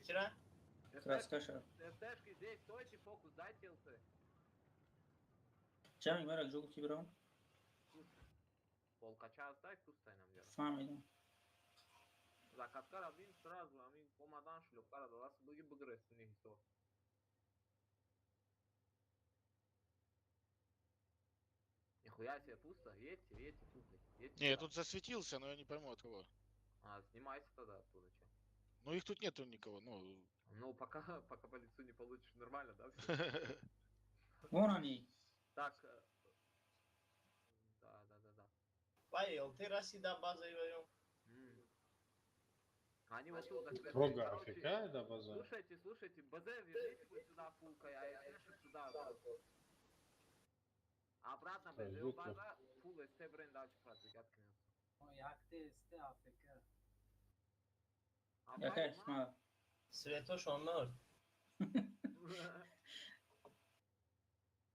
Вчера? Краскаша. СТшки здесь, стойте, фокус, дайте ЛТ. Ҷамъи мара куҷо гуфтӣ бирам? Полкача дай, пустай нам делать. Фаҳмидам. Закаткара бин сразу, амин омадан шлёпкара додас, буги бугресни ҳисоб. Нихуя себе пусто, едьте, едьте, пусто. Едьте Не, я сюда. тут засветился, но я не пойму, от кого. А, снимайся тогда оттуда, че. Ну их тут нету никого, ну. Ну, пока, пока по лицу не получишь, нормально, да, всё? Вон они. Так, да, да, да, да. Вай, ЛТ расида база ём. М. Они вот тут, так, Рога короче, АФК да база? Слушайте, слушайте, БЗ верните вот сюда фулкой, а СТ сюда. Обратно Так, БЗ звук база, фул СТ бренд дальше продвигать к нему. Якая хикма. Светошон мёрд.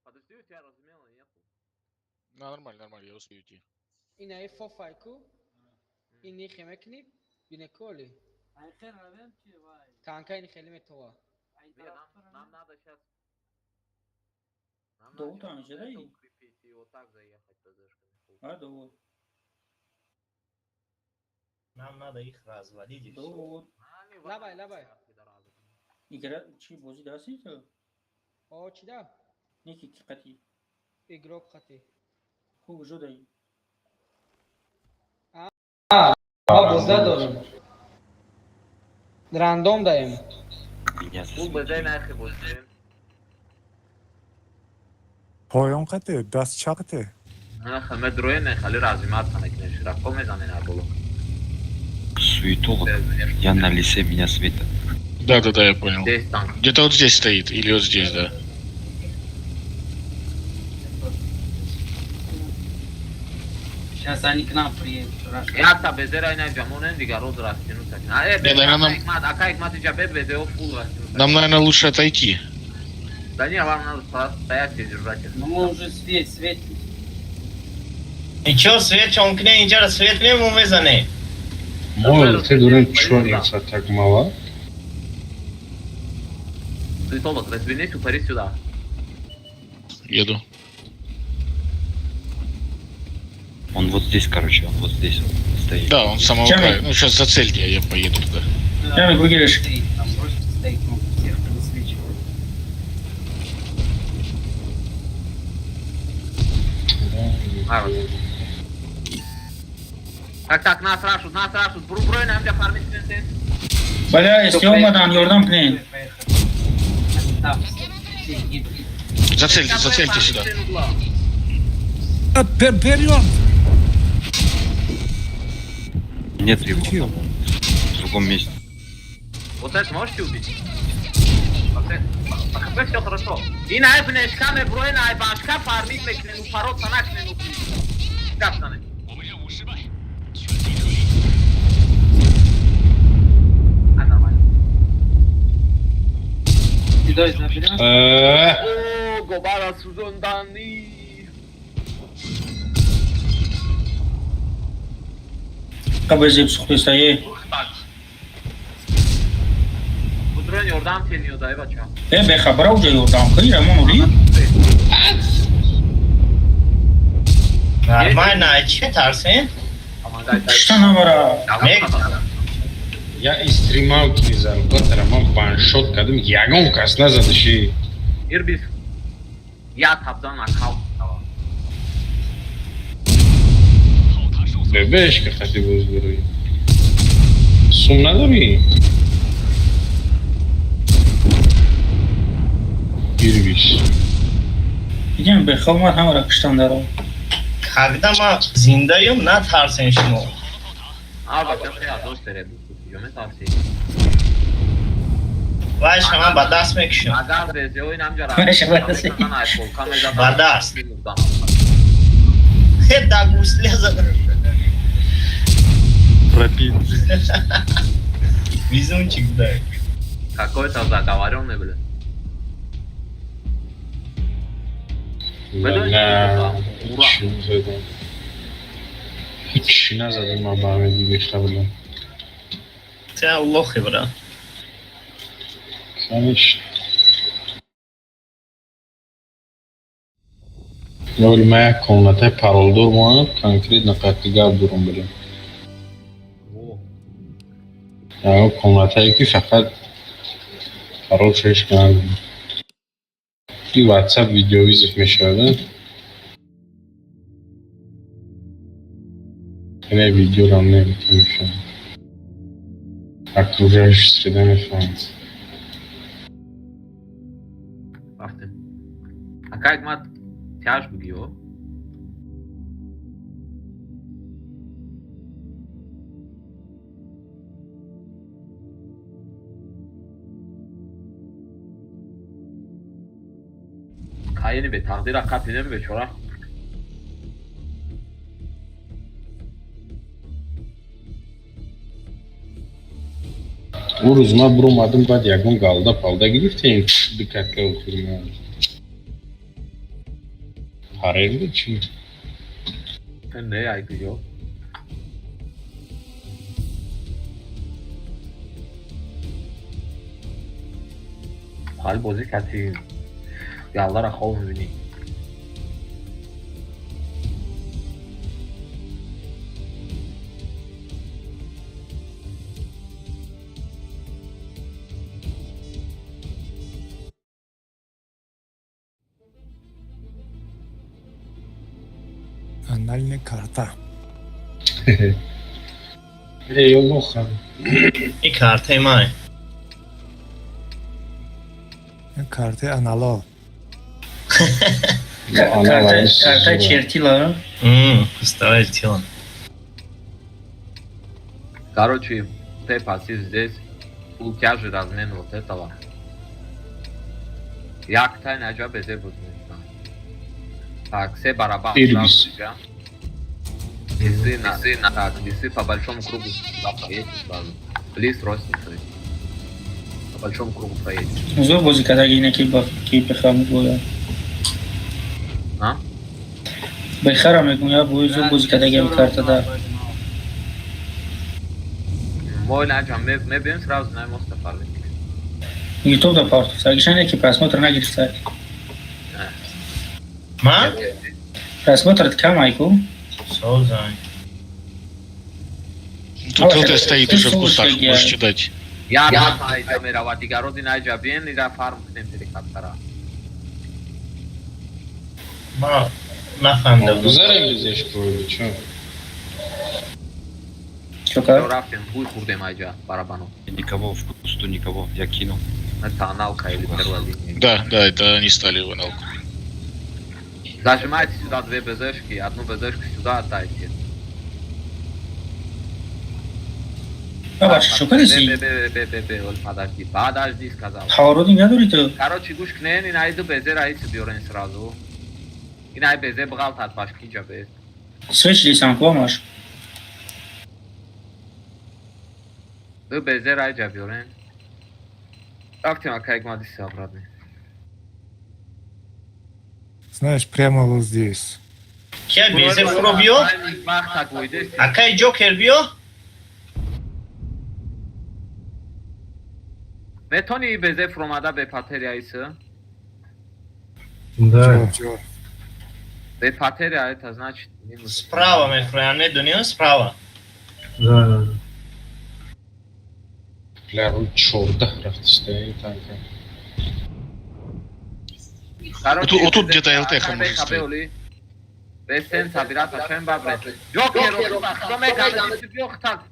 Подожди, у тебя размена нету. Ну, нормально, нормально, я успею идти. Инаи фофайку, ин нихе мекунӣ, бинеколи. Танка ини хеле метова. Не, нам надо сейчас. Нам Да надо вот там щас же, вот да, это и- укрепить и вот так заехать БЗшками. Фул. А, довод. Нам надо их развалить и всё. Довод. А, они Лабай, вообще лабай. Пидорасы. Игра чӣ бозӣ дасти ту? О, чӣ да? Неки ки қатӣ. Игрок қати. Хуб куҷо даӣ? Ма бозда дорем. Рандом даем. Меня Фул БЗ засветили. нахер будет. Поён қате, даст чақте. Медроене хали разимат накунеш. Рафко мезане на боло. Суетолог. Я на лисе, меня светят. Да-да-да, я понял. Здесь танк. Где-то вот здесь стоит, или вот здесь, да. Сейчас они к нам приедут. Якта безера ина ҷамонен дигар роз растину сакин. А э Не, наверное, нам- Акайкмат, акайкмат иҷа бе безео фул растину. Нам, наверное, лучше отойти. Да не, вам надо стоять и держать их. Ну мы уже свет, светим. Ничего, свет чонкне, инҷара свет мему мезане. Мо ЛТ дорем чёрница так мало. Суетолог, развернись, упари сюда. Еду. Он вот здесь, короче, он вот здесь вот стоит. Да, он с самого Чем края. Ну, сейчас зацельте, я поеду туда. Прямо выиграешь. Стоит, там просто стоит, он всех высвечивает. А, вот. Так, так, нас рашут, нас рашут. Бру, брой нам фармить сенсей. Бля, если омадан, ёрдам кунен. Поехали. Они там все, все гибли. Зацельте, зацельте сюда. Период! Нет его там, он в другом месте. Вот это можете убить? Вот это. По ХП все хорошо. И на F каме брой на башка фармить мекнену парот санакнену. Капсане. А, нормально. Седой заберем. О, Гобара Сузондани. Қабазеб сухтестае. Так. Будрон ёрдам тениё дай бача. Э, бехабара уҷа ёрдам кунӣ, рамон ури? Нормально, а чӣ тарсен? Помогай. Кишта набара. Я и стримал ки зарплатара ман ваншот кардам, ягон кас назадаши. Ирбис. Я табзан аккаунт. Бебеш ка хати боз дорӣ. Сум надорӣ? Ирбис. Дидем бехоб омад ҳамаро киштан даро. Когда ма зиндаём, натарсен шумо. А, бача, я дост ре. Ёме тарси. Вай шама ба даст мекушам. Агар безео инам ҷара. Баша, ба даст. Ба даст. Хе да гусля зада. Пропит. Везунчик, да. Какой-то заговоренный, блин. На, Ура. чӣ задам? Ҳеҷ назадам ман ба ҳамин бехабарам. Ты лохи, брат. Конечно. Вале ман як комнатаи паролдор монам, конкретно қатъи гап дорам билем. Ягон комнатае ки фақат паролшо ҳеч ки надорам. И WhatsApp видеовызов мешавад, а? Не, видеорам наметавонам. Окружающая среда мефаҳмад. Рафтем. Акай мад тяж бугиё. Кайини бе тақдира қапидем бечора. Ӯ рӯз ман биромадам, баъд ягон галда палда гирифтем, ду кака охир парер буд чӣ? Не, ай куҷо? Ҳал бозӣ кати галдара хоб мебинӣ. Анальный карта. Э, ё лоха. И картаи ман. Ин картаи анало. Карта чертила. Пустое тело. Короче, ты пассив здесь, у тебя же размен вот этого. Як тай наҷа безе буд. Так, се барабан. Ирбис. Лисы на, так, лисы по большому кругу сюда проедете сразу. Лис родственник, то есть. По большому кругу проедете. Зур бозӣ кардаги ина ки ба ки беха мегӯяд. А? Бехара мегӯяд, бо зур бозӣ кардаги ами картада. Мой наҷа, мебием сразу на мост фармим. Ютуб да партофта. Гишане ки просмотр нагирифта. Ман? Просмотр кам айку. Созай. Тут ЛТ стоит уже в кустах, можете дать. Я айҷа мерава, дигароди наҷа биен, ира фарм кунем перекаттара. Ман нафаҳмидам. Гузарем безеш крови, чо? Чо кард? Рафтем, хуй хурдем айҷа, барабану. Никого в кусту, никого. Я кинул. Это аналка или первая линия. Да, это они стали в аналку. Зажимайте сюда две БЗшки, одну БЗшку сюда отдайте. Бабач, чо Б, кардиси? Б, Б, Б, Б, Б, Ол, подожди, подожди, сказал. Хавородӣ надорӣ ту? Короче, гӯш кунен, ин айду БЗ раиси биёрен сразу. Ин ай БЗ бғалтад башки ҷа бе. Свеч лисан куамаш. Ду БЗ рай ҷа биёрен. Рафтем, акай гмадиси обратно. Знаешь, прямо вот здесь. Кия безе фуро биё? Вақта гӯйдес. Акай Ҷокер биё? Метони БЗ фуромада бе патерия исы? Да. Чё? Бе патерия это значит минус. Справа мефроям, медонӣ, справа. Бля, рӯи 14 рафтиста ин танка. Короче, Вот тут где-то ЛТ может стоять. Бестен сабирата шен бабре. Ҷокер, хто мегана, биё хта.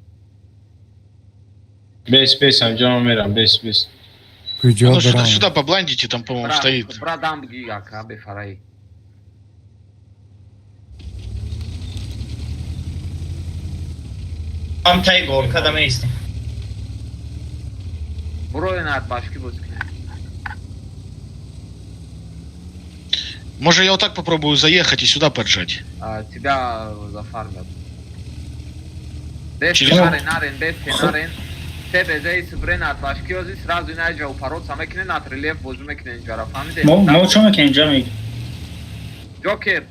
Бес, бес, анҷома мерам, бес, бес. Куҷо Ну, сюда, барам? сюда побландите, там, по-моему, стоит. Брадам бги ака бефараи. Ам тай горка да меистем. Буро ина башки боз кунем. Может, я вот так попробую заехать и сюда поджать. А, тебя зафармят. Бес Через- нарен, нарен, бес нарен. Се безе и сбре на башки ози сразу ина ҷа упарот мекунен, на рельеф бозу мекунен ҷара, фаҳмиде? Мо чо мекунем, ҷамик? Ҷокер,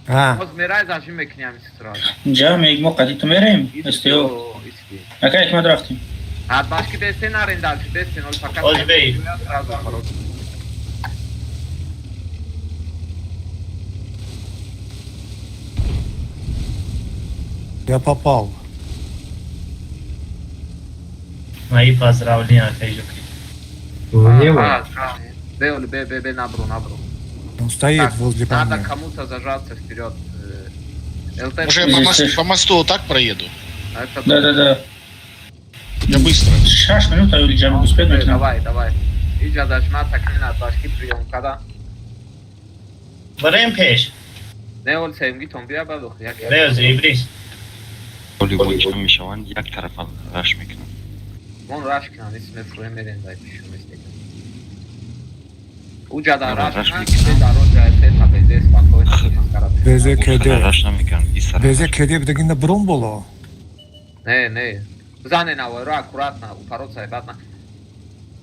А, боз мерай зажим мекунем ҳамиси сразу. Ҷамик, мо қади ту мерем? Эстио. Иски. Ака якмад рафтем. От башки бесте нарен дальше, бесте, ноль пока. Ой, бей. Сразу порог. Я попал. Мои поздравления, акай Джокер. Влево. Б, Б, Б, Б, набру, набру. Он стоит Так, возле надо камня. кому-то зажаться вперед. ЛТ. Может, я по мосту вот так проеду? Это Да-да-да. Я быстро. 6 минут аюли ҷамъ успеть мекунам. Давай, давай. Иҷа зажматься книн от башки прием када. Барем пеш. Не ол севгитон бия бадох. Як Беоз, Ибрис. Оли бо ҷамъ мешаванд, як тарафа раш мекунанд. Вон раш кнан, ис мефруем мерен дай пишу местека. Уҷа да Ага, раш раш кнан, мекунам. ки дароҷа эфе табезе спокойно танкара. БЗ Он КД. тараф раш намекунанд, ин тараф БЗ раш КД бидагинда брун боло. Не, не. Бизане навойро аккуратно, упороться бадна.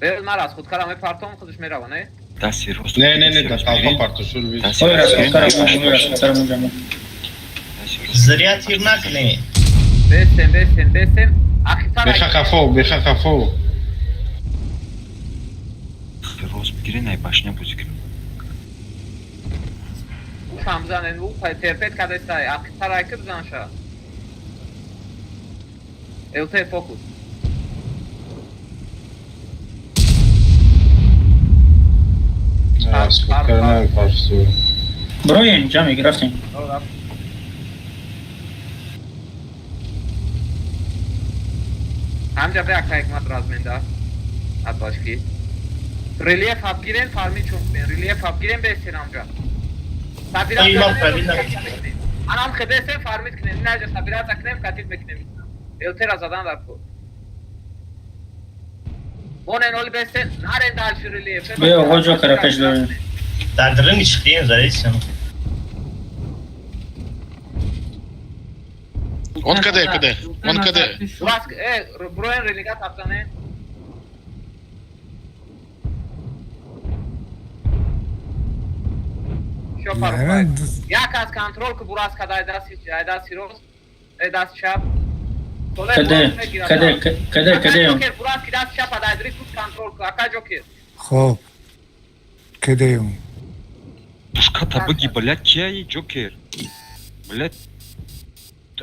Бел мара аз худкара мепартом, худаш мерава, не? Дасти рост. Не, не, не, дасти да рост толпа мегирем. партушур виз. Дасти Ой, рост мегирем, расход башня карам, расход карам ҷамъ. дасти рост. Зря тир накни. Бестем, бестем, бестем. Ахитара. Беха хафо, беха хафо. Рост бигирен, ай башня бозӣ кунем. Ушам бизанен, у терпет кадестай. Ахитара ки бизанша. ЛТ фокус. Расход кардан партушур. Броем ҷамъ рафтем. Ҳамҷа бе ака ҳикмат разменда. От башки. Рельеф абгирен фарми чун кунен. Рельеф абгирен бестен ҳамҷа. Сабира Ай, ман правильно. Анам хебесен фармит кунен. Инаҷа сабирата кунем катид мекунем. Элтера задан дар кор. Вонен оли бестен нарен дальше рельеф. Бе, оғо Ҷокера пеш дорем. Дар дрын чиқдем, задесем. Он КД, КД. Он КД. Бураск, броен религат абзане. Шо пару. Як аз контрол ки бурас кадай дасти ай дасти рост, ай даст чап. КД, КД, КД, КД. Ҷокер бурас ки даст чап адай дри тут контрол ки ака ҷокер. Хоб. КД. Пушката бигӣ, блядь, кияи Ҷокер? Блядь.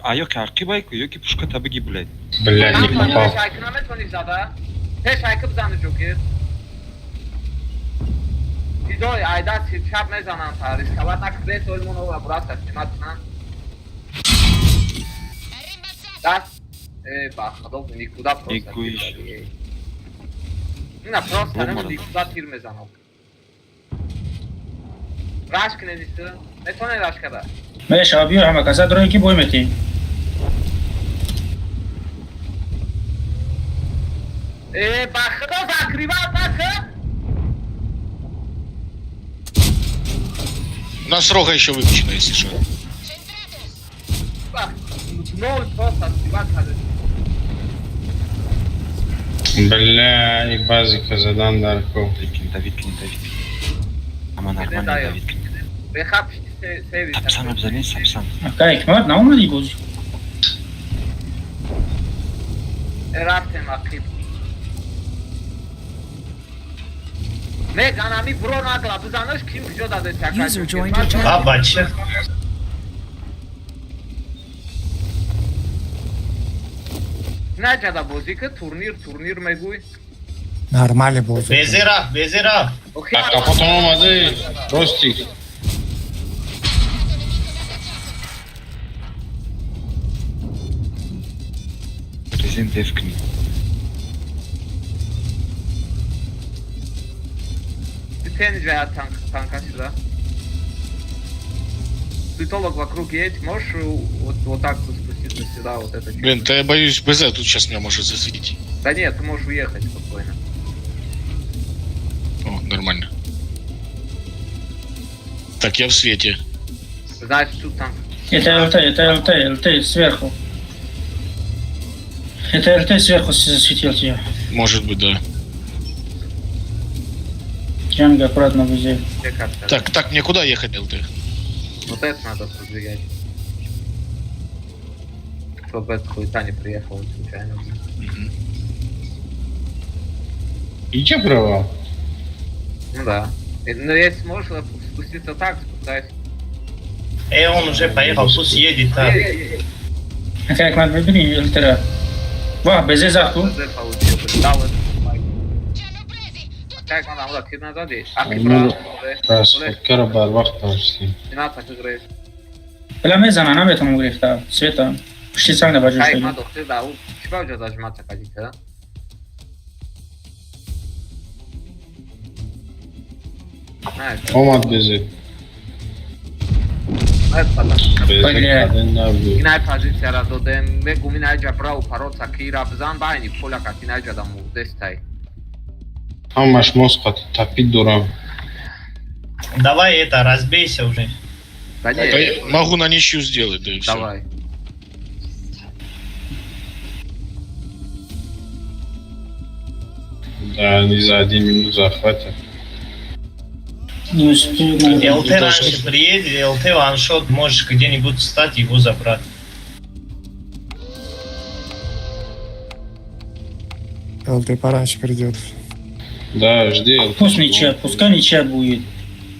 Аё ки ақибай ку, ё ки пушката бигӣ, блядь. Блядь, не попал. Пеш айки наметони зада. Пеш айки бизани ҷокер. Дидой ай дасти чап мезанам та рисковать нак бес олмон ова бурас ка снимать кунан. Даст ба худо никуда просто. Никуиш. Ина просто Бомбара. нем никуда тир мезанам. Раш кунед исто. Метоне раш када. Меша биё ҳама каса дрои ки бой метем. Ба худо закрывать накун. У нас рога еще выключена, если что. Ба ноль просто снимать када. Бля, и базика задан дар ко. Лекин давид кунед, давид кунед. Ама нормально даю. давид кунед. Беха пишти севи. Сапсан обзанен, сапсан. Ака ҳикмат наомадӣ бозӣ. Рафтем ақиб. Меганами бро нагла бизанаш ким куҷо дадес ака. User joined your channel. А, бача. Наҷада бозӣ ки турнир турнир мегӯй. Нормально бозӣ. Безе рафт, безе рафт. Охи Капотон омади, ростик. Резин деф кунед. Тен же танк танка сюда. Суетолог вокруг едь, можешь вот, вот так вот спуститься сюда, вот это. Блин, да я боюсь, БЗ тут сейчас меня может засветить. Да нет, ты можешь уехать спокойно. О, нормально. Так, я в свете. Значит, тут танк. Это ЛТ, это ЛТ, ЛТ сверху. Это ЛТ сверху засветил тебя. Может быть, да. Джанго аккуратно везде. Где карта? Так, так, мне куда ехать, ЛТ? Вот это надо продвигать. Чтобы эта хуета не приехала случайно. Мгм. Иҷа права. Ну да. Ну, если можешь спуститься так, спускайся. Он уже поехал, пусть едет так. Ака Акмад мебинӣ ЛТ-ра? Ва, безе захту. БЗ получил, блин, дал этот спайк. Как он там, тир назад есть? Ах, Ну, бра, Расходкара барвақт навиштем. 12 играет. Бля мезана, наметавонам гирифта. Света. Пушти санг да баҷо Кай, шуд. ма дохтир да, у чиба уже зажиматься ходить, а? На, Омад безе. это потом. Безе Бля. каде набуд. Инай позицияра додем, мегум инай ҷа брау пароца кира бзан байни поля кат инай ҷа да мурдестай. Ҳамаш мост қати тапид дорам. Давай это, разбейся уже. Да Да не, я могу на ничью сделать, да и все. давай. Да, они за один минут захватят. Не успею. ЛТ раньше приедет, ЛТ ваншот, можешь где-нибудь встать и его забрать. ЛТ пораньше придет. Да, жди. ЛТ. Пусть ничья, пускай ничья будет.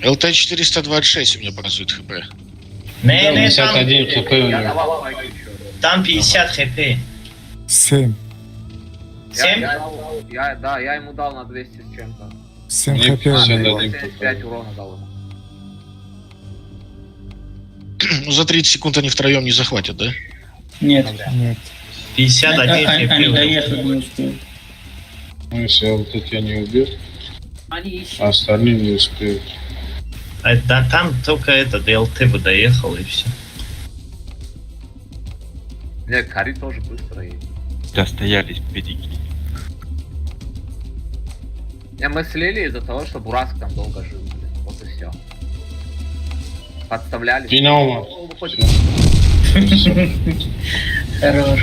ЛТ 426 у меня показывает хп. Не, не, там, 51 хп у Я него. давал спайк еще. там 50 хп. 7. 7? Да, я ему дал на 200 с чем-то. 7 Мне хп у него. 51 75 урона дал ему. Ну, за 30 секунд они втроем не захватят, да? Нет. Нет. 51 хп. Они у него. доехать не успеют. Ну, если ЛТ тебя не убьет, Они ищут. а остальные не успеют. А, да, там только этот ЛТ бы доехал и все. Не, Кари тоже быстро едет. Достоялись педики. Не, мы слили из-за того, что Бураск там долго жил, блин. Вот и все. Подставляли. Ина омад. О, выходит. Хорош.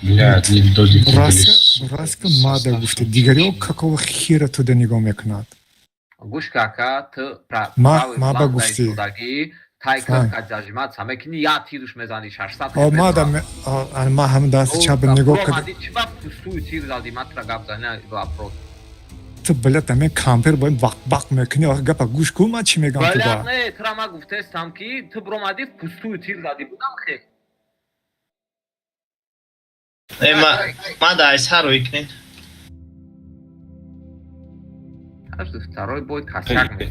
Бля, одни додики были. Бураска, Бураска мада гуфта. Дигарио какого хера туда нигоҳ мекунад? Гӯш кака, ту Ма- правый ма ба фланг гуфтӣ. даистодагӣ, тай Фланг. кат зажиматься мекунӣ, як тирш мезанӣ 600 О, мада, ма ҳам дасти чап нигоҳ кард. Чиба пустую тир задӣ, ма тура гап зани вопрос. Ту, блядь, аме кампер бо бақ бақ мекунӣ, охи гапа гӯш кун, ман чӣ мегам Блядь, туда? не, тура ма гуфтестам ки ту бромадӣ пустую тир задӣ, будам хе. Мада айсар викнет. Каждый второй бой косяк мекунӣ.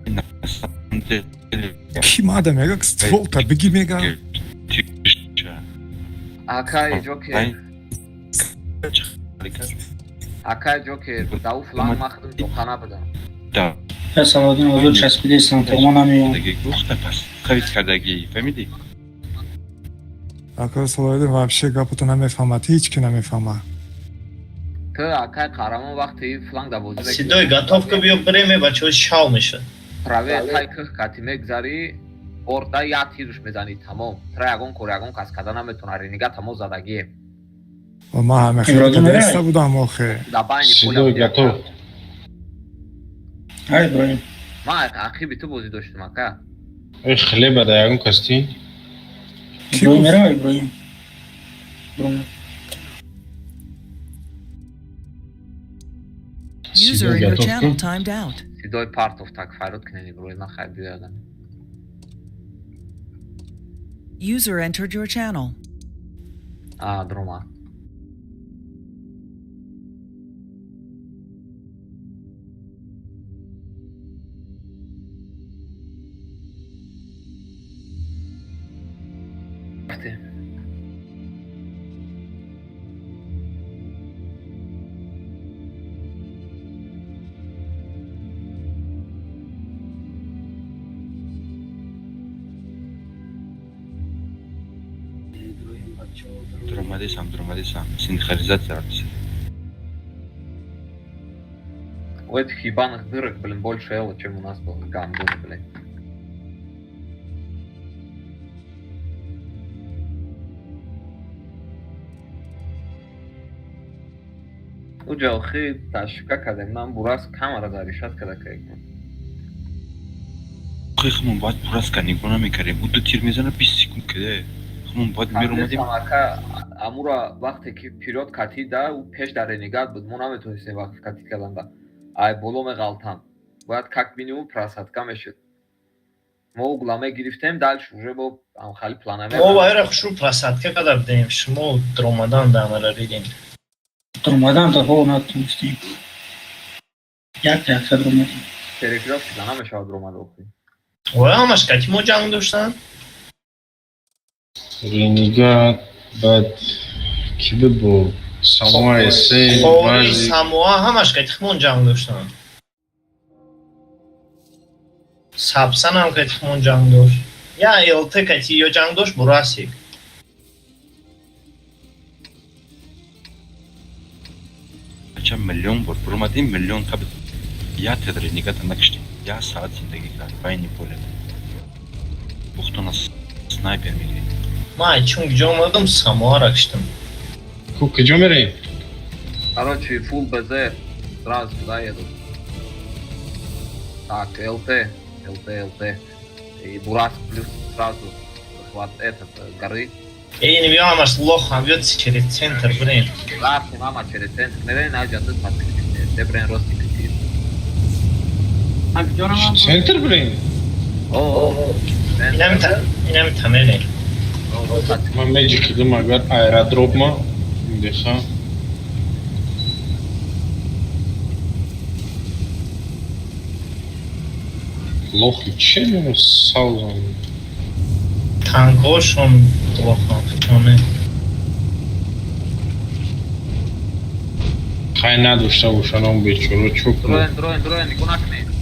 На самом деле... Ки мада мега, стволта биги мега. Тиша. Акай Ҷокер, акай Ҷокер, да у фланг ма худам тоқа набудам. Да. Я Салодин ҳозир часпидестам, то ма намеём. Гуфта пас қавит кардагӣ, фаҳмидӣ? Ака Салоҳиддин вообще гапато намефаҳмад, ҳеҷ ки намефаҳмад. Ту акай қаҳрамон вақти фланг да бозӣ мекунӣ. Седой, готовка биё бреме, бачаҳо шав мешад. Праве тай кӯҳ кати мегзарӣ, борда як тирш мезанӣ, тамом. Тура ягон кор ягон кас карда наметавона, ренига тамом задагием. О, ман ҳама хеле Иброҳим мерай? кадаиста будам охе. Да байни поля Седой будем. готов. Ай, Иброҳим. Ман ақиби ту бозӣ доштам, ака. Эй, хлеба да ягон кастин. Ки Иброҳим гуфт? мерай, Иброҳим. Иброҳим. User Седой in your готов. channel timed out. Сидой партов так фарёд кунед, Иброҳим, ман хайр биёядам. User entered your channel. А, дрома. Рафтем. Дуромадесам, дуромадесам. Синхронизация рафтиса. У этих ебаных дырок, блин, больше эло, чем у нас было гандоны, блин. Уҷа охи ташвика кардем, ман бурас камера заришат када кайкун. Хмон бояд пурас ка нигоҳ намекардем. Ӯ ду тир мезана 20 секунд каде. Хмон бояд меромадем. Ака Амура вақте ки вперёд катида, ӯ пеш дар Ренегат буд, мо наметонистем вақт катид карданда. Ай боло меғалтанд. Бояд как минимум просадка мешуд. Мо угла мегирифтем, дальше уже бо ҳамхали плана. Мо вайра хушрӯ просадка карда будем, шумо дромадан дамара ридем. Дромадан да ҳо натонистем. Як якса дромадем. Перекрёстки да намешавад дромада охи. Вай ҳамаш кати мо ҷанг доштанд. Ренегат, баъд ки буд бо Самоа Эсе, Хори, баъзи Самоа ҳамаш кати хмон ҷанг доштанд. Сабсанам кати хмон ҷанг дошт. Я ЛТ кати ё ҷанг дошт Бурасик. Ча миллион бор буромадем, миллион таб я тед Ренегата накиштем. Я саат зиндагӣ кард байни поле. Бухтона снайпер мегирем. Ман чун ҷо омадам, Самоара киштам. Ку куҷо мерем? Короче, фул БЗ сразу сюда еду. Так, ЛТ, ЛТ, ЛТ. И Бурас плюс сразу захват этот, горы. Эй, не биё, ҳамаш лохам, биё через центр бирем. Рафтем ҳама через центр. Мерен, наҷа тут дебрен рости кити. Центр бирем? О, Инами инами тамерем. Ман меҷикидам агар аэродропма деха. Лохи че мено саузан. Танкошон лохам, чоне. Хай надошта бошан он бечоро чо кунад. Дроен, дроен, дроен, нигоҳ накунед.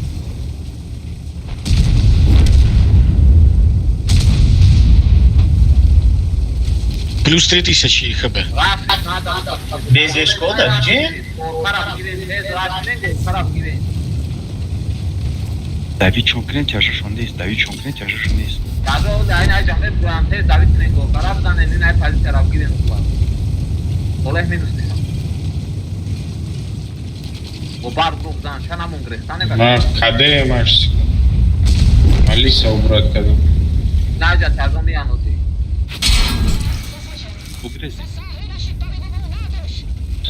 Плюс 3000 хб. Рафт, надо. Безешко да где? Тараф гирен, тез рафтен, тараф гирен. Давид чон кунед, тяжашон нест. Давид чон кунед, тяжашон нест. Даже ай най ҷамъ буам, тез давид кунен, гол. Тараф занен, най позиция рафт гирен угла. Олег минус нисам. Бо бар друг зан, ша намон грехта не Ма каде маш. Алиса убрат кадам. Наҷа тазо мианози. Бугрези.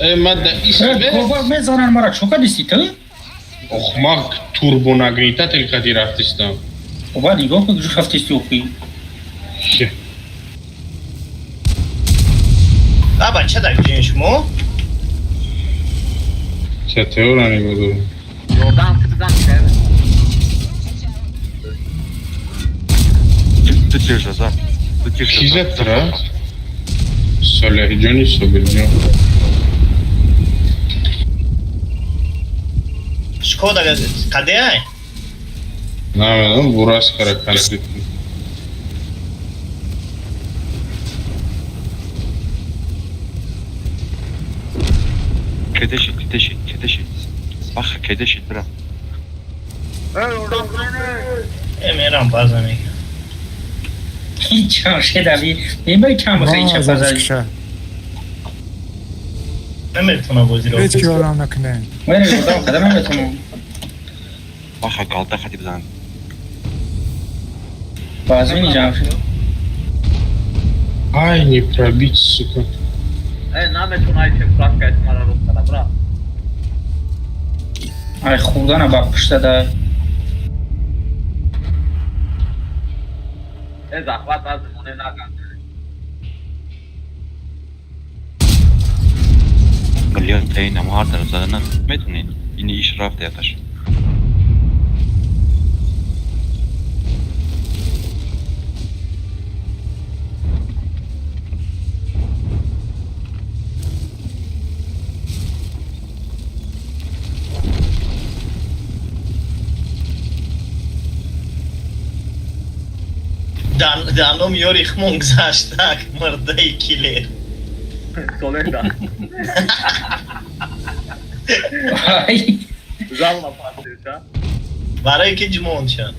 Э, ма да ис Ковар мезанан мара чока дисти ту? Ох, ма турбонагнетатель кади рафтистам. Оба нигоҳ кун, ҷу рафтисти охи. А бача да где шумо? Ча теора нигоҳ дорам. Ёрдам ки бизан шер. Ту тирша за. Ту тирша. Ки зад тра? Солеҳҷони Собирҷон. Шкода каде ай? Намедонам, бурас кара конкретно. Кедеши, кедеши, кедеши. Баха кедеши бира. Э, мерам база мегам. Ҳеҷ шедави. Мебари кам бихои ча базари. Киша. Наметавонам бозиро. Ҳеҷ ки ёрам накунем. Ман ёрдам када наметавонам. Баха галта хати бизан. Базмини ҷамъ шуд. Ай, не пробить, сука. Э, наметон ай че флашка эс мара рост када, бра. Ай хурдана ба пушта да. Э, захват аз моне наган. Миллион таин ам ҳар тараф зада наметонед. Ини иш рафта яташ. Даном ёри хмон гузаштак мурдаи килер. Соледа. Ай. Зал напасиша. Барои ки ҷумон шад.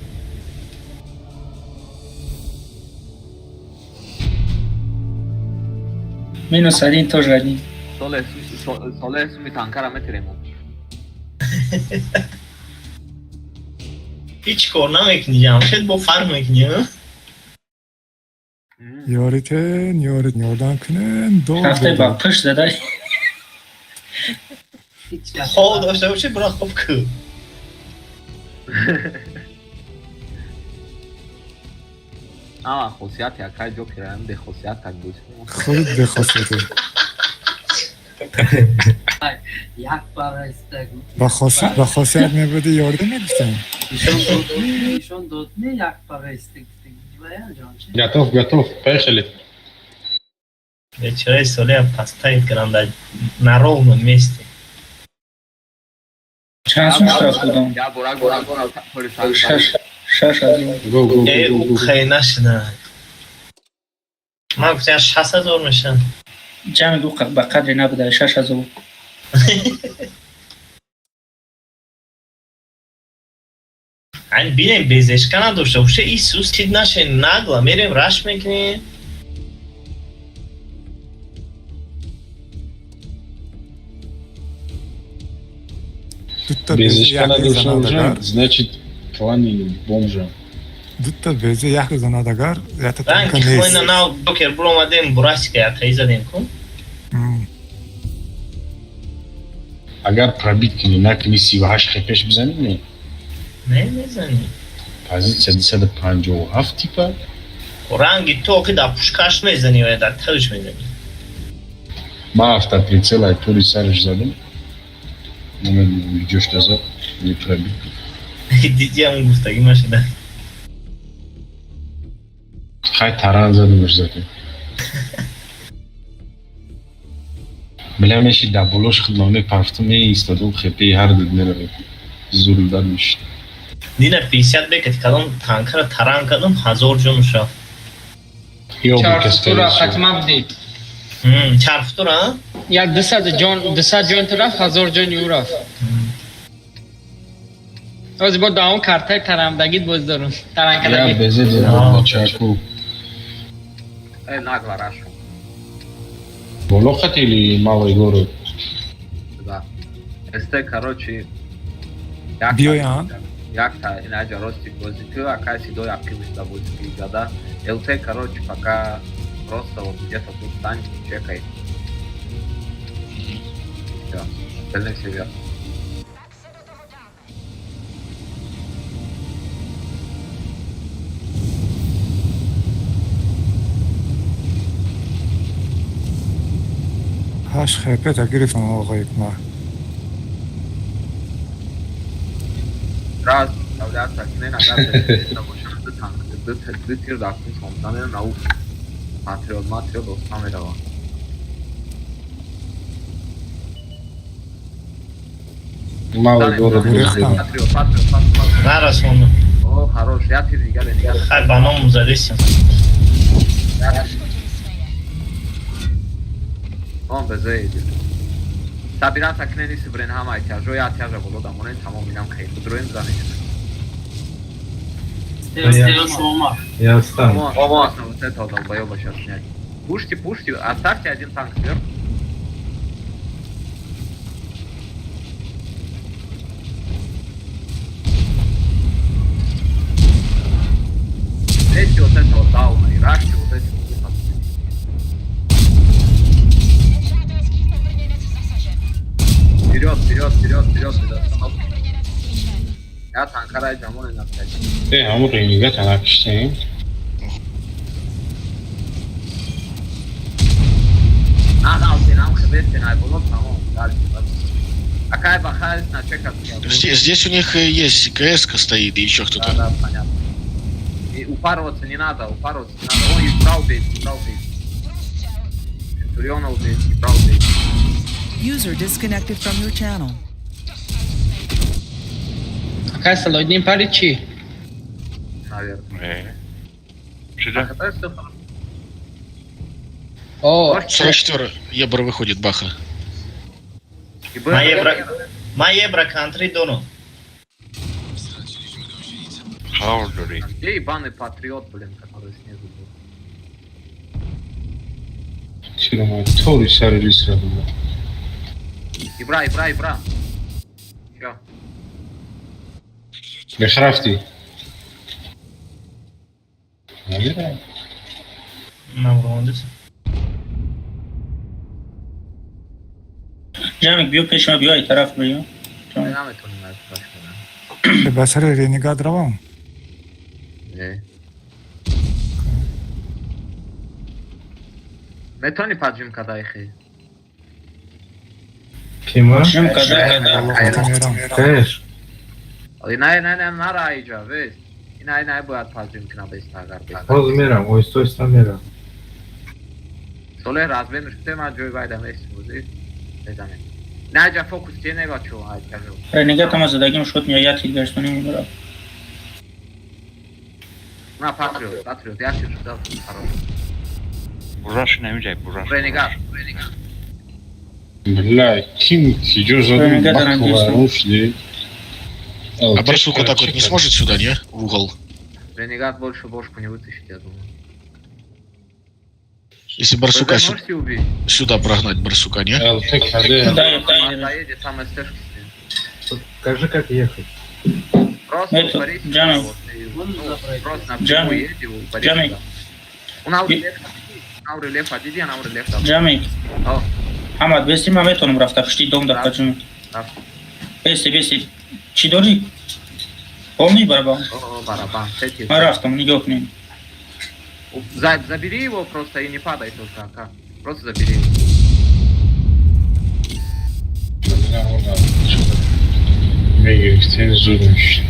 Минус один тоже один. Соле, соле суми танкара метирем. Ҳеҷ кор намекунӣ, Ҷамшед, бо фарқ мекунӣ, а? Ёритен, ёрит, ёрдам кунен, дод. Рафтай ба пушт задай. Хоб дошта бошӣ, бура хоб ку. Ама хосияти акай Ҷокер ам бехосият так буд. Худат бехосияте. Як бара истаг. Ба хосият мебуди, ёрдам мегуфтем. Нишон дод не як бара истаг. Готов, готов. Поехали. Бечораи солия поставить кардам на ровном месте. Чанд сум штраф додам? Я бора бора бора. 6 000. Го, го, Э, го, го, го. хай нашида. Ман гуфтам, 60 000 мешавад. Ҷамъи ду ба қадре набуда 6 000. Ани бинем, безешка надошта боша, Исус чид наше, нагло мерем, раш мекунем. Дута безе Безешка як надошта занад уже, агар. значит, клани бомжа. Дута безе як занад агар, ята Ранг танка нест. хойна нав Ҷокер буромадем, бурасика ятаи задем ку. Агар пробить кунӣ, накунӣ, 38 хпш бизанӣ, не? Не мезанӣ. Позиция 257 типа. Ранги ту охи дар пушкаш мезанӣ ё дар тӯш мезанӣ? Ма автоприцел ай тури сараш задам. Намедонам, видеош назад, не пробить. Диди, ҳамун гуфтагӣ машида. Хай, таран задамаш задем. Бля, меши да болош худма мепафтум, меистодум, хепи ҳар дуд меравем. Зурдар мешид. Дина 50 бекати кадом танкара таран кардам, 1000 ҷонуш рафт. Ё Чарфтура хатма будӣ. Чарфтура? Як 200 ҷон, 200 ҷон ту рафт, 1000 ҷони ӯ рафт. Ҳозир бо даҳон картаи тарамдагит боз дорум. Я Таранкадагит. безе дорам, чаку. Э, нагло рашу. Боло хат или малый город? Да. СТ, короче, Биёянд? Якта инаҷа ростик бозӣ ку, акай сидой ақибиш да бозӣ ки зада. ЛТ, короче, пока просто вот где-то тут стань, чекай. Всё. Остальные все вверх. Ҳашт хпта гирифтам, оғои ма. Раз, справляться, кунен, агар бошад, ду танк, ду тир дар кун сомта мерам, нау патриот, матриот оста мерава. Малый город. Гурехтам. Патриот, патриот, патриот. Нарасондам. О, хорош, я тир дигар, дигар. Хай, ба ному задесем. Он безе идет. Собираться кунен, исибрен ҳама этажо, я этажа боло дамонен, тамом, инам хейр. Будроем занед. Я встану. Можно вот этого долбоеба сейчас снять. Пушьте, пушьте, оставьте один танк сверху. Лезьте вот этого дауна и рашьте вот эти вот выходцы. Вперед, вперед, вперед, вперед, вперед. Я танкара ҷамоне нафтад. Э, ҳамун ренегата накиштем. Нағалтин, хебестин, ай боло тамом. Дальше. Акай бахайс на чекат. Здесь у них есть КС стоит и еще кто-то. Да, да, понятно. И упарываться не надо, упарываться не надо. Он и брал бейт, брал бейт. Центуриона убейт, и брал бейт. User disconnected from your channel. Акай Салоҳиддин пари чӣ? Наверное. Э. Чида? Это все хорошо. О, 44 евро выходит Баха. И Ман евро кантри дорам. Хавр дорӣ. Где ебаный патриот, блин, который снизу был? Чиро тори сари лисра буда. Ибра, Ибра, Ибра. Чё? Бехрафти. Намера. Набромадис. Ҷамик, биё пеши ма, биё, ай тараф биё. Наметонем аз раш кунам. Ба сари ренегат равам. Не. Метони поджим кадай хи. Кима? Жим када када. Мерам. Пеш. Не, не, не, нара айҷа, вес. Ина ина бояд поджим кина беста агар беста. Ҳозир мерам, оҳиста оҳиста мерам. Соле разбен шуде ма ҷой вайда мест бузи. Мезанем. На айҷа фокус те не бачо, айҷа. Ренегат ама задагим шуд, мия як хит гаштони мебарад. На патриот, патриот, як чиз шуда хорош. Бураш намиҷай, бураш. Ренегат, ренегат. Бля, ким киҷо задум Ренегат бак рангист. вайрон шуди. А барсук вот так вот не сможет сюда, не? В угол. Ренегат больше бошку не вытащит, я думаю. Если барсука БЗ можете убить? сюда прогнать, барсука, не? ЛТ каде. Дай, Он дай. доедет, сам СТшки с ним. Скажи, как ехать. Просто Это, упарись сюда, Джамик. вот, и, Можешь ну, забрать? просто напрямую Джамик. едь и упарись Джамик. сюда. У рельеф, на рельеф, отойди, на рельеф там. Ҷамик. О, Ҳамад, бести, ман метавонам рафта пушти дом дар паҷум. рафт. Бести, бести. Чӣ дорӣ? Полный барабан. О, о, барабан, третий. Ман рафтам, нигоҳ кунем. Забери его просто и не падай только, ака. Просто забери. Мегирифтем, зуд мешид.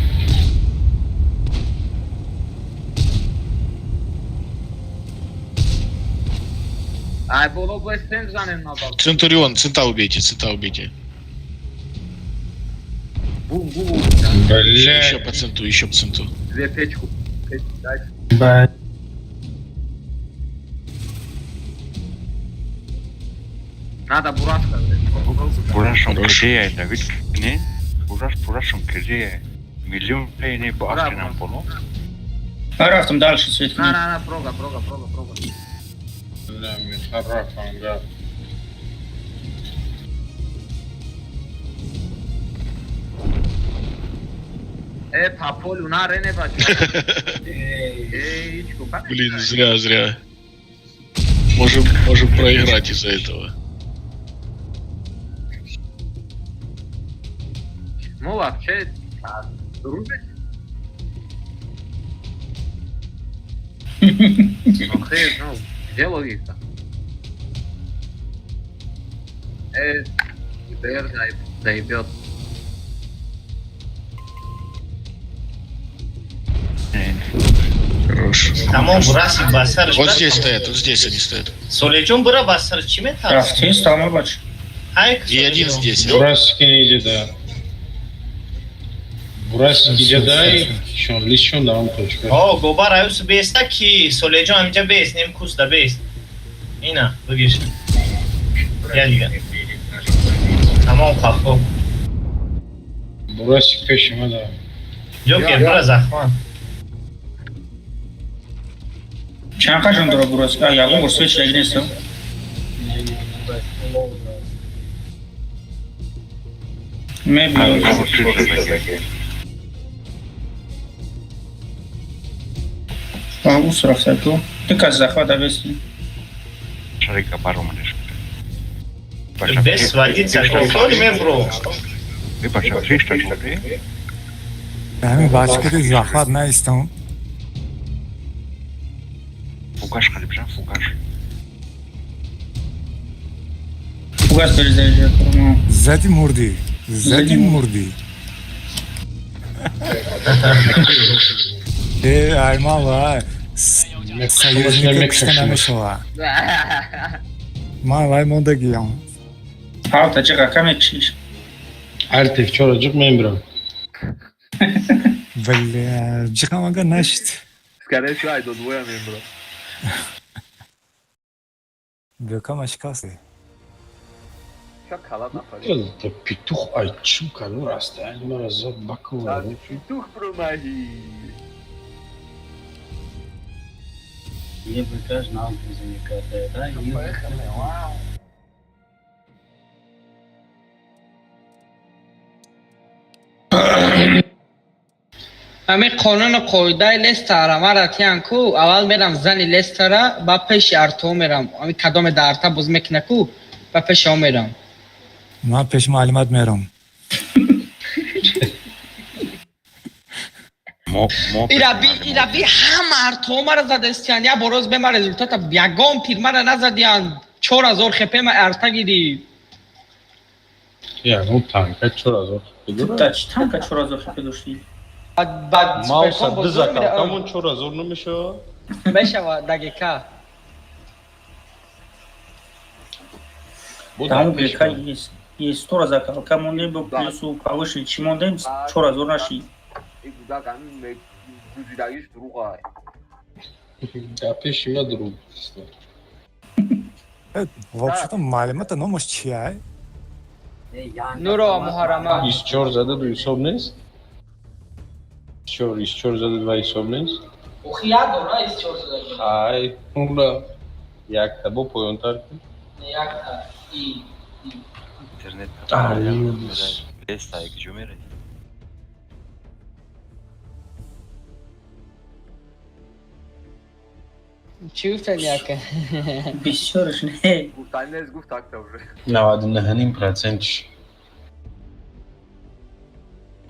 Ай, боло бестен занем на бал. Центурион, цента убейте, цента убейте. Бум, бум, Бля, Еще по центу, еще по центу. две печку. Печку дайте. Ба. Надо бурашка. Бурашон Хорош. кирдея, Давид, не? Бураш, бурашон кирдея. Миллион пейне бо Браво. афринам боло. Ман рафтам дальше свет На, кунем. на, на, прога, прога, прога, прога. бля, мехараф ангар. По полю на рене бача. Эй, ичку, Блин, зря, зря. Можем проиграть из-за этого. Ну, вообще, дружить? Ну, хей, ну, где логика? ИБР заебет. Хорош. Тамом, бураси ба сараш. Вот здесь стоят, вот здесь они стоят. Солеҷон, бура ба сараш чӣ метарсӣ? Рафтест, ама бач. Ай, И один здесь. Бурасики неҷада. Бурасики ҷадай, шон лишон давом точка. О, гобар аюс беста ки Солеҷон ҳаминҷа бест, нем куста бест. Ина, бигир. Я дига. Тамом қафо. Бурасик пеши мада. Ҷокер, бура захмат. Чанд қашон дора бурас? А, ягон бор свет шидаги нест. Не, не, не, Мебиё. Ус рафта ку. Ту кас захват бести. Шарика баромадеш. Без сводиться, кофтори мебро. Бача, тришта шуди? Ҳамин бачкади захват наистам. Фугаш қалибжан, фугаш. Фугас перезаряжай. Зади мурдӣ. Зади мурдӣ. Э, айман вай. Союзника кушта намешава. Ман вай мондагиям. Ҳалта ҷиға каме кишиш. Альт F4 ҷиқ мемирам. Бля, ҷиқам агар нашид. Скорее всего, ай до двоя мембро. Бёкама шикасте. Чё калат напали? Это петух, ай чу каду расстояние мара зад баку. Петух промахи. Я бы знал, да, и Вау. Ҳамин қонуну қоидаи Лестера мара тиян ку, аввал мерам зани Лестера, ба пеши Артуо мерам. Ҳамин кадоме дар арта боз мекуна ку, ба пеши о мерам. Ман пеши муаллимат мерам. Мо Ира би ҳама Артуо мара задестиян, як бор оз бема результата ягон пир мара назадиян. 4000 хп ма арта гирифт. Ягон танка 4000 Ту та чӣ танка 4000 хп доштӣ? Баъд Мауса суперкон ду бозор закалкамон 4000 намешавад? Мешава дагека. Бо Тамом дар пеш гека ман. Есть тора закалка мондем, бо плюсу повышили чӣ мондем, 4000 наши. Ин гудак ҳамин гузидагиш дурӯғ ай. Дар пеши ма дурӯғ. Вообще-то муаллимата номаш чия? Нурова Муҳаррама. 24 зада ду ҳисоб нест? 24, 24 зада два ҳисоб нест? Охи як дора 24 зада. Ай, ура. Якта бо поёнтар кун. Якта. И Интернет. Ай, Леста куҷо меравӣ? Чӣ гуфтан яка? Бисёрш не. Гуфтани нест, гуфт акта уже. 99,5%.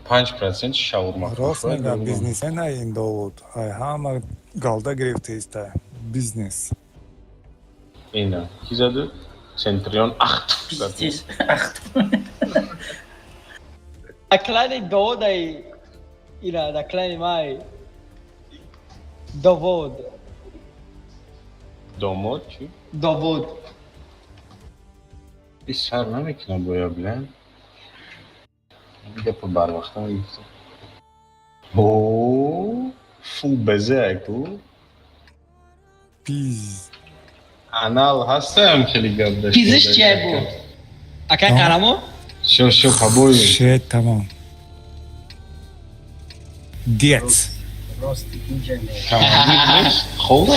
5% шаурма. Рост мегам, бизнесмена ин Довуд. Ай ҳама галда гирифтаиста. Бизнес. Ина, ки заду? Центрион ахт. Пиздец. Ахт. Аклани Доводай ира, даклани май. Довод. Домод чи? Довод. И сар намекунам боя, бля. Гапа барвақта мегуфтам. О, фул безе айку. Пиз. Анал ҳастам хеле гап дошт. Пизиш чия буд? Акай Қарамо? Всё, всё, побои. Шет тамом. Дец. Рости инҷа не. Командир нест? Хоб.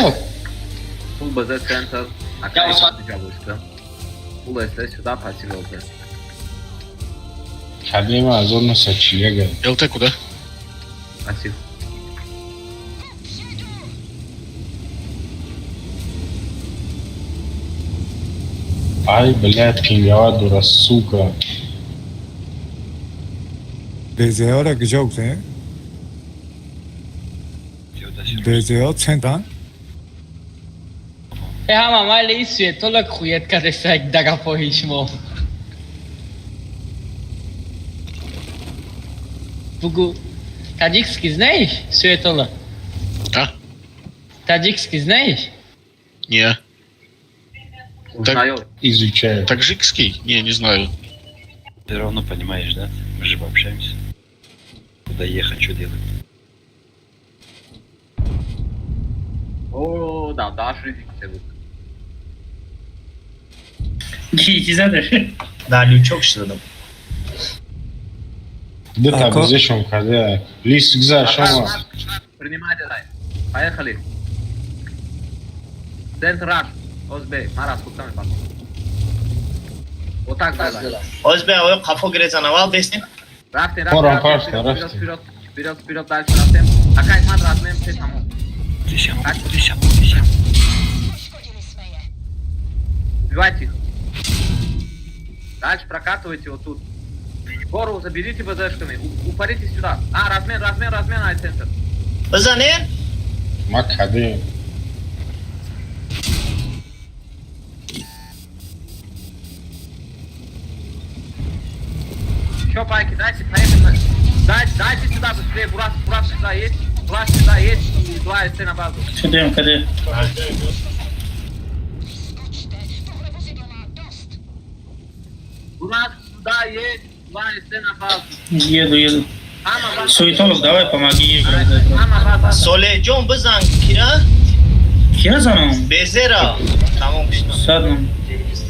Фул БЗ центр. Акай ҷавошка. Фул СС сюда пасил ЛТ. Кадема 1941 ЛТ куда? Пасил. Ай, блядь, пингава дура, сука. БЗ-ора куҷо гуфтем? БЗ-о центран? Э ҳама майли ин суетолог хует кардеса дагафоҳи шумо. Бугу таджикский знаешь, суетолог? А? Таджикский знаешь? Не. Узнает. Изучаю. Таджикский? Не, не знаю. Ты равно понимаешь, да? Мы же общаемся. Куда ехать, что делать? О, да, даш ризик буд. Ки задаш? Дар лючок шудам. Дута Ако- безешон карда. Лис гузар шома. Принимайте дай. Поехали. Центр раш. Озбе, мара сколько ми пас. Вот так сделай. Оз бе авои қафо гирезан аввал беснем. Рафтем, рафтем, Порам, рафтем, парфтем, вперед, рафтем. вперед, вперед, вперед, дальше рафтем. Акай ман размем, се тамом. Десям, Так. десям, десям. Убивайте их. Дальше прокатывайте вот тут. Гору заберите БЗшками. Упарите сюда. А, размен, размен, размен, ай центр. Бизанем? Ма кадем. Еще пайки, дайте, поехали. Дайте, дайте сюда быстрее, Бурас, Бурас сюда едь. Бурас сюда едь и два СТ на базу. Шудем каде. Бурас сюда едь, два СТ на базу. Еду, еду. Ама база. Суетолог, давай помоги. Ама база. Солеҳҷон бизан кира? Кира занам? Безера. Тамом кишна. Садам.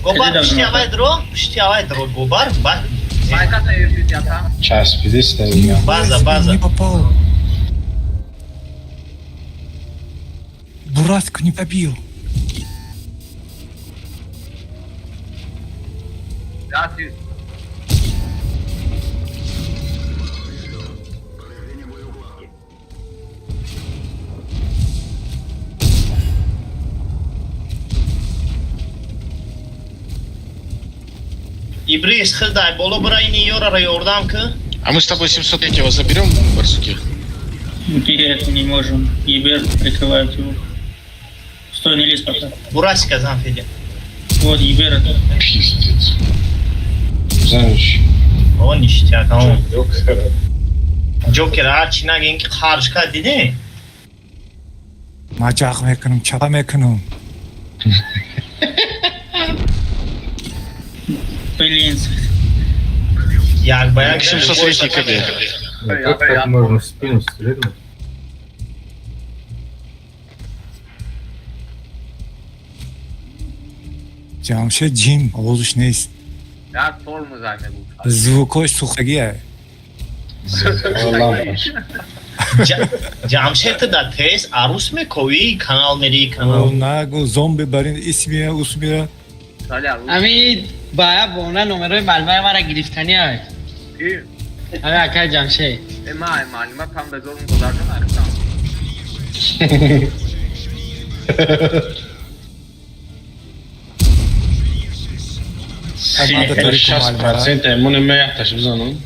Гобар Каде пишти давно? авай дро, пишти авай дро гобар, ба. Пайка та ята. Часпидеста ина. База, база. Не попал. Бураску не побил. Да, ты. Ибрис, хиздай, боло бира, ини ёрара ёрдам ки. А мы с тобой 703-го заберем, барсуки? Нет, не можем. Ебер прикрывает его. Стой, не лезь пока. Бурасика зан, Федя. Вот, Ебер это. Пиздец. Знаешь, О, ништяк, он. Джокера. Ҷокер ҳарчи нагин, ки харҷ кард, дидем. Ма ҷағ мекунам, чапа мекунам. Блин. Як ба як. 703 КД. Ну, как так можно в спину стрельнуть? Ҷамшед ҷим, овозаш нест. Як тормоз ай мегӯ. Звукош сӯхтагия. Лампаш. Ҷамшед да тез арӯс мековӣ, канал мерӣ, канал. Нагу зомби барин исмия усмия. Сали арӯс. Ами бая бона номерои маълумаи мара гирифтани ай. Ки? Ами акай Ҷамшед. Э, ма ай маълима пам безорум гузардан арифтам. 60% эмоне ме якташ бизанам.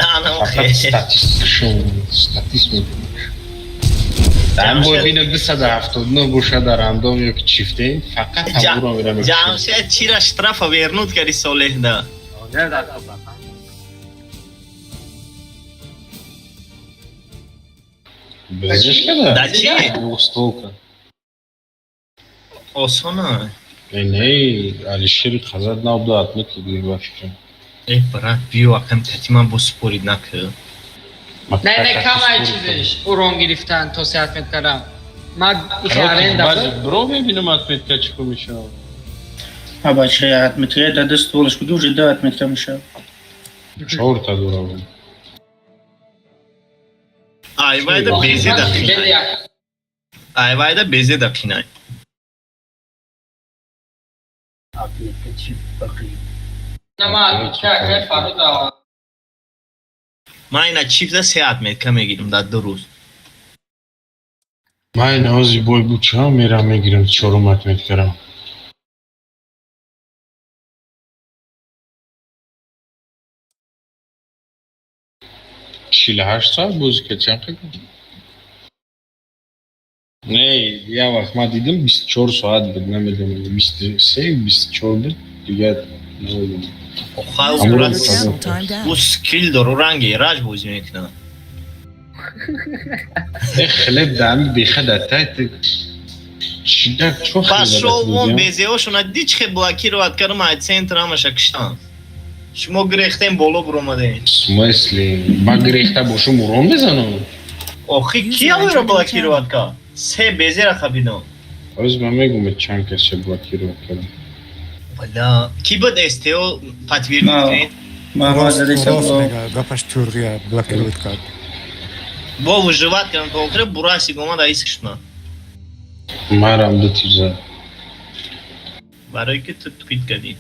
Фақат статистикашон, статист мебинаш. Дар бой бина 279 боша дар рандом ё ки чифте, фақат ҳамуро мера мекушад. Ҷамшед чира штрафа вернут карди Солеҳда. Не даста братан. Безеш када? Да чи? Двухстволка. Осона. Не, не, Алишери қазад набуда отметил ба фикрам. Э, брат, биё акам кати ман бо спорить накӣ. Не, не, камай чизеш. Урон гирифтан то се отмет кардам. Ма ихе аренда буд. Бро, мебинам отметка чӣ хуб мешавад. А бача отметка да стволш буги уже да отметка меша. Чорта дорам. Айвайда безе да қинай. Айвайда безе да қинай. Отметка чи бақи? Ма отметка акай Фаруда. Ман ина чифта се отметка мегирам дар 2 рӯз. Ман ҳози бой бучам мерам мегирам чорум отметкарам. 48 соат бозӣ кард, чанд қадр? Не, як вақт ман дидам, 24 соат буд, намедонам, 23, 24 буд, дигар намедонам. Охай. Аммо Брат, Channel timed ӯ out. скилл дор, ӯ ранги эраҷ бозӣ мекунад. Э, хлеб даами беха дар тай чида чо хлеб Пашол вон. дадат? Безеошона ди чӣ хел блокировать кардам, ай центр ҳамаша киштам. Шумо гирехтем, боло буромадем. В смысле? Ба гирехта бошум, урон мезанам? Охи, ки ҳамаро блокировать кард? Се безера хабидам. Ҳоз ман мегӯм, чанд касша блокировать кардам. Бля, ки буд СТО, подтвердить кунед. Ма Рост задеса. рост мега, гапаш тӯрғия, блокировать кард. Бо выживать кардам то охире, бурасик омад, аис киштма. Марам ду тир зад. Барои ки ту тупить кардӣ.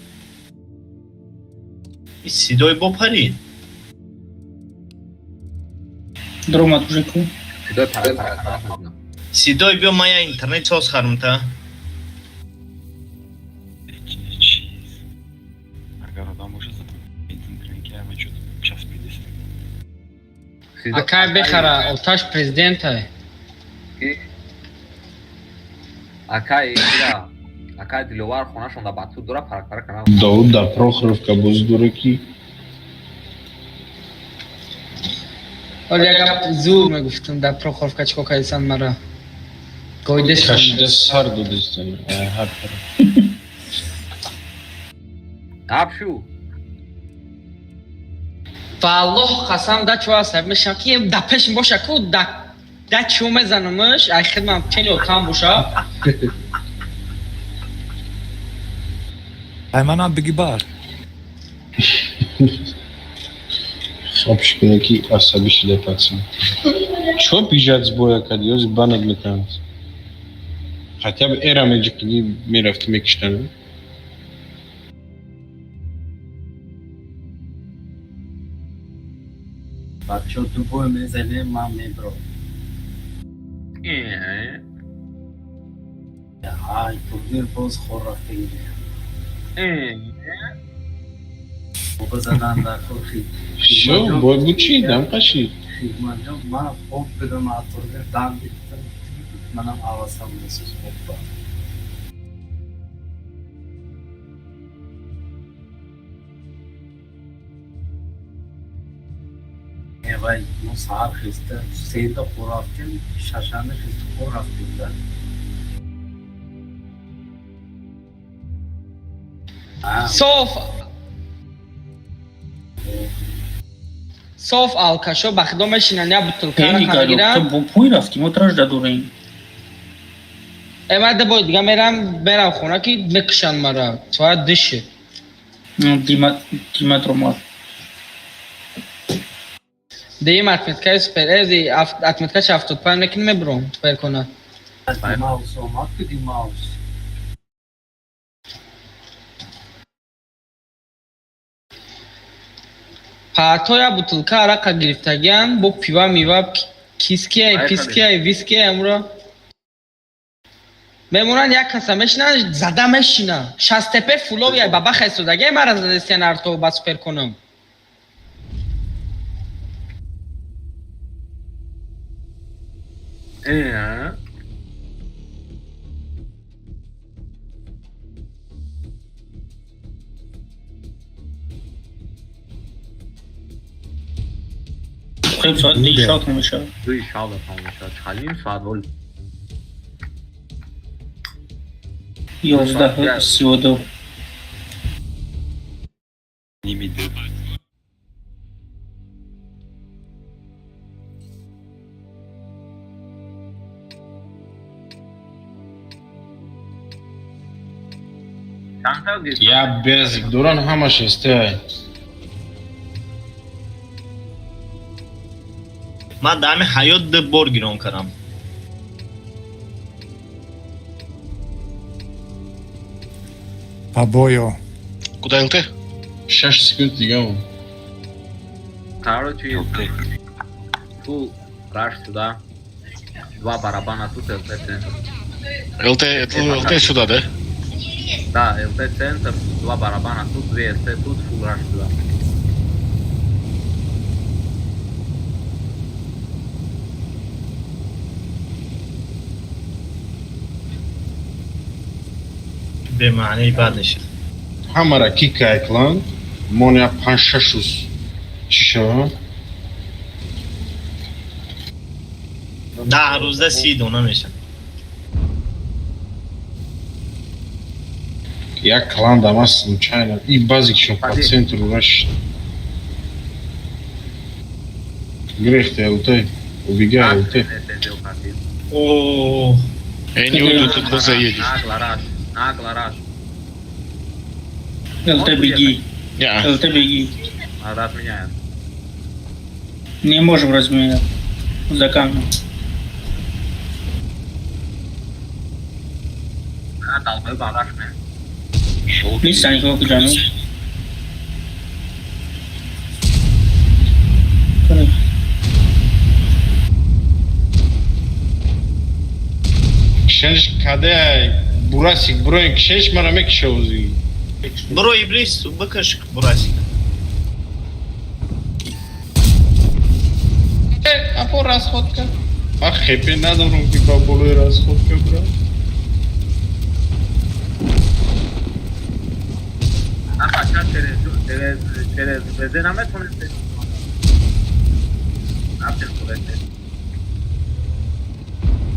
И сидой бо парид. Дромад уже ку. Сидой парад парад. Сидой, биё, ман я интернет соз харам та. Чиз. Агар одам боша, интернет ки ҳама чӯ часпидест. Акай бехара, оташ президентай. Ки? Акай кира. Акай Диловар хонашон да Бату дора, парак парак канал. Дауд да Прохоровка боз дора ки. Оли як гап зур мегуфтам, дар Прохоровка чикор кардисан мара. Гойдеш. Кашида сар додистан ҳар тараф. Апшу. Ба Аллоҳ қасам, да чо аст мешам ки да пешм боша ку, да чо мезанамш, ай хидмам хеле отам боша. Ай манам биги бар. Хоб шикуна ки асабӣ шида пацан. Чо бижать с боя кади, ёзи банад метавонад. Хотя бы эра меҷиқиди мерафти мекиштан. Бачо, дубой мезанем, ман мебром. Э. Ай, турнир боз хор рафтагиде. Базанан дар кор. Всё, бой бучи, дам қашид. Хидматҷон, ман хоб бидам, атурга дам гирифтам, манам ҳавасам месӯз хобба. Вай, мо саҳар хеста, сета хор рафтем, шашанда хеста хор рафтем да. Соф соф алкашо ба худо мешинанд, як бутылка арақа мегиранд. Бо пой рафтем, мо тражда дорем. Э, ман ду бор дига мерам хона, ки мекушанд мара. Соат души. Дима, Димат ромад. Диим отметкаи супер. Эзи отметкаш 75 мекунем, мебуром супер кона. Димаус омад ки Димаус. Парто як бутылка арақа гирифтагиан, бо пива мива, киския, пиския, виския амро. Мемонанд, як каса мешинанд, зада мешина. Шастепе фуловия баба хестодагия мара задестиян арто ба супер конам. Хуб, соат 2 шаб тамом мешавад. 2 шаб тамом мешавад. Чалим соат бол. 11:32. Ними ду. Чанд та? Я безик доран, ҳамаш эсте. Ман дар ҳамин ҳаёт ду бор гирон кардам. Бабоё. Куда ЛТ? 6 секунд дига он. Короче, ту раш сюда. Два барабана тут, ЛТ центр. ЛТ, это ЛТ сюда, да? Да, ЛТ центр, два барабана тут, две СТ тут, фул раш сюда. Бемаънии бад мешид. Ҳамара кикай клан, мон я панҷ шаш рӯз чӣ шава? 10 рӯза 30 дона мешад. Як клан дама случайно и базик шо по центру раш. Грехте ЛТ, убегай ЛТ. О, Я не уйду, тут БЗ едет. Нагло раш, нагло раш. ЛТ беги. Не, ЛТ беги. Надо отменяем. Не можем разменять. За камнем. А, долбоеба раш, не? Нест никого куҷа. Кишенш каде бурасик буроин кишенш мара мекиша ози. Буро, Иблис, бикаш бурасик. Э, апо расходка. А хепе надорам ки ба болои расходка бра. А бача через ВЗ наметонисте. Рафтем солете.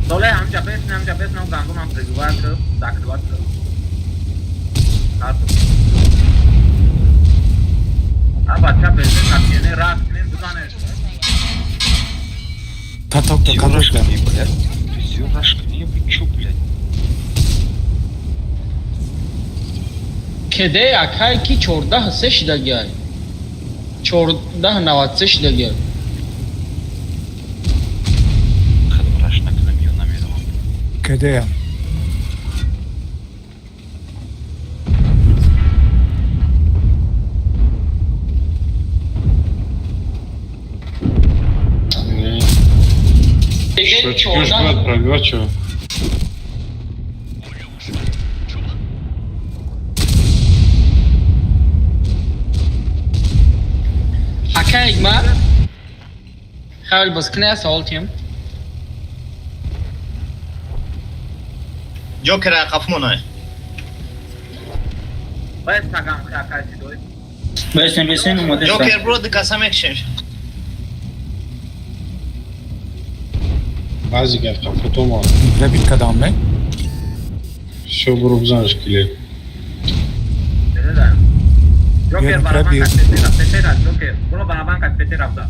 Соле ҳамҷа бесне, ҳамҷа бесне, гандумам призывай ки, закрывать ки. Карту. А бача бесне, капене раш кунем, бизанеш. Каток да, каток да. Блядь. Ты раш кни, вы чё, блядь? Кеде акай ки 14 3 шидагиай. 14,93 шидагиай. Хадам раш накунам ё намедонам. Кедеям. Не. Что, чекаш, брат, пробивать чего? Ма хавал боз кина савол тием. Ҷокер қафмонай. Бояд сагам хакаси дой. Бесен, бесен, омода. Ҷокер, бро, ду каса мекушем. Баъзе гап қафотома. Пробит кадам, не? Всё, буро бизанш килер. Ҷокер барабан кат петера, петера, Ҷокер. Буро барабан кат петера буда.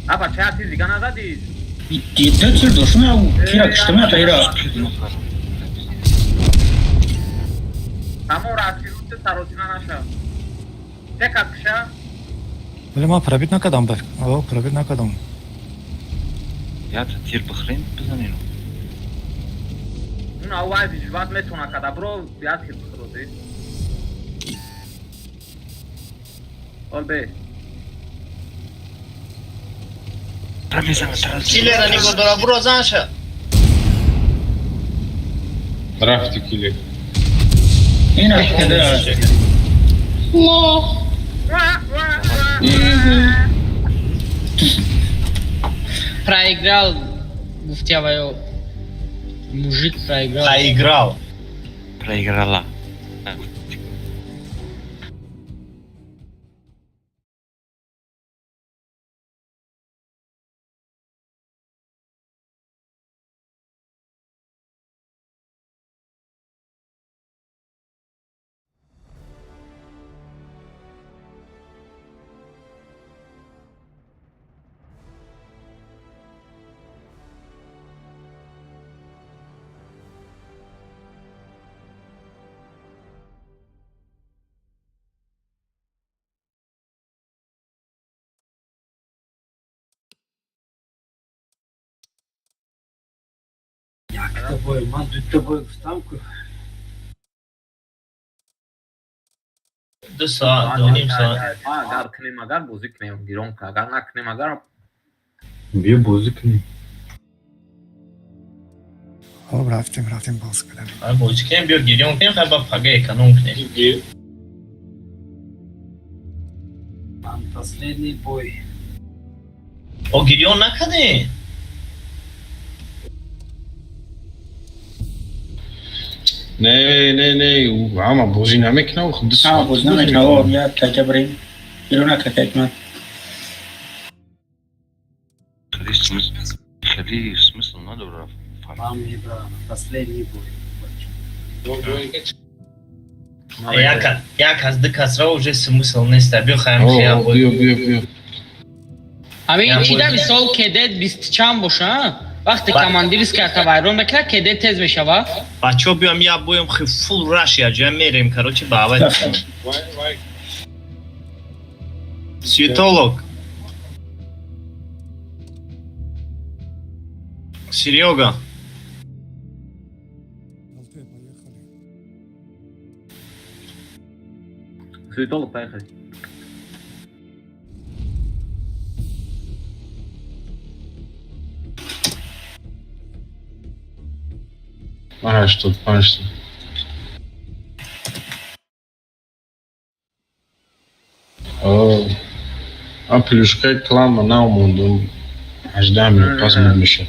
Аба, чая тир дига назадӣ? Ду тир доштум, кира куштам, я таира. Тамом рафти саросима наша. Се кат куша? Вале ман пробит накардам, о, пробит накардам. Ята тир бихӯрем, бизанем. Ун аввал вижват метона када, бро, як тир бихӯрози. Ол бе. Киллера нигоҳ дора, бро, занша. Рафти килер. Ина када. Лох. Проиграл, гуфтя ваё. Мужик проиграл. Проиграл. Проиграла. Якта бой, ман дута бой гуфтам ку. 2 соат, 2.5 соат. Агар кунем, агар бозӣ кунем, гирон кун, агар накунем, агар Биё бозӣ кунем. Хоб, рафтем, рафтем, боз кардем. Бозӣ кунем, биё гирён кунем, хай ба пага эконом кунем. Ман последний бой. О, гирён накардем. Не, не, не, ҳама бозӣ намекунав. Ҳама бозӣ намекунав, я таҷа барем. Гирён накард ман. Хеле смысл надорад. Ман мебарам последний бой. Як аз ду касра уже смысл нест, биё хаем. Биё, биё, биё. Ҳамин чида, мисол, кедет бисту чанд боша, вақте командирис карта вайрон мекунад, кедет тез мешава. Бачаҳо, биём, я боем хи фул раш, я ҷоя мерем, короче, ба аввал. Светолог. Серега. Поехали. Суетолог, поехали. Ман 85-та. А плюшкаи кланма наомондум. 18 минут пас буд мешад.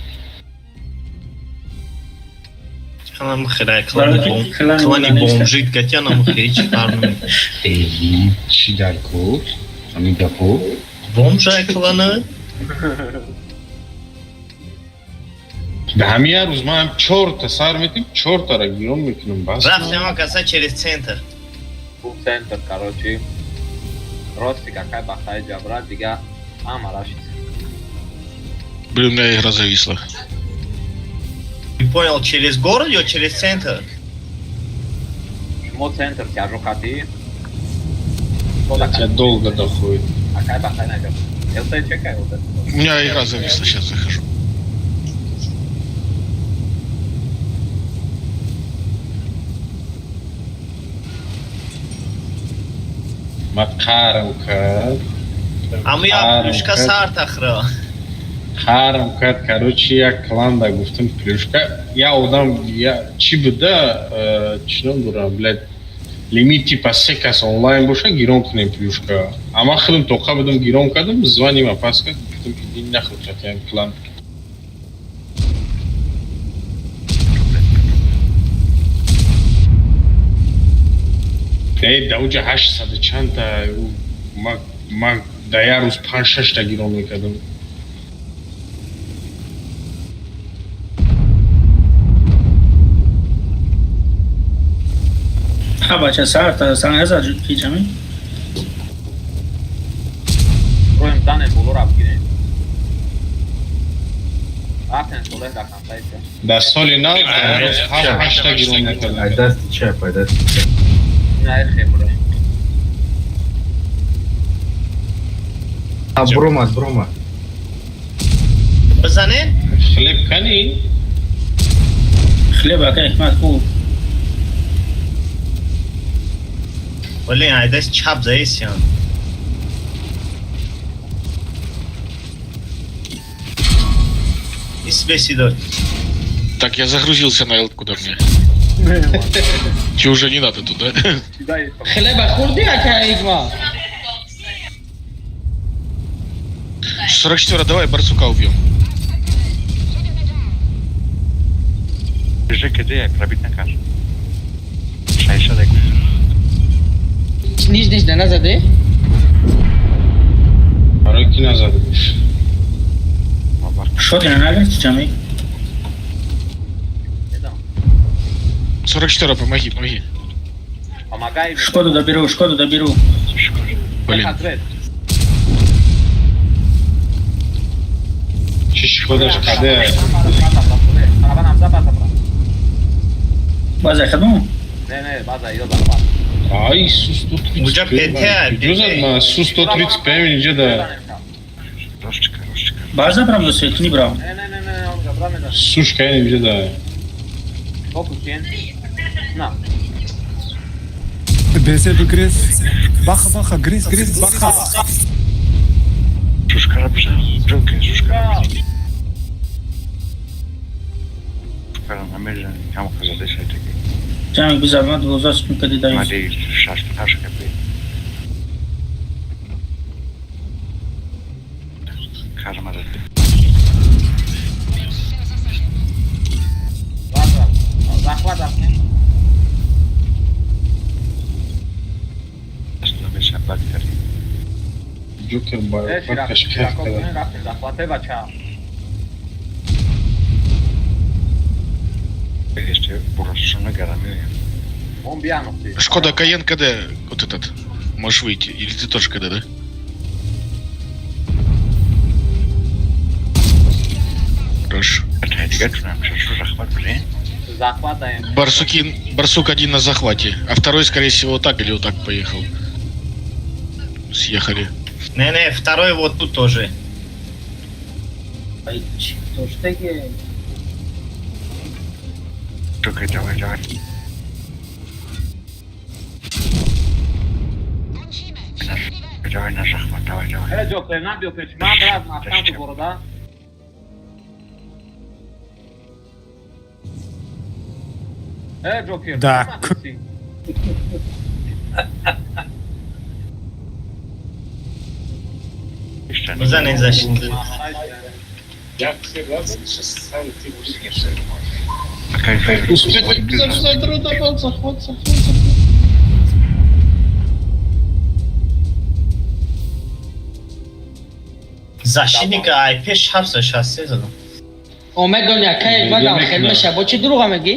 Анам хеле клани бомжит гати, анам ҳеҷ фарқ намекунад. Чӣ дар кор? Ҳамин гапҳо? Бомжай клана. Да ҳамин як рӯз ман чорта сар метим, чортара гирон мекунам, бас. Рафтем, каса через центр. Бу центр, короче. Рости какай бахтаи ҷабра дига ҳама рашид. Блин, у меня игра зависла. Не понял, через город или через центр? Шумо центр тяжо хати. Тебя долго доходит. Акай бахтай наҷаб. Элтай чекай, элтай. У меня игра зависла, сейчас захожу. Ма қарам кард. Ама я плюшка сар тахра. Қарам кард, короче, як кланда гуфтам плюшка. Я одам, я чӣ буда, чӣ ном дорам, блядь. Лимит типа се кас онлайн боша, гирон кунем плюшка. Ама худам тоқа будам, гирон кардам, звание ма пас кард, гуфтам, иди нахуй, хотя клан. Э, да уҷа 800 чандта, ма да як рӯз панҷ шашта гирон мекардам. Ха, бача, сар та сан назад ки ҷами. Роем данем болора бигирем. Рафтем Солеҳ дар консайса. Дар соли нав дар рӯз ҳафт ҳашта гирон мекардам. Ай дасти чап, ай дасти чап. Ина эхе броем. А, бромад, бромад. Бизанен? Хлеб кани? Хлеб ака ҳикмат ку. Блин, ай даст чап заесиан. Ис бесидор. Так, я загрузился на эл, куда мне? Тебе уже не надо туда. Хлеба хӯрдӣ, ака Ҳикмат? 44, давай барсука убьем. ЖКД пробить накаж. Шайша дай. Ниж ниж да назаде? Барои ки назада бош? Шоти нагирифти, ҷами? 44, помоги, помоги. Помогай. Шкоду доберу, Шкоду доберу. Блин. Чӣ шкодаш каде? База хадум? Не, не, база ё захват. Ай, Су 135. Уҷа ПТ, Куҷо зад ма Су 135 инҷа да. Ростчика, ростчика. База брам ё сетни брам? Не, не, не, не, он габра меда. Сушка инҷа да. Фокус кен. На. Бесе бигрез. Баха, баха, гриз, гриз, баха. Шушкара бжа, Джокер, шушкара. Шушкара намежа, кам хазаде шайтаки. Ҷами, бизар, ма 12 секунд кади даи. Мади шаш таш капе. Карма да. База. Захват рафтем. Намеша бактер. Ҷокер ба Э, ширак, кашкаф ширак, када. рафтем захвате, бача. Este бурашона гарами. Он биянохти. Шкода Каен КД, вот этот. Можешь выйти. Или ты тоже КД, да? Хорошо. Дигар чунам шашу захват блин. Захват даем. Барсукин, барсук один на захвате, а второй, скорее всего, вот так или вот так поехал. Съехали. Не-не, второй вот тут тоже. Ай, чӣ доштаги? Джокер, давай, давай. Давай на захват, давай, давай. Э, Ҷокер, на биё пеш. Ман брат мафтам ту борода. Э, Ҷокер. Да. Бизанен защита. Успеть захват, захват, захват. Защитника ай пеш 763 задам. Омед дони, ака Ҳикмат ам хел меша. Бо чӣ дурӯға мегӣ?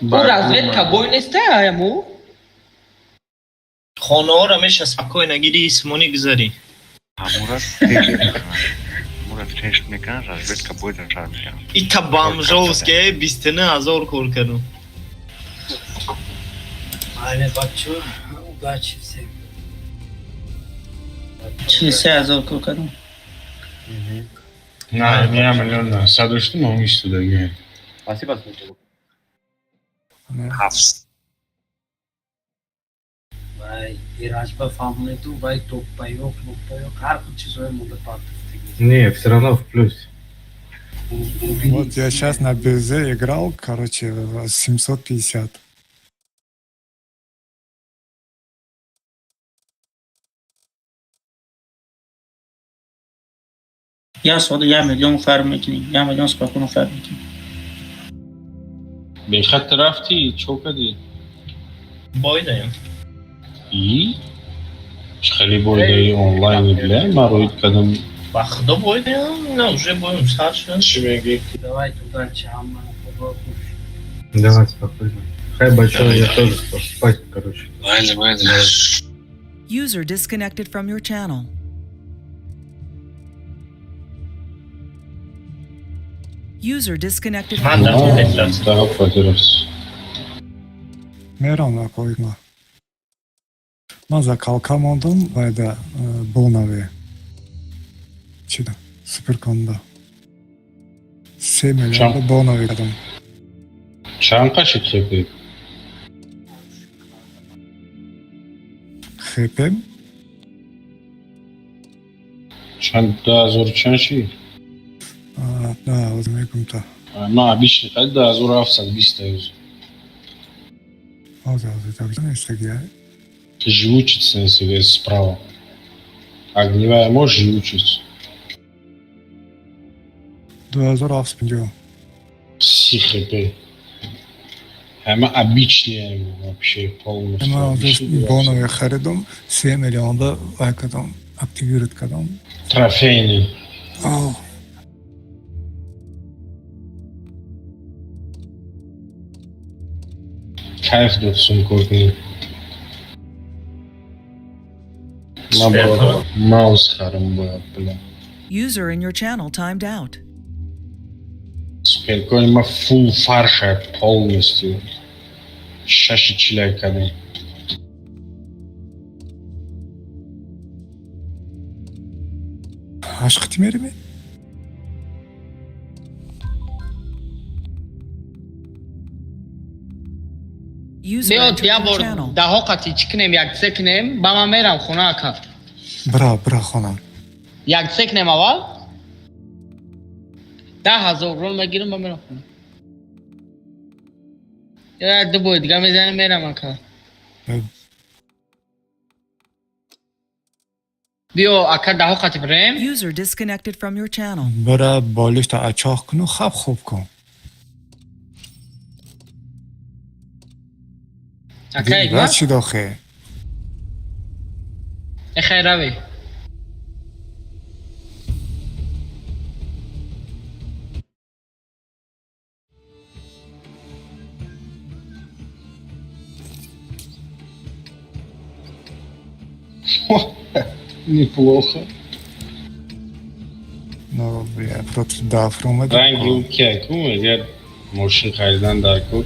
Ӯ разведка бой неста аяму? Хонаҳоро меша спокойно гири, исмонӣ гузарӣ. Амура тест мекунад. Амура тест мекунад, разведка бояд шар мекунад. Ита бомжовский 29 000 кор кардам. Айне, бачо, удачи всем. 43 000 кор кардам. На, 1 миллион 900 доштум, ҳам истодаги. Спасибо, спасибо. Ҳафт. Вай, Ираҷба фаҳмонеду, вай топпаёк, моппаёк, ҳар хел чизҳое монда партофтагӣ. Не, все равно в плюс. Вот я сейчас на БЗ играл, короче, 750. Як соата 1 миллион фарм мекунем, 1 миллион спокойно фарм мекунем. Бехат рафтӣ, чо кардӣ? Бой даем. И? Чӣ хеле бой даи онлайни, бля, ман роид кардам. Ба худо, бой даем, на уже боем сар шуд. Чӣ мегӯӣ? Давайте, удачи, ҳама худо. Давай, спокойно. Хай, большой, я тоже спать, короче. Майли, майли. User disconnected from your channel. User disconnected from Ман your дар channel. туалет рафтам. Да, хватит. Мерам на. Ман закалка мондум вайда бонаве. Чида? Суперконда. 3 миллион Чанд? бонаве кардам. Чанд қашид хепи? Хепем? Чанд, 2000 чанд шид? Да, ҳозир мегум та. Ман обычный қад 2720 юз. Ҳозир, ҳозир, так нестаги. Живучица если справа. Огневая можешь живучить? 2750. 30 хп. Ҳама обычные вообще полностью. Ман ҳозир Обычный. бонове харидум, 3 миллионда вай кардам, активировать кардам. Трофейный. Ау. Кайф дод сумку кунӣ. Ман бояд маус харам бояд, бля. User in your channel timed out. Суперкоин ма фулл фарша полностью. Шаши чилай кардем. Ҳашт қити мерими? User Биёд entered я your бор channel. даҳо қати чӣ кунем, яксе кунем, ба ман мерам хона, ака. Бира, бира хона. Яксе кунем, аввал 10 000 рол мегирам, ба мерам хона. Я ду бой дига мезанем, мерам, ака. Биё, ака, даҳо қати бирем. User disconnected from your channel. Бира, болишта ачоқ куну, хаб хуб кун. Ака, игма. Чӣ дохе? Э, хай, рави. Неплохо. Ну, бля, против дафр омадем. Ранги ӯ кия ку мегӯяд, мошин харидан дар кор.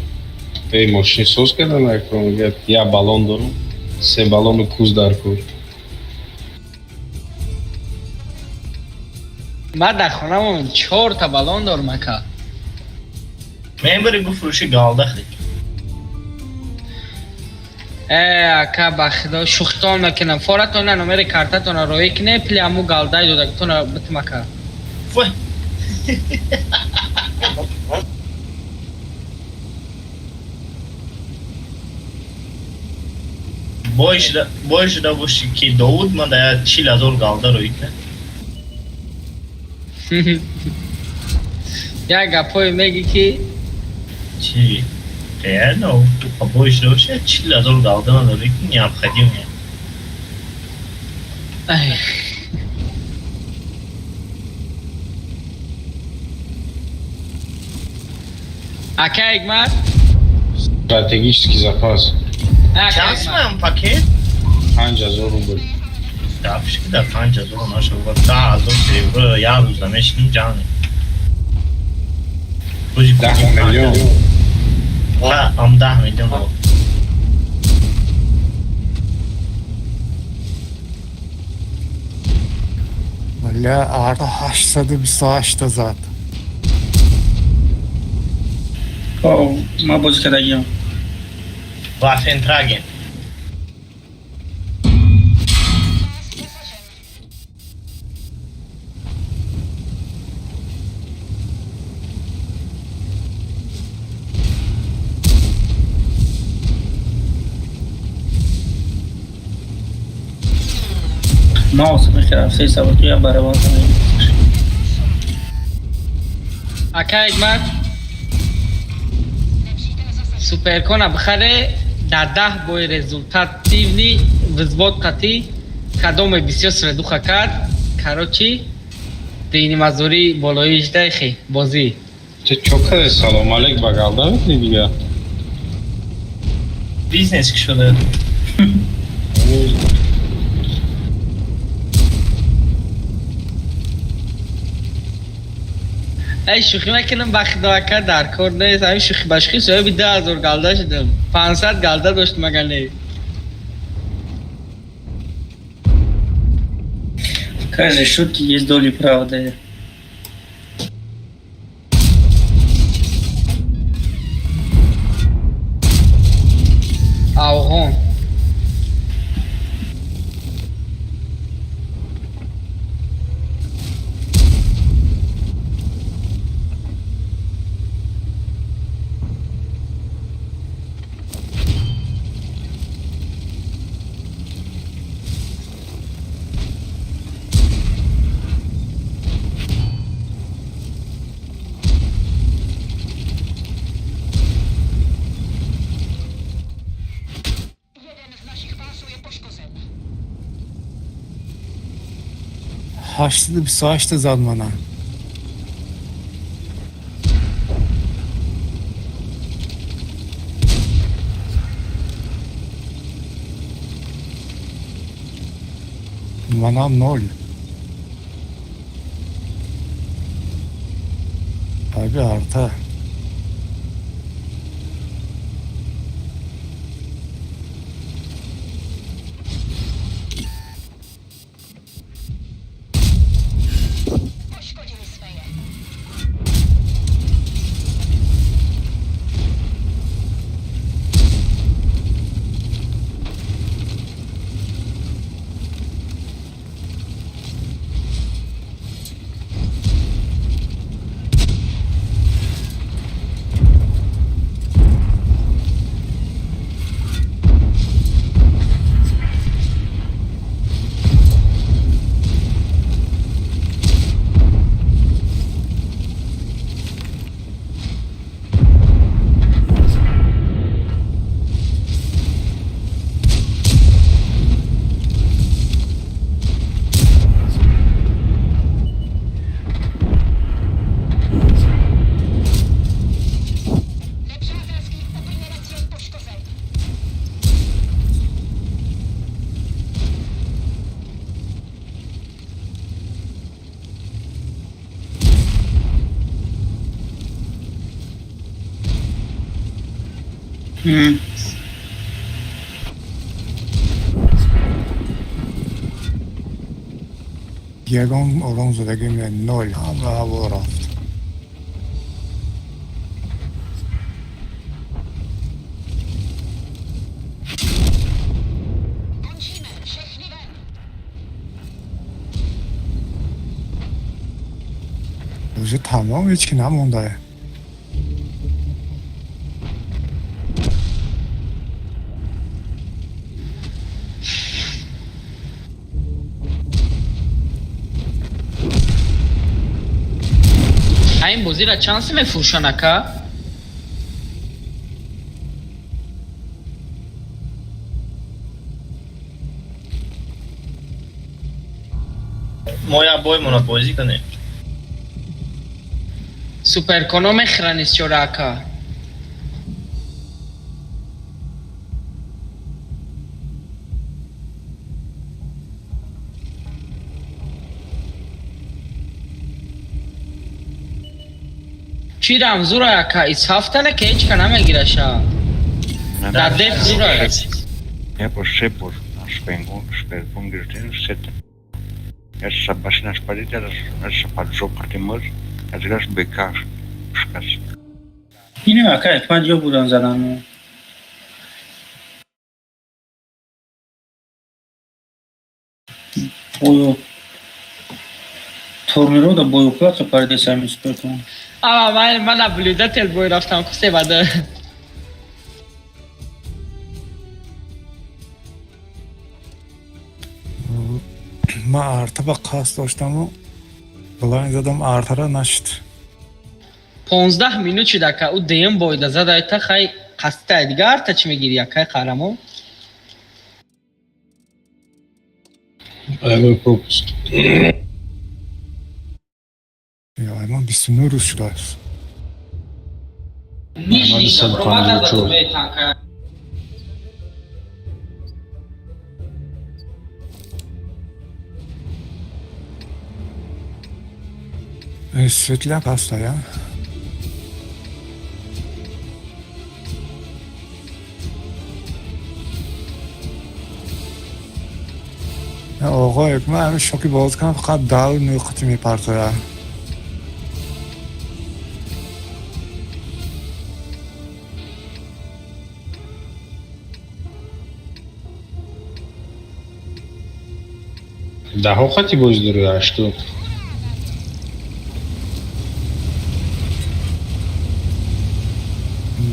Эй, мошин соз кардан дар кор, мегӯяд, як баллон дорум, се баллону куз дар кор. Ман дар хонамон чорта баллон дорам, ака. Мебари бифурӯши, галда харид. Э, ака, ба худо, шӯхитон мекунам. Форатона номери картатона роӣ кине, пили ҳаму галдаи додагитона битм, ака. Вой. Бой шуда боши, ки Довуд ман да 40 000 галда рӯй кунад. Як гапое мегӣ, ки Чи? Реально, бой шуда боши, 40 000 галда ман рӯй кун, необходимо. Ай. Ака Ҳикмат. Стратегический запас. Ака Чанд Ҳикмат. сумам пакет? 5000 рубл. Дафш ки да 5000 нашава, 10 000 серебро як рӯз намешиним, ҷане. Рӯзи 10 миллион. Ам 10 миллион. Бля, арта 828 та зад. О, ма бозӣ кардагиам. Вафентраген. Маус мехерам, се сабату я барабан. Ака Ҳикмат, суперкона бихаре, дар 10 бои результативный взвод қатӣ кадоме бисёр средуха кард, короче, динимазурӣ болои ждайхи бозӣ. Ты чё кади, салом алейк ба галда мекунӣ дига? Бизнес ки шуда. Ай, шӯхӣ мекунам, ба худо, ака, дар кор нест. Ҳамин шӯхӣ ба шӯхӣ соҳиби 2000 галда шудам. 500 галда доштам, агар не. В каждой шутке есть доля правды. Афғон. 828 зад мана. Манам ноль. Аби арта. Ягон урон задагӣ не, ноль. Ҳама ҳаво рафт. Уже тамом, ҳеч ки намондае. Ин бозиро чанд сум мефурӯшанд, ака? Мо як бой мона бозӣ кунем. Суперконо мехӯранд чора, ака. Чӣ рамзура, ака? Ис ҳафтана ки ҳеч ка намегираша. Дар деф зура. Я бор се бор шпенгон шпергон гирифтем, сета. Я машина шпарит, я поджог қати аз гаш бека шикаст. Ино, ака Ҳикмат, ё будан задан. Бою турниро да бою плата паридесами суперкон. Ама ман наблюдатель бой рафтам ку себада. Ман арта ба қасд доштаму блайн задам, артара нашид. 15 минут шуда, ака, ӯ дуюм бойда зада, та хай қасдтай дига арта чӣ мегирӣ, акай қаҳрамон? Ай пропуск. Аймон 29 рӯз шудааст. Нижний 254. Танка. Светляк ҳаста, я? Оғои, ман ҳамин шоки боз кунам, фақат даҳу нуқти мепартояд. Даҳо хати боз дорӣ, ҳашту.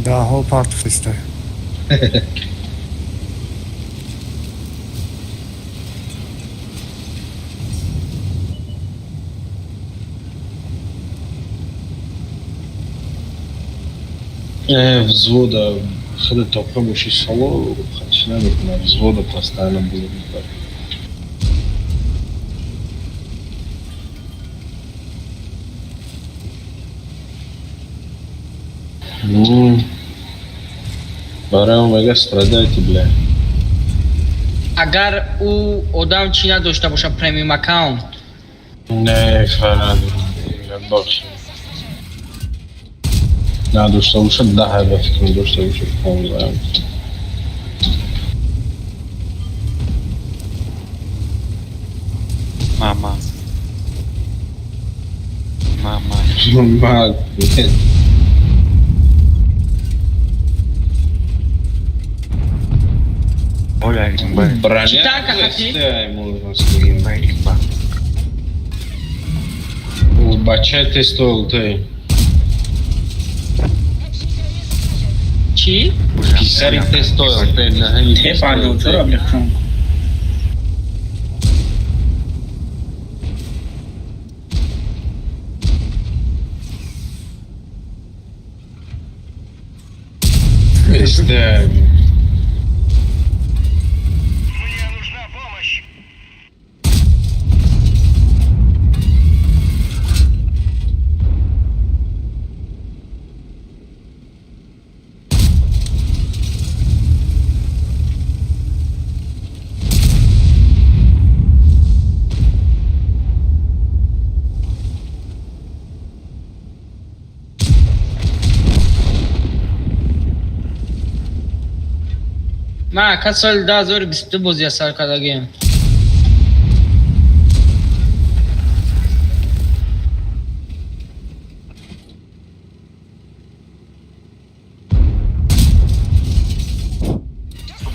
Даҳо партофтиста. Взвода худи тоқа боши, сало хатиш намекунад, взвода постоянно было мебарад. Ну, барои он мега страдайте, бля. Агар ӯ одам чӣ надошта боша, премиум аккаунт. Не, фарад, бахш. Надошта бошад 10, ба фикрам, дошта бошад 15. Мама. Мама. Ма- Оля, имба. Броня Читанка хати? СТ, можно сказать. Имба, имба. Бачай тестоил ты. Чӣ? Писари тестоил ты на ҳами Те 54 облегчен. СТ. Ман, ака, соли 2022 бозия сар кардагием.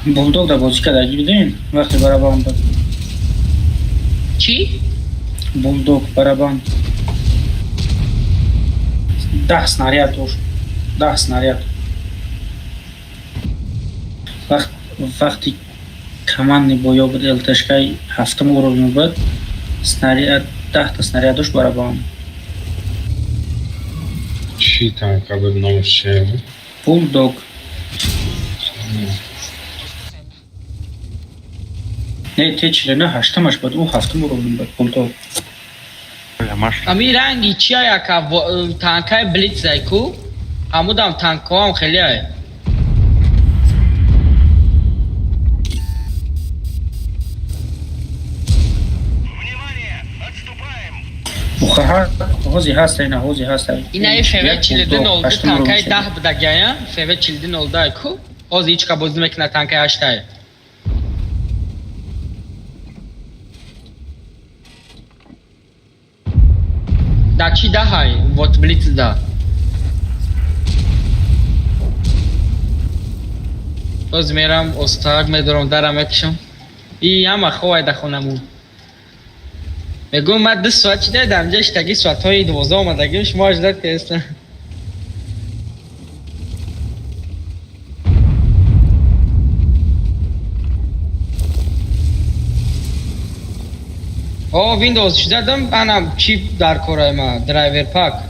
Булдог да бозӣ кардагӣ бидем, вақте барабан буд. Чӣ? Булдог барабан. 10 снаряд дошт. 10 снаряд. Вақт вақти командный боё буд, ЛТшкаи ҳафтум уровень буд, снаряд 10-та снаряд дошт барабан. Чӣ танка буд, номаш чия буд? Булдог. Не, Т 49 ҳаштамаш буд, ӯ ҳафтум уровень буд, Булдог. Оля, Маша. Ами ранги чия, ака, танкаи Блитзай ку, ҳамудам танкҳоам хеле ай. Ухаҳа ҳози ҳастай, на ҳози ҳастай. Инаи ФВ 4202 Ҳаштум танкаи уровень. 10 будагиая, ФВ 4202 ку ҳозир ҳеч ка бозӣ мекунад, танкаи ҳаштай. Да чӣ даҳай вот Блиц да. Боз мерам, остарак медорам, дара мекушам. И ҳама ховай да хонамун. Мегӯм, ман 2 соат чи дедам ҷа иштаги, соатҳои 12 омадагим, шумо аждад кеста. О, Windows задам, ана чип дар корай ма, драйвер пак.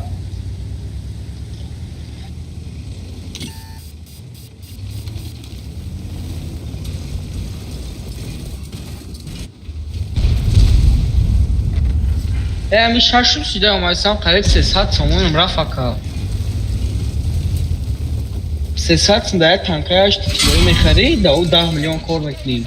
Ами шашум шуда омадам, қариб 300 сомонам рафт, ака. 300 сом дар як танкаи 8 килоӣ мехарӣ, да ӯ 10 миллион кор мекунӣ.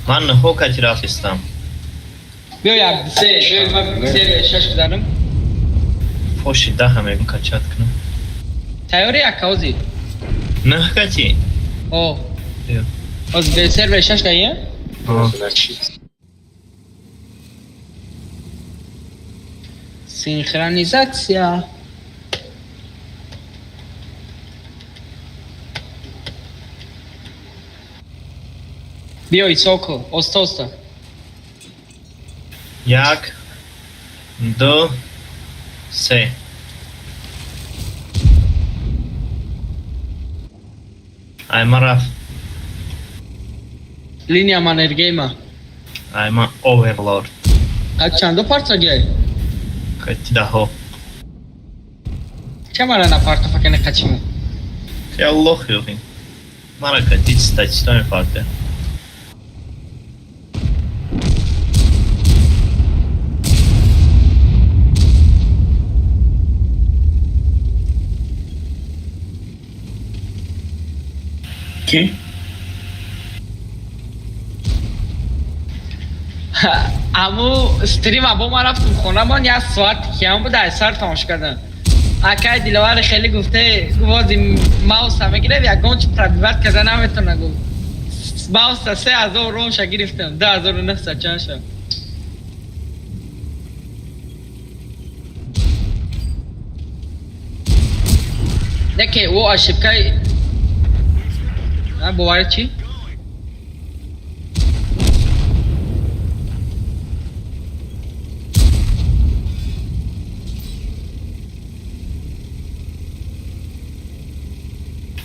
Ман нӯҳо кати рафтистам. Биё, як, се, биё, ман серия шаш гузарам. Поши даҳа мегум, качать кунам. Тайёрӣ, ака, ҳозир? Нӯҳ кати? О. Биё. Ҳозир бе сервери шаш даия? Синхронизация. Биё, Исоко, оста оста. Як, ду, се. Ай, ма рафт. Линия Маннергейма. Ай, ма Оверлорд. А чандо парца гиай? Кати даҳо. Ча мара на парта факане қачиму? Аллоҳ ёхин. Мара кати статисто мепарте. Ки? Аму стрима бо ма рафтум хона, ман як соат киям буда, аз сар тамошо кардам. Акай Диловари хеле гуфте, гувози мауса мегирев, ягон чи пробивать карда наметона, гуфт. Мауса 3000 ронша гирифтам, 2900 чанд шад. Не ки ӯ ошибкаи бовари чӣ?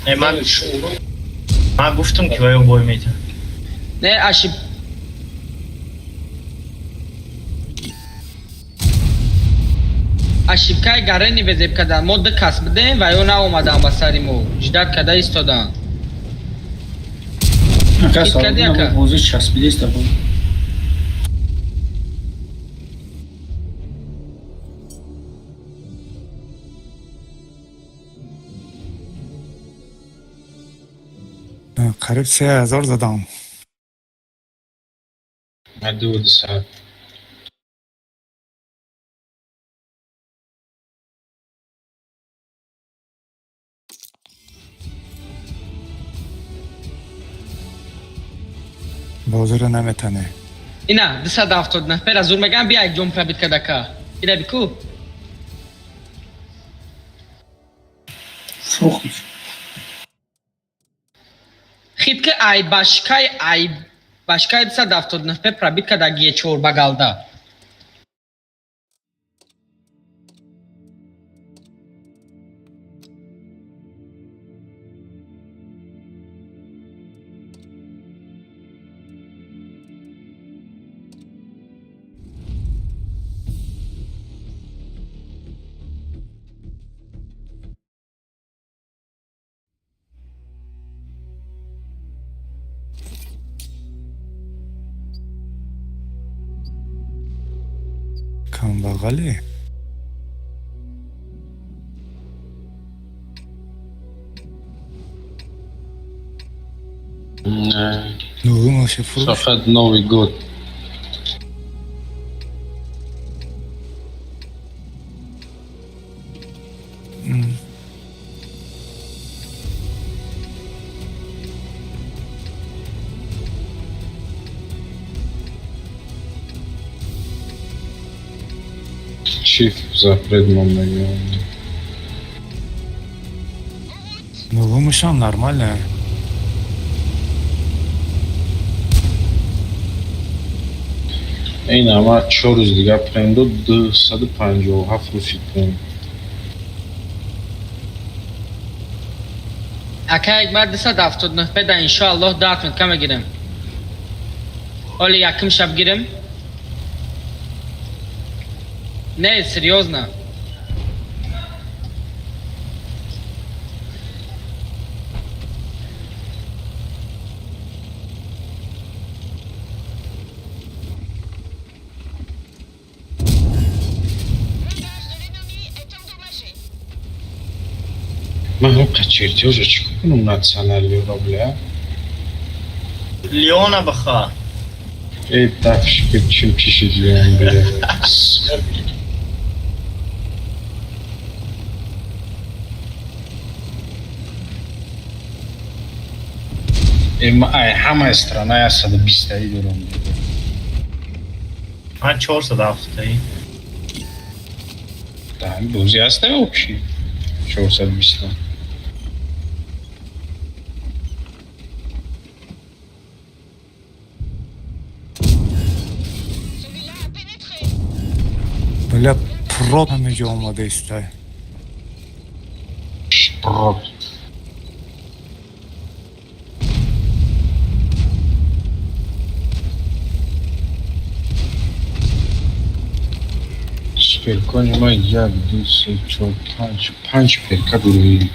Э, ман гуфтам, ки ваё бой метиҳад. Не, ошибкаи Гарени безеб кардан. Мо ду кас будем ва ё наомадан ба сари мо. Ждать карда истодан. Ака. Хит кардӣ, ака? Бозӣ часпидеста бо. Қариб 3000 задам. Ман 2 соат. Бозиро наметане. Ина, 279 пера зур мегам, бия як ҷом пробить кардака. Ина бику? Фрухтиш. Хит ки ай башкай, ай башкай 279 пе пробить карда Г4 ба галда. Камбағале. Не, Нугумаше фурӯш. фақат Новый год. Чиф запрет мондаги. Нугумашам нормально. Ин ама 4 рӯз дига прем дод, 257 рӯз шид прем. Ака, ман 279 педа, иншоаллоҳ, 10 отметка мегирем. Ҳоли якум шаб гирем. Не, серьёзно. Ман ҳам чертёжа чӣ кунам, националиро, бля? Леона баха. Эй, тафши, чим чишид Леон, бля. Ай, ҳамаи страна 120-таи дорам. Ман 407-таи. Бозӣ ҳаста вообще 420. Бля, прот ҳамеҷо омада истай. Шпрот. Суперкони ма як, ду, се, чор, панҷ, панҷ перка дорои.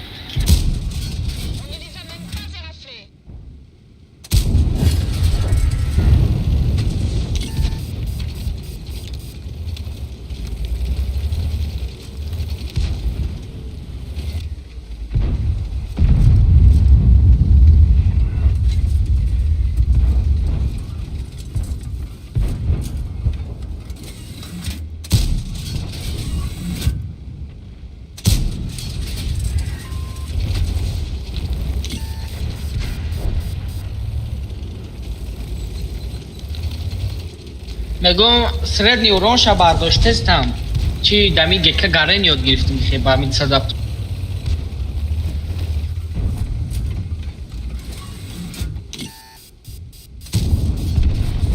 Мегӯм, средний уронша бардоштестам, чи дами гека гарен ёд гирифтем, хе ба ми садап.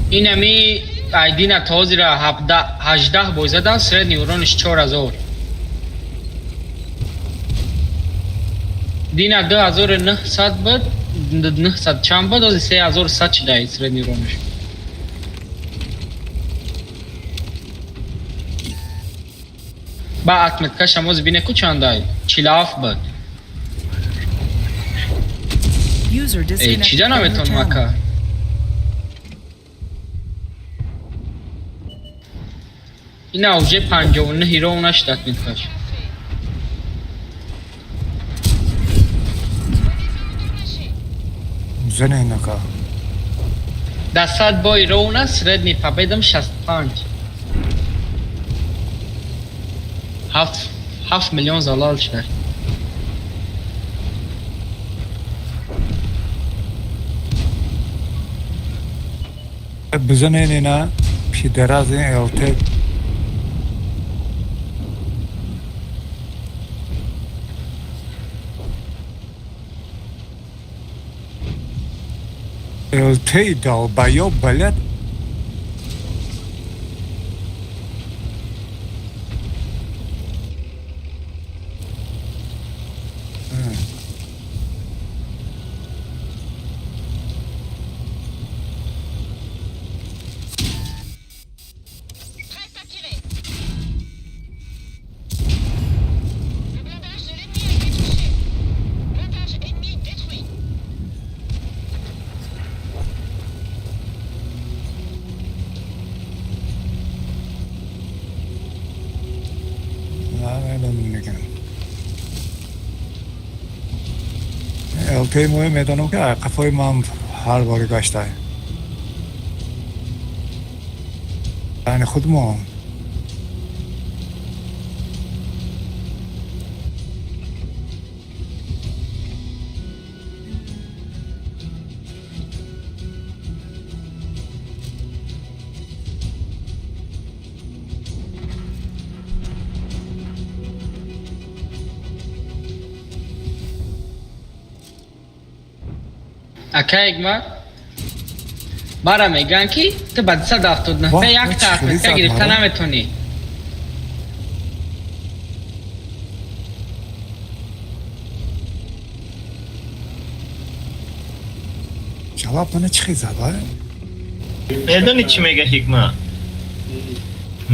Инами айдина тозира 17 18 бой задан, средний урониш 4000. Дина 2900 буд, 900 чанд буд, ози 3100 шидай средний урониш. Ба отметкашам ози бине ку чандай? 47 буд. User Эй, disconnected чида from your наметонам, channel. ака? Ина уже 59 ҳиро нашид отметкаш. Зане нака. Дар 100 бой ровно средний победам 65. 7 миллион залал шуд. Бизане ина пидеразин ЛТ. ЛТ долбоёб, блядь. Намедонам, мегӯям. ЛТ моя медонам, ки қафои ман ҳар бори гаштай. Яъне худмон. Ака, егма Мара мегӯянд, ки ту ба 279 Вах, якта чӣ хеле отметка зад гирифта мара. наметонӣ. Ҷалаб мана чӣ хел зад, а? Медонӣ чӣ мега Ҳикма?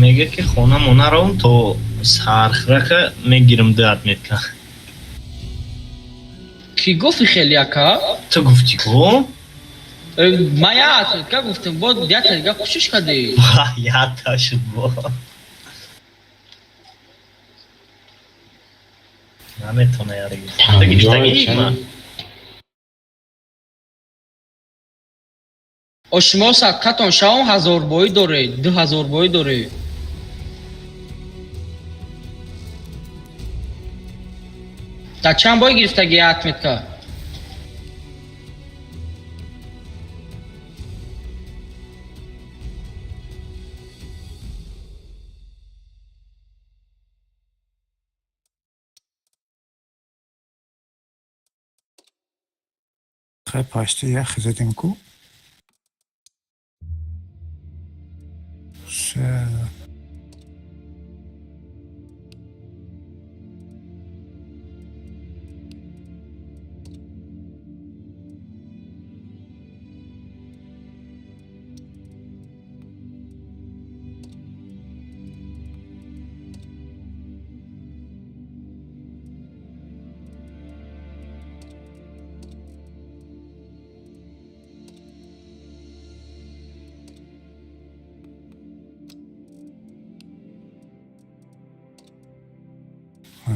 Мега, ки хонамо наравм, то сархрака мегирам ду отметка. Кӣ гуфти хеле, ака? Ту гуфтӣ ку? Ман як отметка гуфтам, бо якта дига кӯшиш кардӣ. Якта шуд бо. Наметона яра гирифта. Ту гирифтагӣ, Ҳикма? О, шумо садқатон шавом, ҳазорбоӣ доред, 2000 боӣ доред. Дар чанд бой гирифтагӣ отметка? Хай, пашти як задем ку. Се.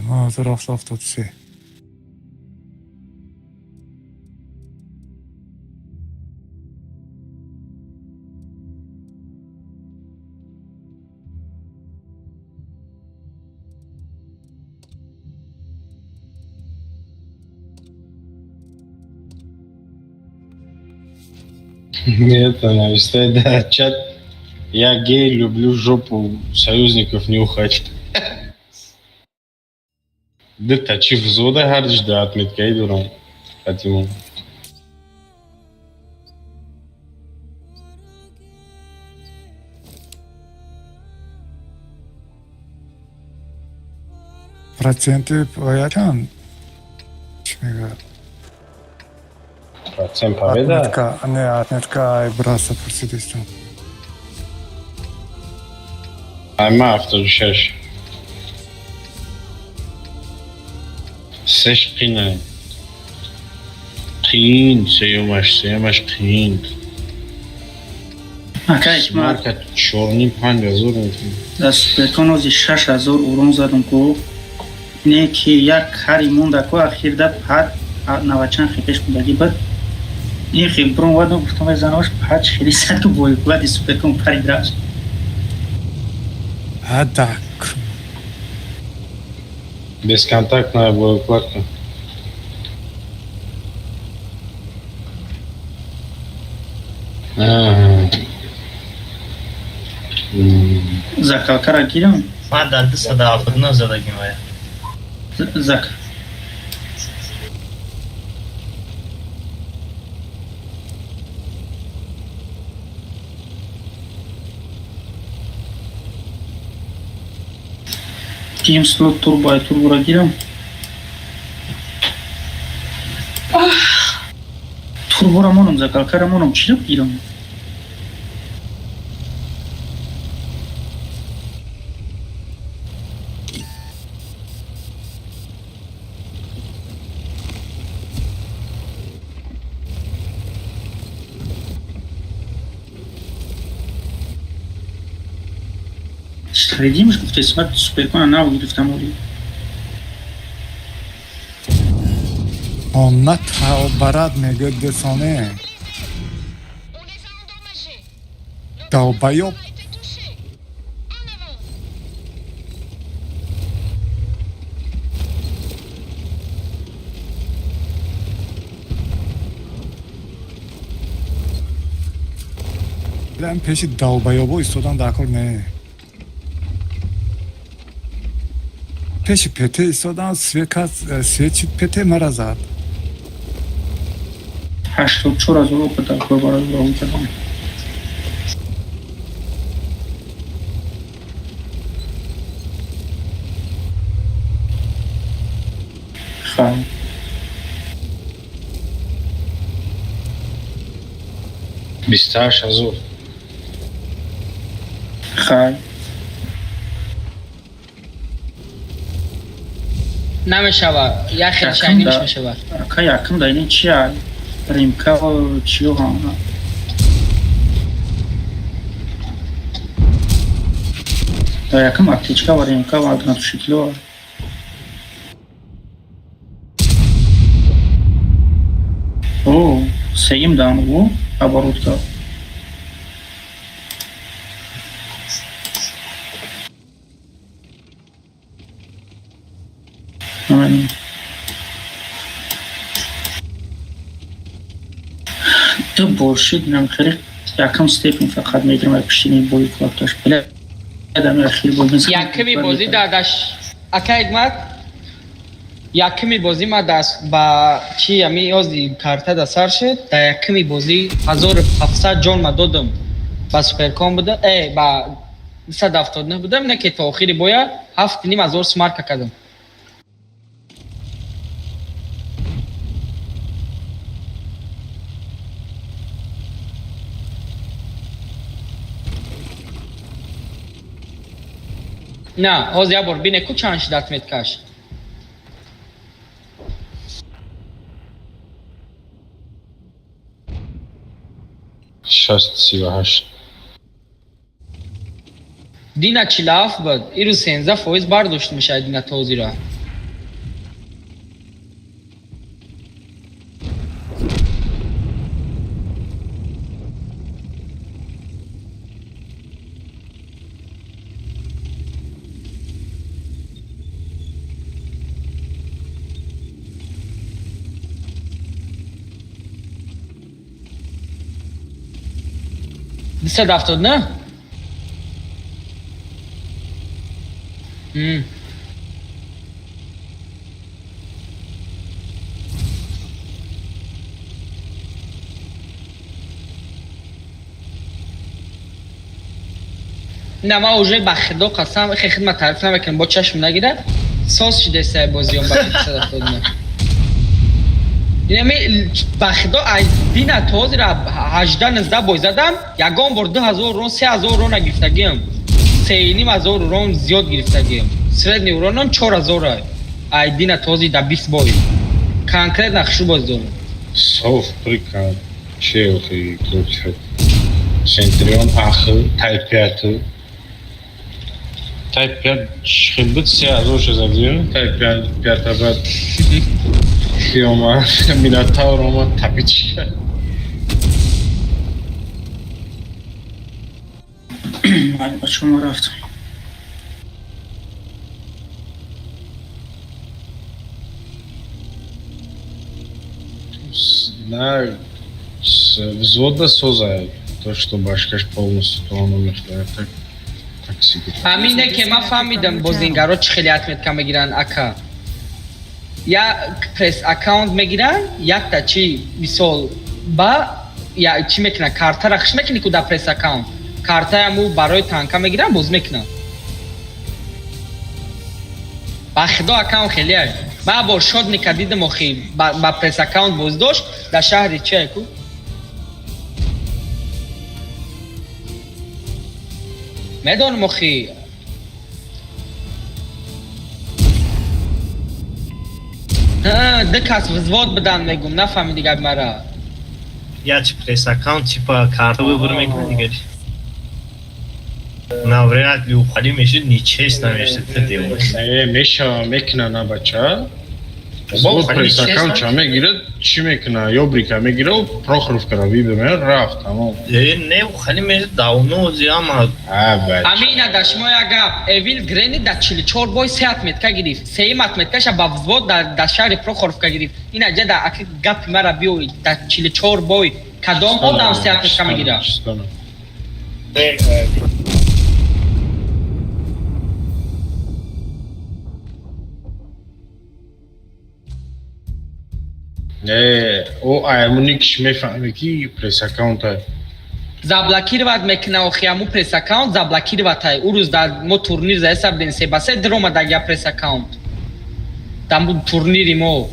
Ма ҳозир рафт 73. Нет, она стоит, да, чат. Я гей, люблю жопу союзников нюхать. Дта чи взвода ҳардиш да отметкаи дорам. Фатимон. Проценти бояд чанд? Чӣ мегӯяд? Процент победа? Отметка, не, отметка ай браса пурсидистам. Ай ма 76. Сеш қина. Қиин, сеюмаш қиин. Ака Ҳикмат. Марка чорним панҷ ҳазор метавонад. Дар суперкон ози 6000 урон задум ку. Не ки як хари монда ку, ахирда пад навачанд хепеш мондагӣ бад. Ин хел брон вадам, гуфтам, вай занош пач хели сад ку бои суперкон парид рафт. Адак. Бесконтактная боекладка. Ага. Закалкара гирам. Ман дар 279 задагим вая. Зак. Тим слот турбо ай турбора гирам. Турбора монам, закалкара монам, чиро гирам? Харидимш гуфте, смат суперкона нав гирифтам оли. Он на барад мегӯяд десоне. Долбоёб. Лам пеши долбоёбо истодан дар кор не. Пеши ПТ истодан, свека свечи ПТ мара зад. 84 000 опыта барои урон кардам. Хай. 28 000. Хай. Намешава, як хел Якум шайниш да. мешава. Ака, якум да ини чи ай? Римка ва чиё ҳа? Да якум аптечка ва римка ва огнетушитель. О, сеюм дан ӯ оборудка. Намедонам. Ду бор шид нам хеле якум степень фақат мегирам ай пуштини бои кулакташ. Бля, дами ахир бой мезанам. Якуми бозӣ дадаш ака Ҳикмат, якуми бозӣ ма даст ба чи ами ози карта да сар шуд, дар якуми бозӣ 1700 ҷон ма додам, ба суперком буда, ба 279 будам, не ки то охири боя 7500 смарка кардам. На, ҳозир як бор бине ку чанд шид отметкаш. 638. Дина 47 буд, ирӯз 13% бардошт мешавад дина то ҳозира. 279? М. На, ман уже ба худо қасам, хе хидмат таъриф намекунам, бо чашм нагира. Соз шидеста бозиён ба 279. Инами ба худо аз дина то ҳозира 18 19 бой задам, ягон бор 2000 рон, 3000 рон гирифтагиам. 3500 рон зиёд гирифтагиам. Средний уронам 4000 ай дина то ҳозир да 20 бой. Конкретно хушу боз дорам. Соф прика че охи крутит. Центрион ах, Type 5. Type 5 шхибит 3602, Type 5 5 баъд ки омад, Минотавр омад, тапич. Ай, бачаҳо, мо рафтем. На взвода соза, то, что башкаш полностью то он умер, так так себе. Ҳамине ки ман фаҳмидам, бозингаро чӣ хеле отметка мегиранд, ака. Я пресс аккаунт мегиранд, якта чи мисол ба я чӣ мекунад, картара хиш мекунӣ ку дар пресс аккаунт. Картаяму барои танка мегиранд, боз мекунанд. Ба худо, аккаунт хеле. Ман бор шотника дидам охи ба пресс аккаунт боз дошт дар шаҳри чия ку? Медонам охи. Ду кас взвод бидан мегум, нафаҳмиди гапи мара. Я чи пресс аккаунт типа карта выбор мекунад дигар. Навряд ли ухали мешид, нечестно мешид, ты делаешь. Не, мешава, мекуна на бача. Взвод пресс аккаунт ча мегирад, чӣ мекуна? Ёбрика мегира, Прохоровкара выбер рафт, тамом. Не, ухали мешид давно ама. А, бач. Амина, да шумо як гап. Эвил Грени дар 44 бой се отметка гирифт. Сеюм отметкаша ба взвод дар шаҳри Прохоровка гирифт. Ина ҷа да аки гапи мара биёй, дар 44 бой кадом одам се отметка мегирад? Чистона. Не, о аймуникш мефаҳме ки пресс аккаунта. Заблокировать мекуна охи, аму пресс аккаунт заблокировать ай. Ӯ рӯз дар мо турнир за ҳисаб дем, се ба се диромад я пресс аккаунт. Там буд турнири мо.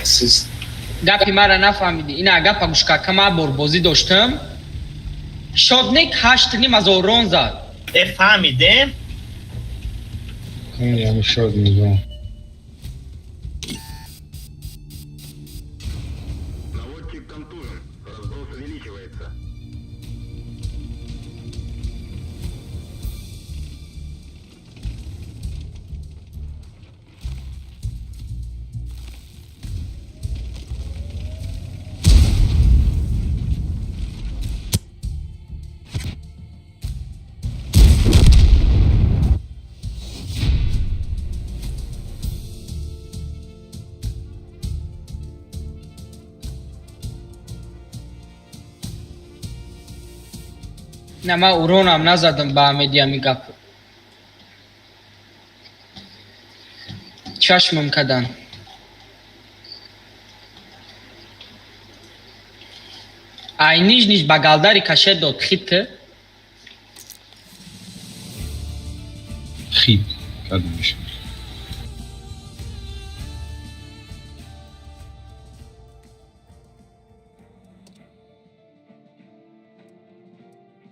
Ассист. Гапи мара нафаҳмидӣ. Ина гапа гӯшкака, ман борбозӣ доштам. Шодник 8,5 ҳазор рон зад. Э, фаҳмидем. Ями шод мегӯям. Наводчик контужен. Разброс увеличивается. На, ман уронам назадам ба Амеди, ами гап. Чашмам кадан. Ай нижниш ба галдари кашет дод, хит ки? Хит кардем мешавад.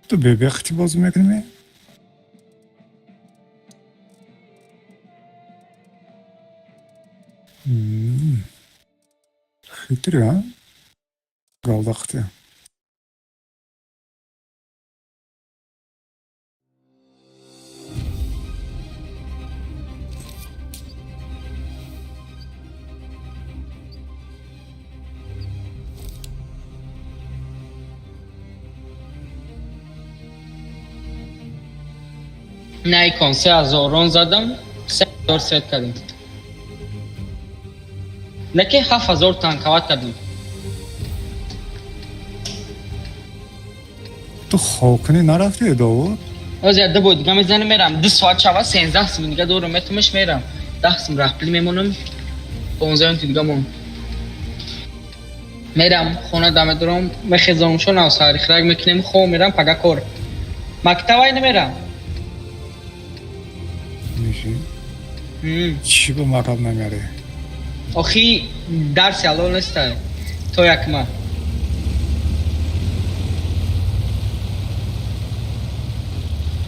Ту бебехти бозӣ мекунӣ? Хитрый, а? Галдахти. На, икон 3000 рон задам, 3000 сет кардем. Не ки 7000 танковать кардем. Ту хокунӣ нарафтӣ, Довуд? Оз я ду бой дига мезанем, мерам. 2 соат шава, 13 сум дига дорум, метумаш мерам. 10 сум раҳпулӣ мемонам. 15 минути дига мон. Мерам, хона да медорам, мехезам, шо саҳари хирак мекунем, хоб мерам, пага кор. Мактабай намерам. Меши? Чӣ ба мактаб намерӣ? Охи дарси ҳалол нестай. То якма.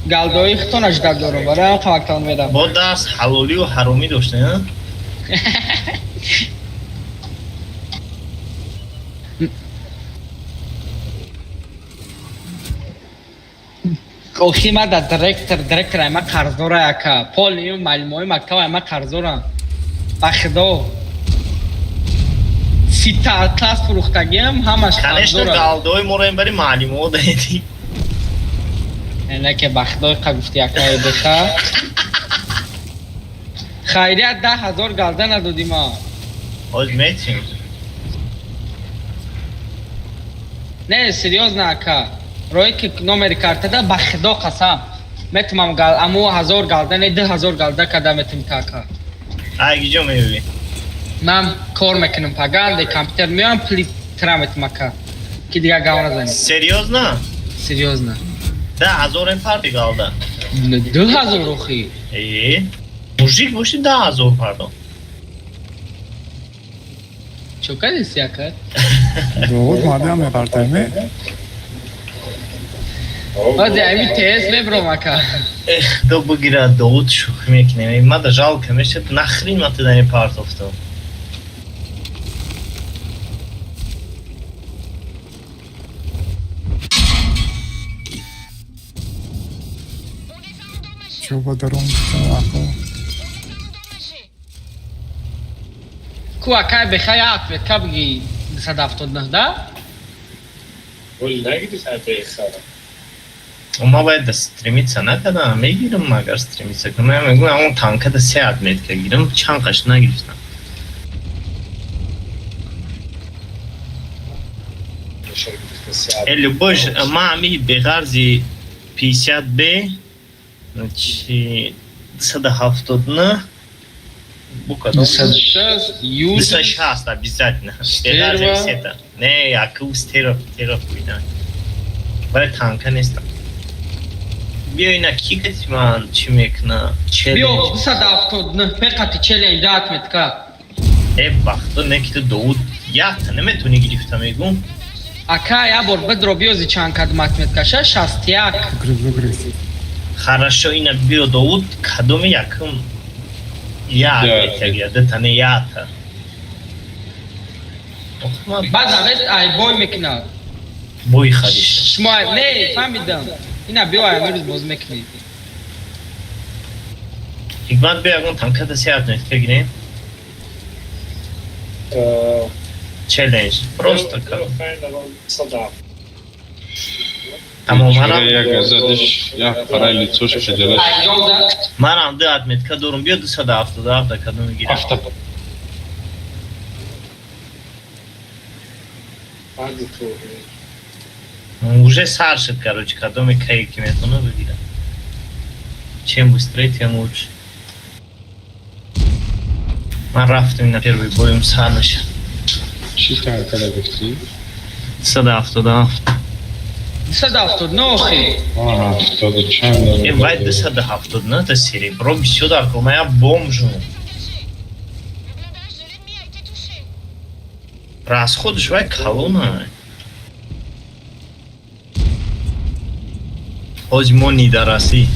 Галдои хитон аждар дорам, барои ҳам мактаб мерам. Бо дарс ҳалолию ҳаромӣ дошта, а? Охи ма да директор ай ма қарздора, ака. Поли маълумои мактаб ай ма қарздорам. Ба худо. Сита атлас фурӯхтагиам, ҳамаш Конечно, қарздора. галдои моро ин бари маълимҳо даҳедӣ. Не ке, ба худои қа гуфти, акаи беха. Хайрият, 10 000 галда надодӣ ма. Ҳоз метим. Не, серьёзно, ака. Рои ки номери картада, ба худо қасам. Метумам гал аму ҳазор галда не, 2000 галда када метум та, ака. Ай гиҷо меёвӣ? Ман кор мекунам пага, анде компютер меоям, пули тира метум, ака. Ки дига гав назанӣ. Серьёзно? Серьёзно. 10 000 ин парти галда? 2000 охи. Э. Мужик боши, 10 000 пардон. Чо кардиси, ака? Довуд мадам мепартайме. Ози ами ТС мебром, ака. Эх, до бигира, Довуд, шӯхӣ мекунем. Мада жалко мешад, нахрин ма тудани партофтам. Чо ба дарун гуфтам ақл. Ку, акай, бехай отметка биги, 279 да? Вол нагирифт бехара. Ма бояд стремиться накардам, мегирам, агар стремиться кунам. Ман мегӯям, ҳамон танкада се отметка гирам, чанд қаш нагирифтам. Э, любой ма ами беғарзи 50 б чи 279 букадом. 260, юзер. 260 обязательно. Стерва. Беғарзи сета. Не, яку стерва, стерва хуйна. Вале танка нестам. Биё, ина кикати ман чӣ мекуна? Биё, 279 пеқати челлендж да отметка. Э, бахто не ки ту, Довуд, якта наметавонӣ гирифта, мегум. Ака, я бор бидро, биёзи чанд кадом отметкаша, 61. Гирифт, гирифт. Хорошо, ина биё, Довуд, кадоми якум я отметка гирад, дитане ята. Баъд авес ай бой мекуна. Бой хадиш. Шумо не фаҳмидам, ина биё, ай амирӯз боз мекунӣ. Ҳикмат, биё, ягон танката се отметка гирем. Челлендж. Просто как. Тамом, манам Як газадиш, як параи лицош қиҷалаш. Манам ду отметка дорум. Биё, 277 кадоми гирам. Авто. Баъди ту. Уже сар шуд, короче, кадоми кае ки метавона бигирам. Чем быстрее, тем лучше. Ман рафтем на первый боем, сар нашад. Чӣ танкада гуфтӣ? 277. 279 охи. Ҳафтоду чанд. Э, вай 279 та серебро бисёр дар кор, ман я бомжум. Расходш вай калона. Ҳози мо нидарасӣ.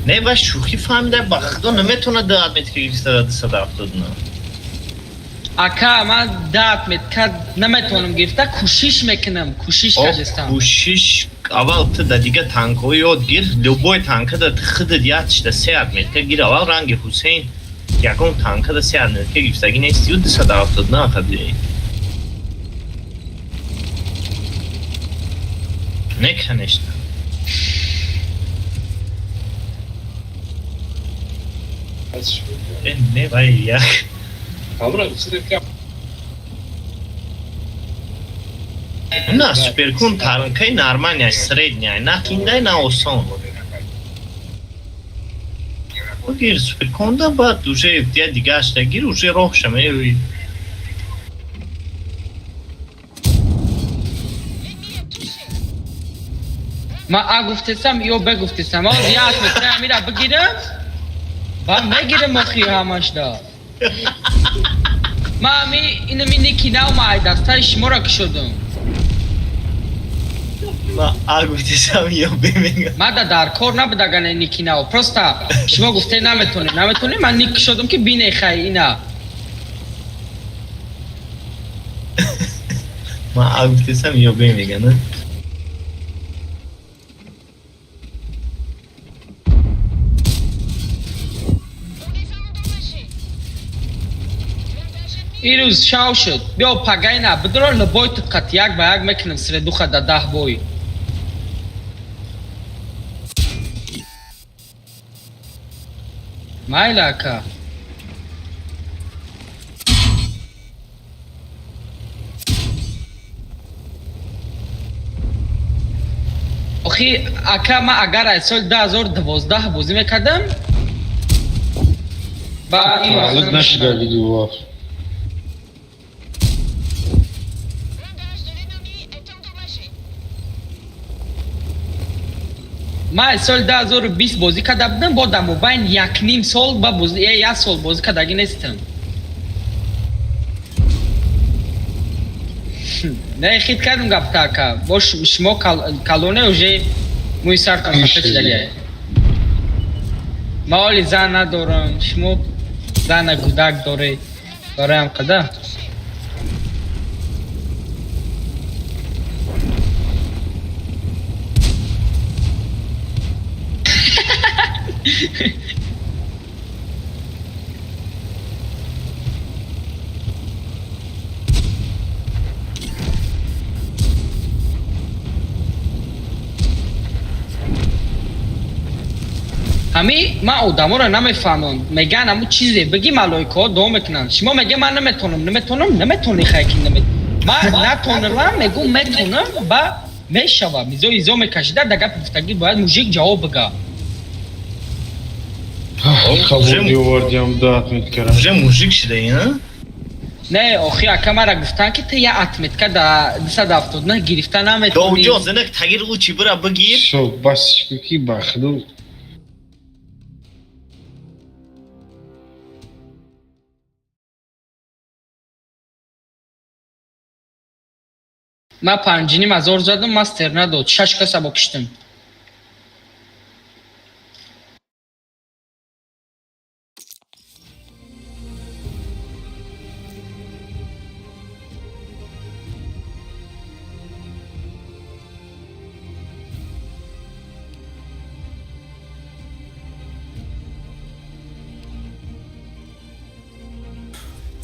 Не, вай шӯхӣ фаҳмида, ба худо наметавонад ду отметка гирифта 279. Ака, ман да отметка наметавонам гирифта, кӯшиш мекунам, кӯшиш кардестам. Кӯшиш, аввал ту да дига танкҳо ёд гир, любой танкада худат ятшда се отметка гир, аввал ранги Ҳусейн ягон танкада се отметка гирифтагӣ нестию 279 қабли. Не, конечно. Э, не, вай як. Камра, чизе. На, суперкун танкаи нормальная, средняя, на киндай, на осон. Гир суперконда, баъд уже я дигашта гир, уже роҳша меёи. Ман а гуфтесам ё б гуфтесам, оз як отметка амира бигирам ва мегирам охи ҳамашда. Ман ами инами ники нав, ма ай дастаи шуморо кушодам. Ма а гуфтесам ё б мегам. Ма да дар кор набудагане ники нав, просто шумо гуфте наметонем, наметонем, ман ник кушодам ки бине, хай ина. Ма а гуфтесам ё б мегам, не? Ирӯз шав шуд, биё пагайна бидро, либой тиққат як ба як мекунем, средуха да 10 бой. Майла, ака. Охи, ака, ман агар аз соли 2012 бозӣ мекардам ба ин вақт Таваллуд нашуда видео вақт. Ман соли 2020 бозӣ карда будам, бо дар мобайн якним сол ба бозӣ, як сол бозӣ кардагӣ нестам. Не, хит кардам гапта, ака. Бо шумо калоне, уже мӯи сартон сафед шудагиай. Ман ҳоли зан надорам, шумо зана гудак доред. Бароям қада. Ҳами ман одаморо намефаҳмам, меган ҳамун чизе бигӣ, малоикаҳо дуо мекунанд. Шумо мега ман наметонам, наметонам, наметони, хайки наме ман натонам, мегӯм метонам, ба мешава. Мизо изо мекашида да гапи гуфтагӣ бояд мужик ҷавоб бига. Хабурди овардиам, да отметка ра. Уже мужик шидаи, а? Не, охи, ака, мара гуфтанд, ки ту як отметка да 279 гирифта наметонӣ. Довҷон, зинак тагир лучи бира бигир. Всё, бас ки ба худо. Ман 5500 задам, мастер надод, шаш каса бо киштам.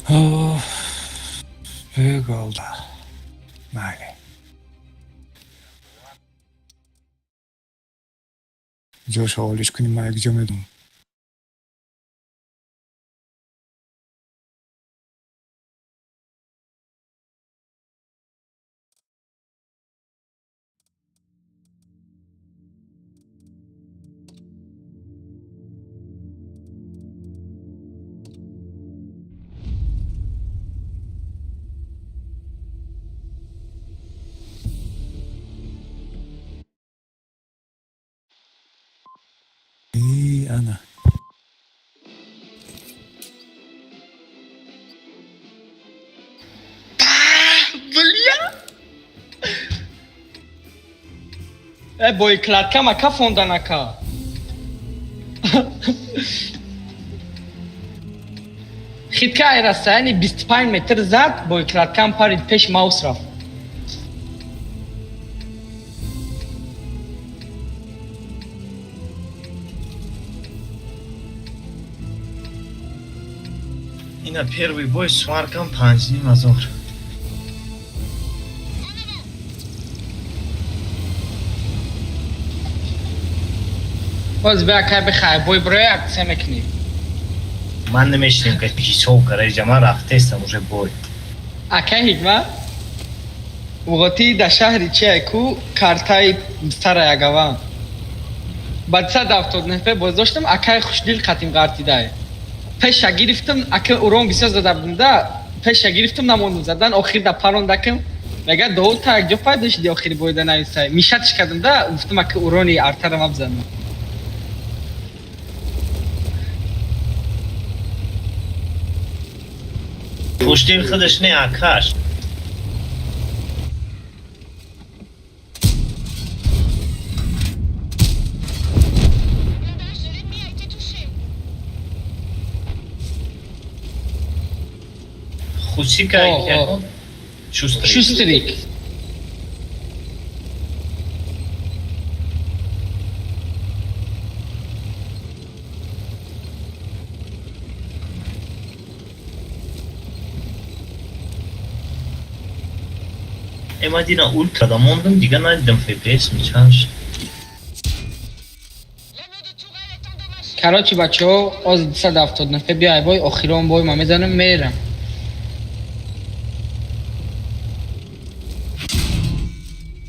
Оф, беголда. Майли. Ҷоша олиш кунӣ, ман якҷо медум. И ана. Бля! Э, боекладка мака фондан, ака. Хитка ай расстояние 25 метр зад, боекладкам парид, пеш маус рафт. Ина первый бой сваркам 5500. Боз бия, акай, бихай, бой броя, акция мекунӣ. Ман намешинем, ка ҳисоб кара, ман рафтестам уже бой. Акай Ҳикма, уғотӣ дар шаҳри чия ку картаи сара ягаван. Ба 279 боз доштам, акай Хушдил қатим ғартидай. Пеша гирифтам, ака, урон бисёр зада будам да, пеша гирифтам, намондум задан, охир да парондакам. Мега доу та якҷо пайдо шуди, охири бойда нависай. Мишатш кардам да, гуфтам, ака, урони артара мабзанам. Хушдил худаш не, акаш. Blindage de l'ennemi a été touché. Хусика. О, о. Шустрик. Шустрик. Э, ман дидам, ультра да мондам, дига надидам FPS чанд шуд. L'anneau de tourelle est endommagé. Короче, бачаҳо, оз 279 биай бой, охирон бой ма мезанам, мерам.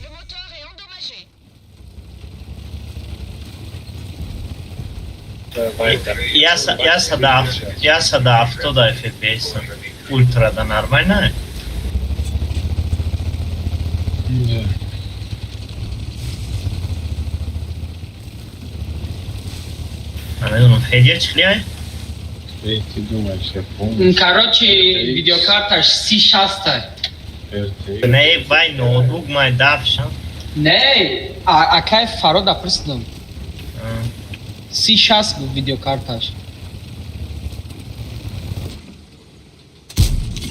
Le moteur est endommagé. 170 FPS ультра да нормально. Да. Намедонам, Федя чӣ хеле? Эй, ты думаешь, я помню. Короче, видеокарташ 3060. RTX. Не, вай ноутбук май дафшам. Не, акай Фарода пурсидам. 3060 буд видеокарташ.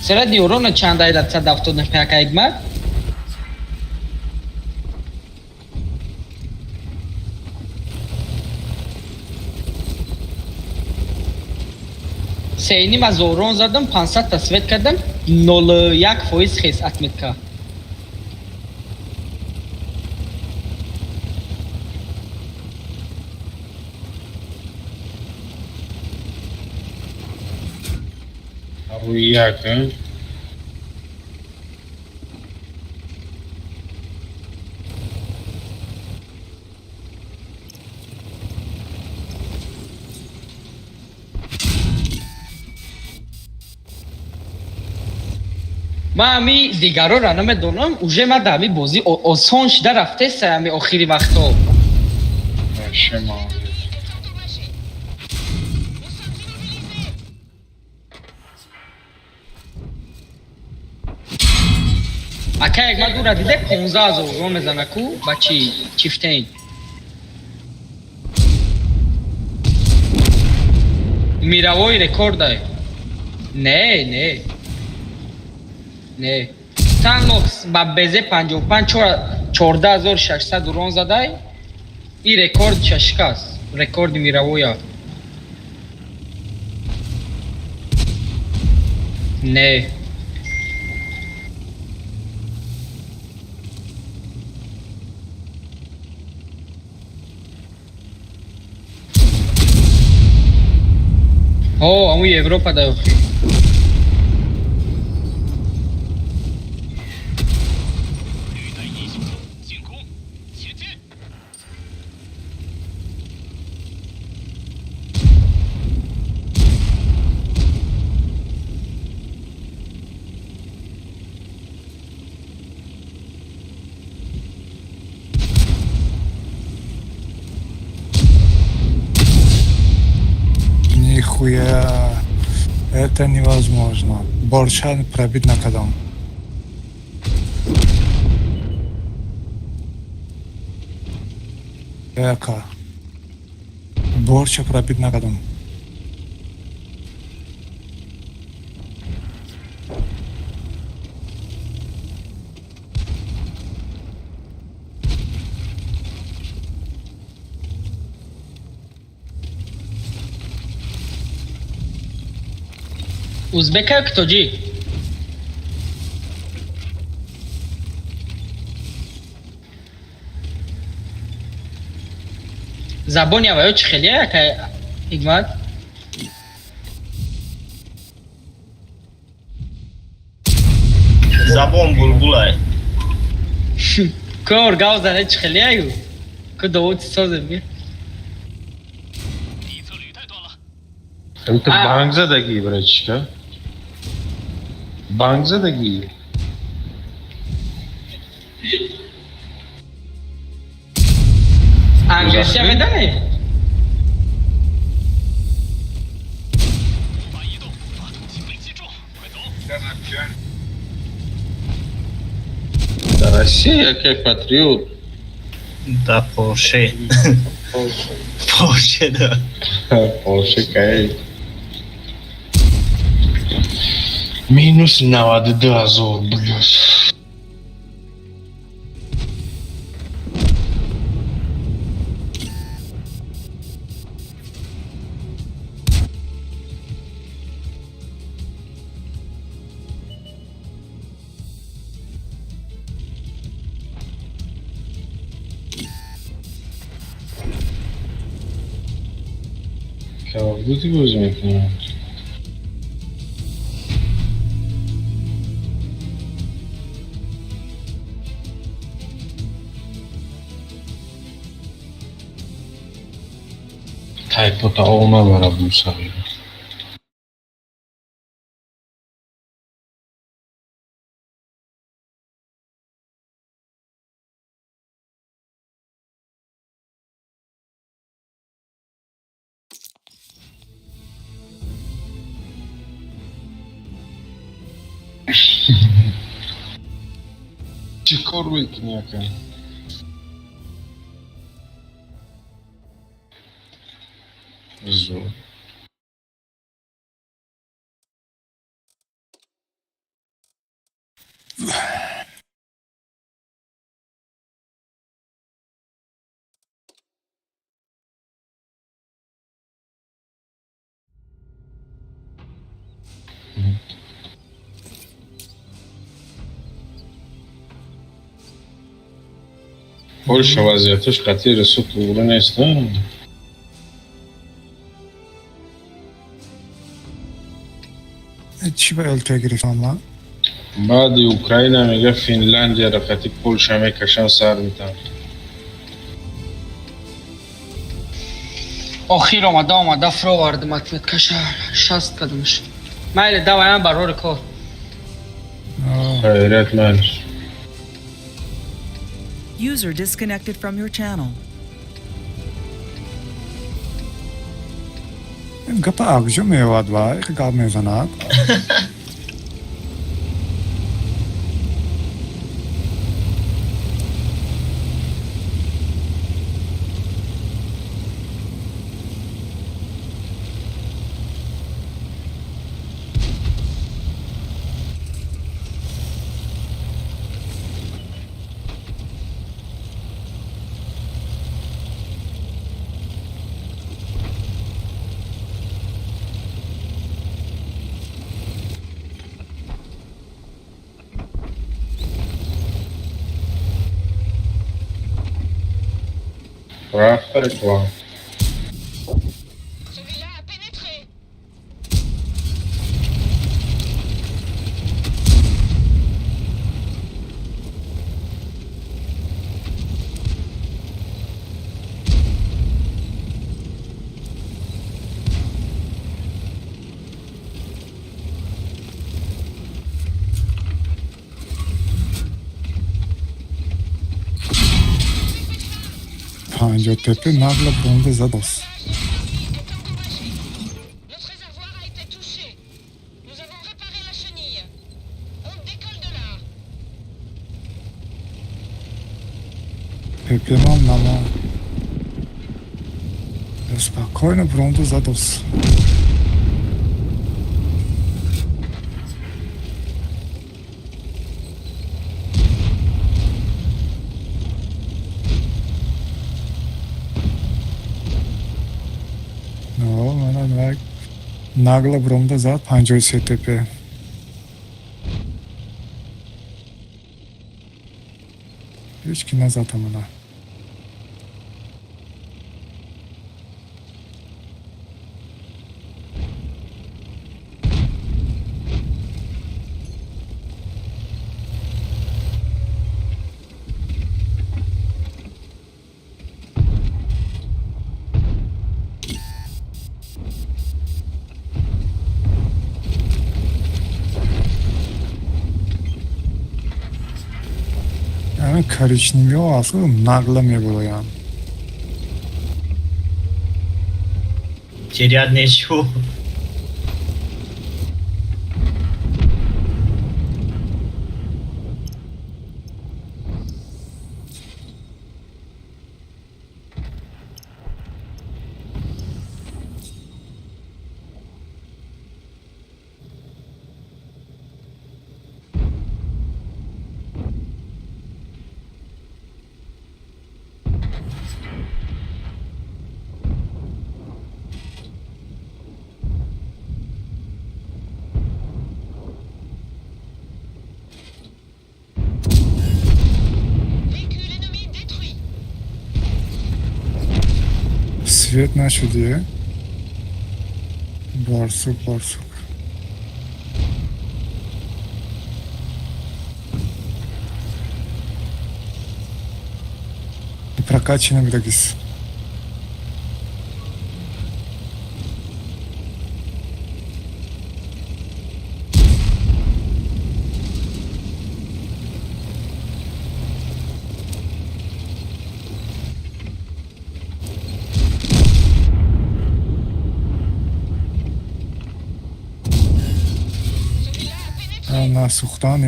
Средний урона чанд айда 175 акай Ҳикмат? Сеним аз урон задам, 500 та свет кардам, 0,1% хес отметка. Як, а? Ман ами дигарора намедонам, уже ман дар ами бозӣ осон шида рафтеса ами охири вақто. Вообще молодец. Ака як ман дура диде 15 000 урон мезана ку ба чи чифтейн. Мировой рекордай. Не, не. Не. Танлокс ба БЗ 55 14600 урон задай. И рекорд шашкаст. Рекорди мировоя. Не. О, аму Европа да охи. Нихуя. Это невозможно. Борчан пробит накадам. Эка. Борча пробит накадам. Узбека ё ки тоҷик? Забони аваё чӣ хеле ака Ҳикмат? Забон булбулай. Кор гав зане чӣ хеле аю? Ку довуд созем би? Это банк задаги, братишка. Банк задаги. Англисия медонӣ? Да Россия, как патриот. Да, Порше. Порше, да. Порше, кай. Минус 92 зор, блядь. Call of Duty бозӣ мекунам. Тайпота ов набара бусағира. Чӣ кор мекунӣ, ака? Зур. Польша вазъияташ қатъи расо туғри нест, а? Чӣ ба ЛТ гирифтам ман? Баъди Украина мега Финляндияро қатъи Польша мекашан, сар метан. Охир омада, омада, фуровардим отметкаша, 60 кадамш. Майли, давай, ман барори кор. Хайрият, майлиш. User disconnected from your channel. Гапа акҷо меояд ва гап мезанад. Рафта реклама. Celui-là a pénétré. Панҷоҳ тепе нагла бомба задос. Est endommagé. Notre réservoir a été touché. Nous avons réparé la chenille. On décolle de là. Пепемам нама. Спокойно бромба задос. Но, мана нагла бромда зад 53 тепе. Ҳеҷ ки назад амана. Ҳамин коричневиҳо асло нагла мебуроянд. Терять нечего. Véhicule ennemi détruit. Свет нашудие? Борсук, борсук. Прокачанный будагис. Celui-là a pénétré. На, на, сӯхтан.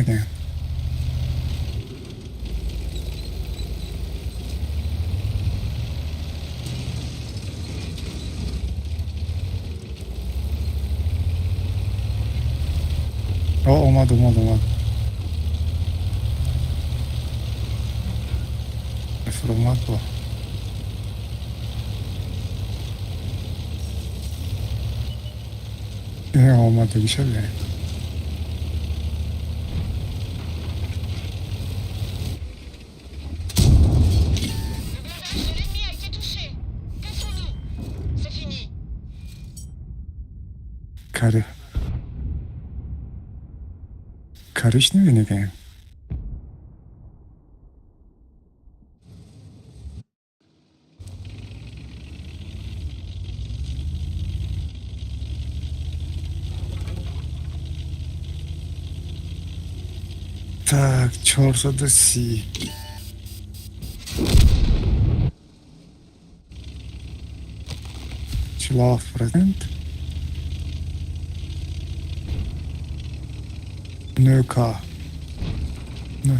О, омад, омад, омад. Омад бо. Омадагиша бе. Le blindage de l'ennemi a été touché. Cassons-nous. C'est fini. Кари. Коричневый неге? Так, 430. 47%. 9К. Не.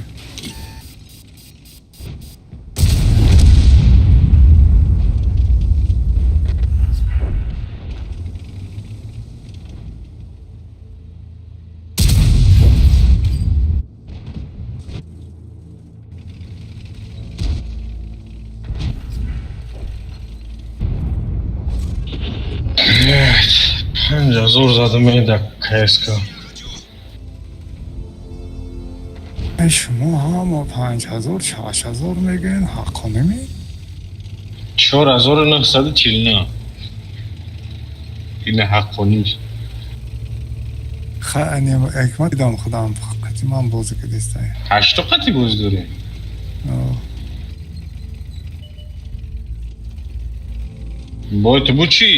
Блять, 5000 задам да КСК. Шумо ҳама 5000, 6000 мегӯен, ҳаққонӣ ме? 4949. Ина ҳаққонӣ. Ха, ма дидам худам, қати ман бозӣ кардистай. Ҳашто қати бозӣ дорӣ? Бой ту буд чӣ?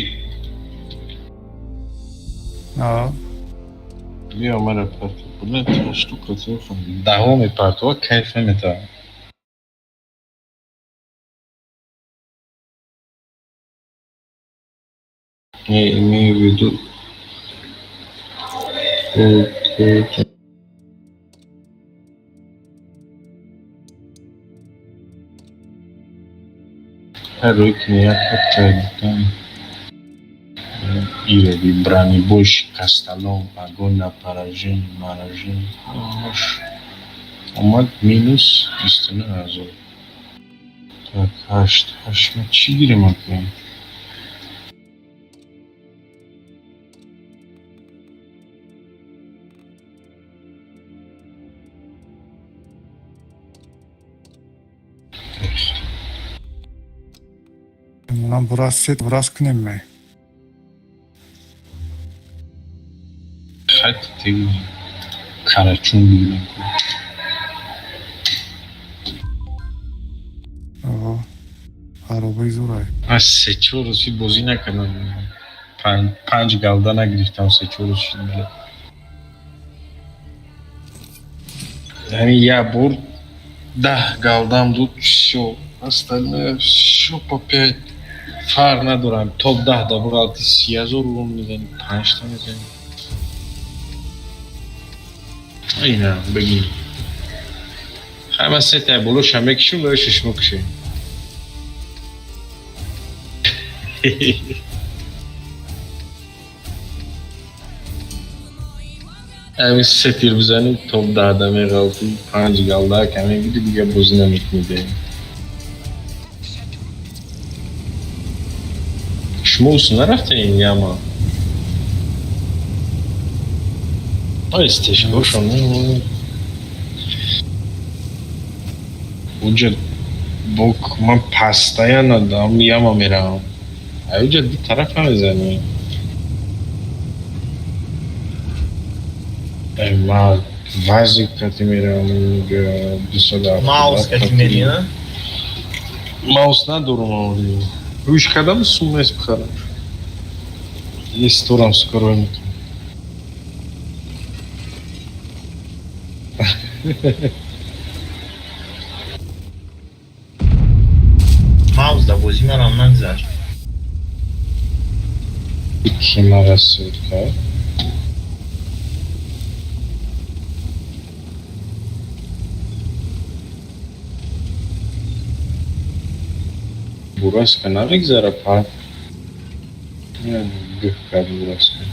Биё мара парто. Блядь, ҳашту қати даҳо мепартова, кайф наметавам. Не, имею в виду. Рӯй як Ироби бронебойщик, Касталон, огонь на поражение, маражение. Омад минус 29 000. Так, ҳашт, ҳашт, ма чӣ гирем акун? Манам бурас сет бурас кунем ме. Хат теги карачун бигирем. О, аробаи зурай. Аз се чор рӯз шид бозӣ накардам. Панҷ галда нагирифтам, се чор рӯз шид, бля. Яъне як бор 10 галдам дод, всё. Остальное всё по пять. Фарқ надорам. Топ 10 да буғалти 30 000 урон мезанӣ, панҷта мезанӣ. Ина, бигин. Ҳама сетая болоша мекишум, ва шишмо кушем. Ҳамин се тир бизанӣ, топ 10 да меғалтӣ, панҷ галда ка мегирӣ, дига бозӣ намекунӣ. Шумо усу нарафтем яма? Ай, стежкошон. Уҷа бок ман постоянно дам яма меравам. Ай уҷа ду тарафа мезанӣ. Ай, ма вазик кати меравам уҷа 270. Маус кати мери, на? Маус надорам оври. Гӯш кардам, сум нест бихарам. Есть торам скоро метавонам. Маус да бозӣ манам нагзашт. Ки мара суд кард? Бураска намегзара па. Гӯх кард Бураска.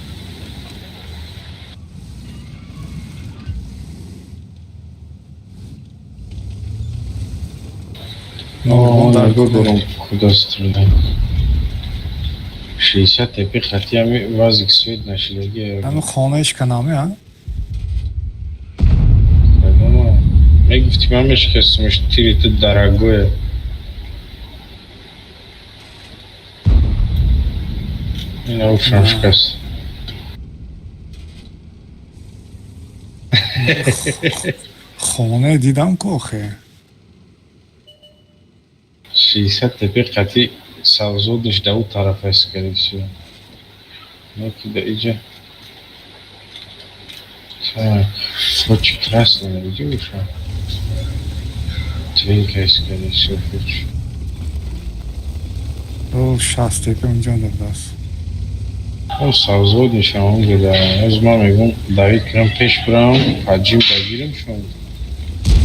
Нигоҳ дорам, куда стрелять. 60 тепи хати ами вазик свет нашидаги. Ами хонаиш канами, а? Мегуфти ман мешикастимаш, тири ту дорогое. Ина ушам шикаст. Хона дидам ку охе. 60 тепи қати савзодиш да ӯ тараф аст, скорее всего. Ну-ка, да иҷа. Так, хочет красный, найди уша. Твинка, скорее всего, хочет. О, 60 тепи унҷо дадаст. О, савзод нишам онҷо да. Аз ман мегӯм, давид кунам, пеш бирам, ҳаҷим дагирам шон.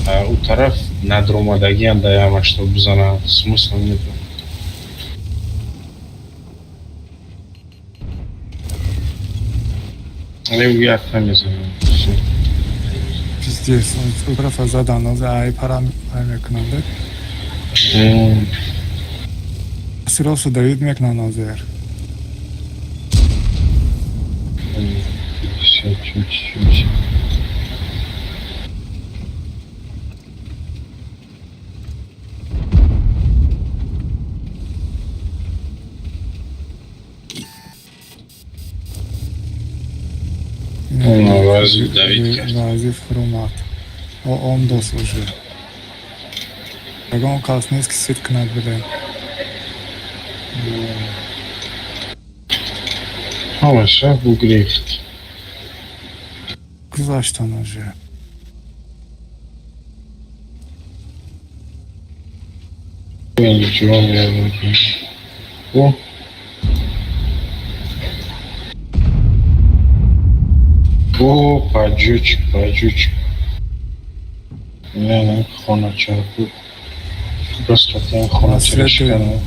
Ӯ тараф надромадагиам да ямашто бизанам. Смысла нету. Але як намезанам. Пиздец, ӯ тарафа задан, оз ай парам ай мекунанд. Сиросу давид мекунанд озер. Всё, чуть-чуть. Вазиф давид кард. Вазиф фуромад. О, он дос уже. Ягон кас нест, ки свет кунад биле. Ҳамаша бугрехт. Гузаштан уже. Ничего не О! О, паджучик, паджучик. Не, не, хонача. Просто там хонача шикана.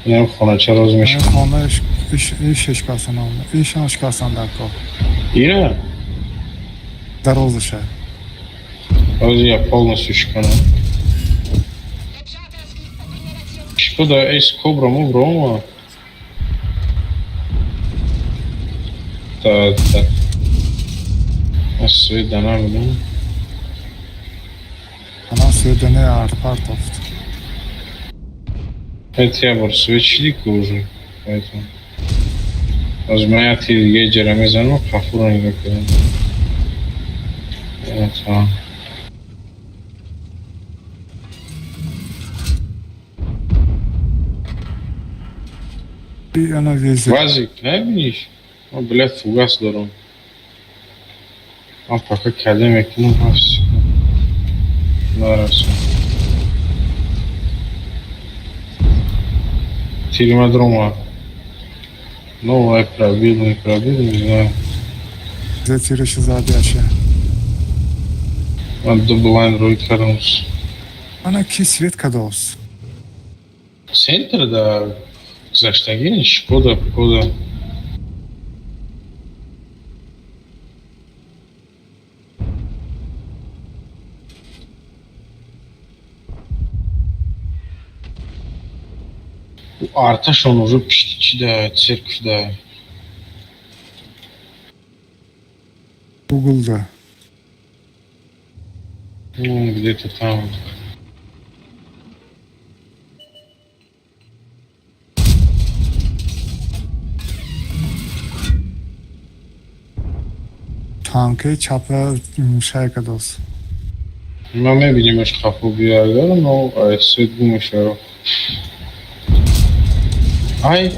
Инам хонача роз мешикана. Хона иш шикастан, ишам шикастан дар кор. Ира? Дарозаша. Роз я полностью шикана. Шкода эс кобра му брома. Та, та. Аз свет да намедам. Ана свет не арт партофт. Это я бор свет шиди уже. Поэтому. Аз ман як тири дига иҷара мезанам, қафуро нигоҳ кардам. Это. Ана везе. Вазик, набиниш? Ман, блядь, фугас дорам. Ман пока кале мекунам 7 секунд. Нарасам. Тирима дрома. Ну, ай пробил, не пробил, не знаю. Зе тириши задяше. Ман ду блайн рӯй кардам. Ана ки свет кадос? Центр да гузаштагӣ Шкода, Шкода. Арташон уже пишти чи да, церковь да. Гуглда. Ну, где-то там. Танки чапа шай кадос. Ман мебинемаш қафо биягар, но свет гум мешава. Ай,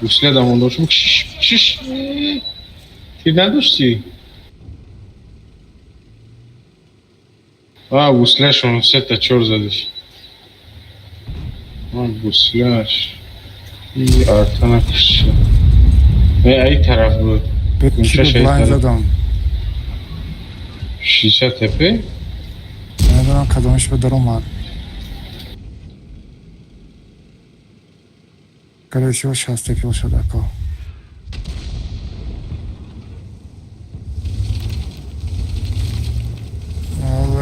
уследам он доштам. Шиш, шиш. Тир надошти? А, гусляш, он сета чор задиш. А, гусляш. И артана кушти. Не, ай тараф буд. Кунчаш ай тараф. Задам. 60 ТП? Намедонам кадомиш ба даромад. Скорее всего, 60 килл шуда ко.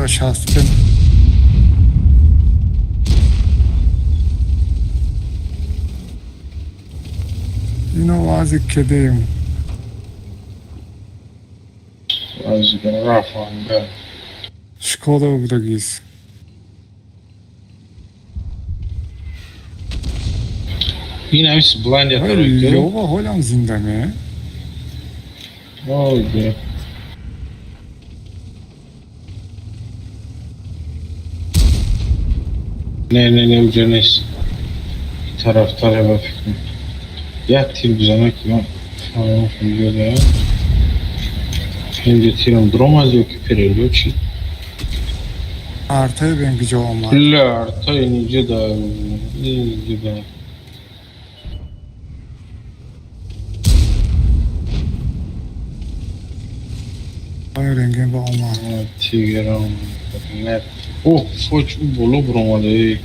65. Ино вази кедем. Вази рафан, да. Шкода будагис. Ин ҳамис бландия. Лёва ҳолам зинда не? Ой, не, не, не, уҷа нест. Тарафтаре ба фикрам. Як тир бизана, ки ман фаҳмам, ёда. Инҷа тирам дуромад ё ки перелё чи? Артаи бен киҷо омад. Ла, арта инҷа да, инҷа да. Ой, рентген ба омад. Тиграм. Не. О, фоч, ӯ боло буромада, эй.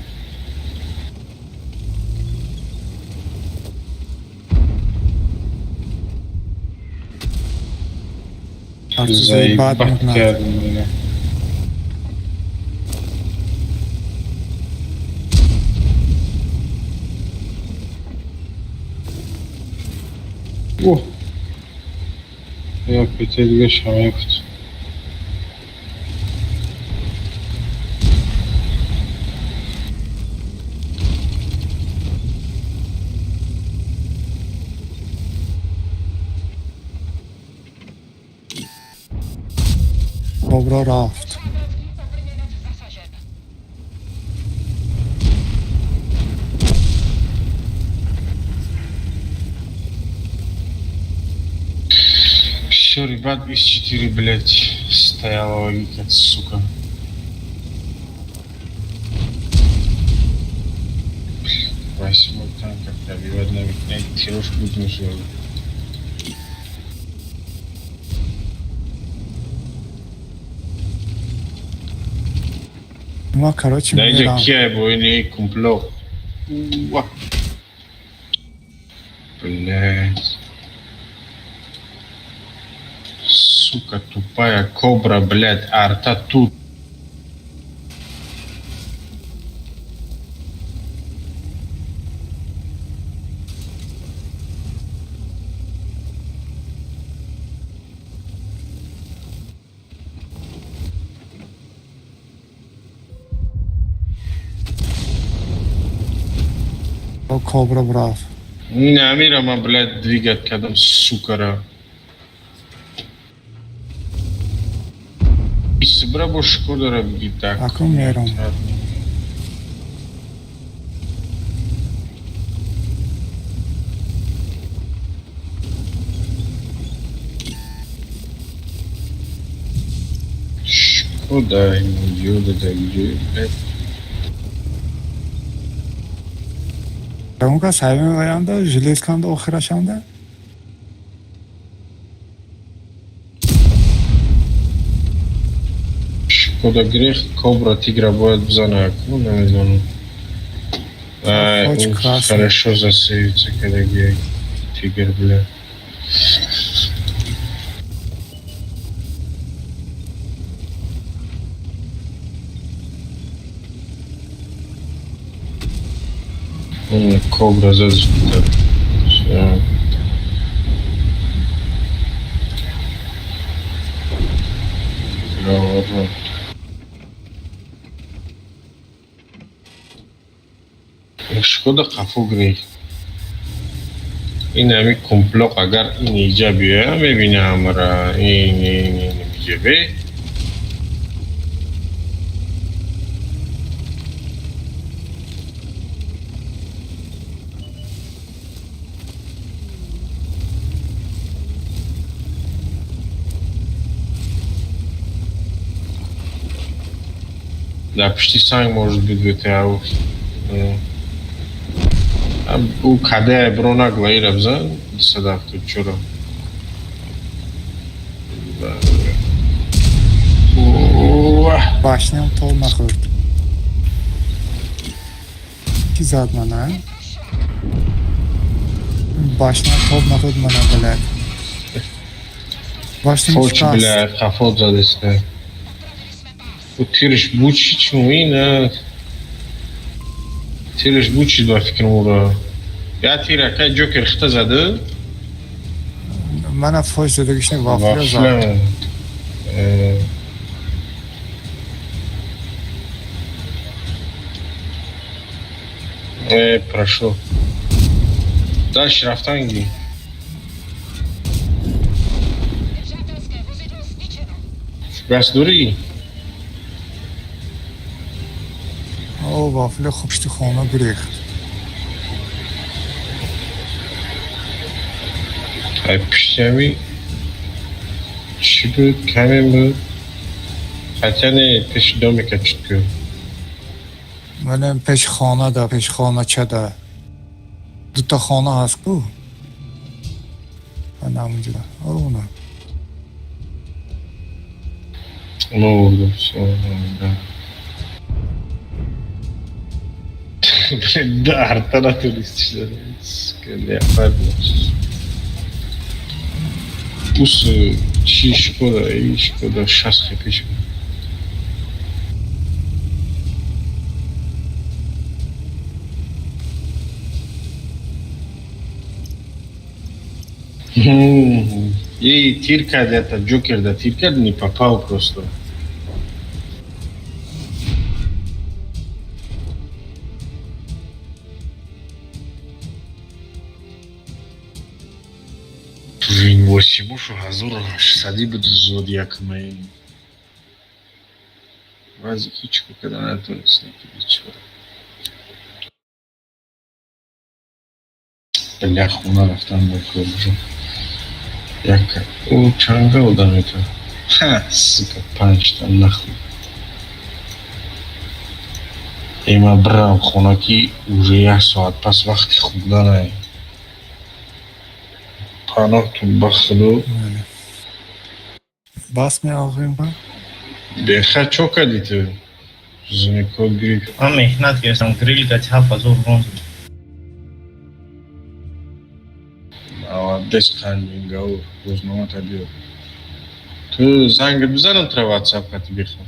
Артузаи бад Заебать мекунад. кардем, бля. О! Як пете дига шамефт. Кобра рафт. Все, ребят, из 4, блядь, стояла логика, сука. Восьмой танк пробивать на тираж будем же. Ма, короче, Да иди мерам. кия бо не компло. Уа. Блядь. Сука, тупая кобра, блядь, арта тут. Кобра рафт. Не, Амира, ма, блядь, двигать кадам, сука, ра. Исбра бо шкода ра биги так. Акун мерам. Шкода, ему да где, блядь. Ягон кас ҳайвон оянда, железканда охирашанда? Шкода грех, кобра тигра бояд бизана, ну, намедонам. Ай, Очень он красный. хорошо засейвится, когда где тигр, бля. Он кобра зад. Всё. Ладно. Шкода қафо гирифт. Ин ҳами комплоқ агар ин иҷа биёя, мебинамра ин ин ин иҷа бе. Да, пушти санг может быть ВТА. Ӯ каде бро нагла ира бизан 274. Башням тол нахӯрд. Ки зад мана? Башня тоб нахуд мана, блядь. Башня Фоч, шикаст. бля, хафот задеста. У тирш бучи чмуина. Тирш бучи ба фикрам ура. Я тира кай Ҷокер хита зада? Мана фош задагишне вафля зад. Вафля. Прошу. Дальше рафтанги. Гас дорӣ? О, вафля хуб пишти хона гурехт. Ай пиштиами чӣ буд? Камен буд? Хотя не, пеши домика чит ку. Мана пеш хона да, пеш хонача да. Дута хона ҳаст ку? Ана ҳамунҷо. Оруна. Ну, всё, да. Блин, да, арта натурист, сука, леопард. Ус, чи Шкода, и Шкода 6 хпш. И тир кард, это Джокер, да, тир кард не попал просто. Блин, восемушу ҳазору ҳаштсадӣ буд зодиакмаи. Вази ҳеҷ кор карда натонистем ки бечора. Бля, хона рафтан бо кор бошам. Яка. О, чанга одам это. Ха, сука, панҷта нахуй. Ма бирам хона ки уже як соат пас вақти хӯрданае. Паноҳтон ба худо. Бас меоғем ба? Беха чо кардӣ ту? Зуникот гирифт. Ман меҳнат гирифтам, грил гати 7000 рон. Молодец, қандингаур. Рӯзномата биёр. Ту зангат бизанам тра ватсап кати бихо.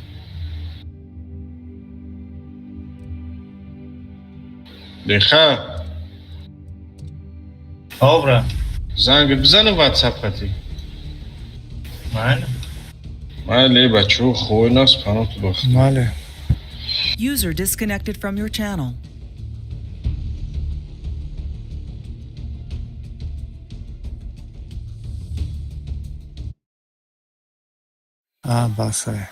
Беха. Добра. Зангат бизанам ватсап кати. Майли. Майли, бачаҳо, хой нас паноҳту ба худо. Майли. User disconnected from your channel. А, басай.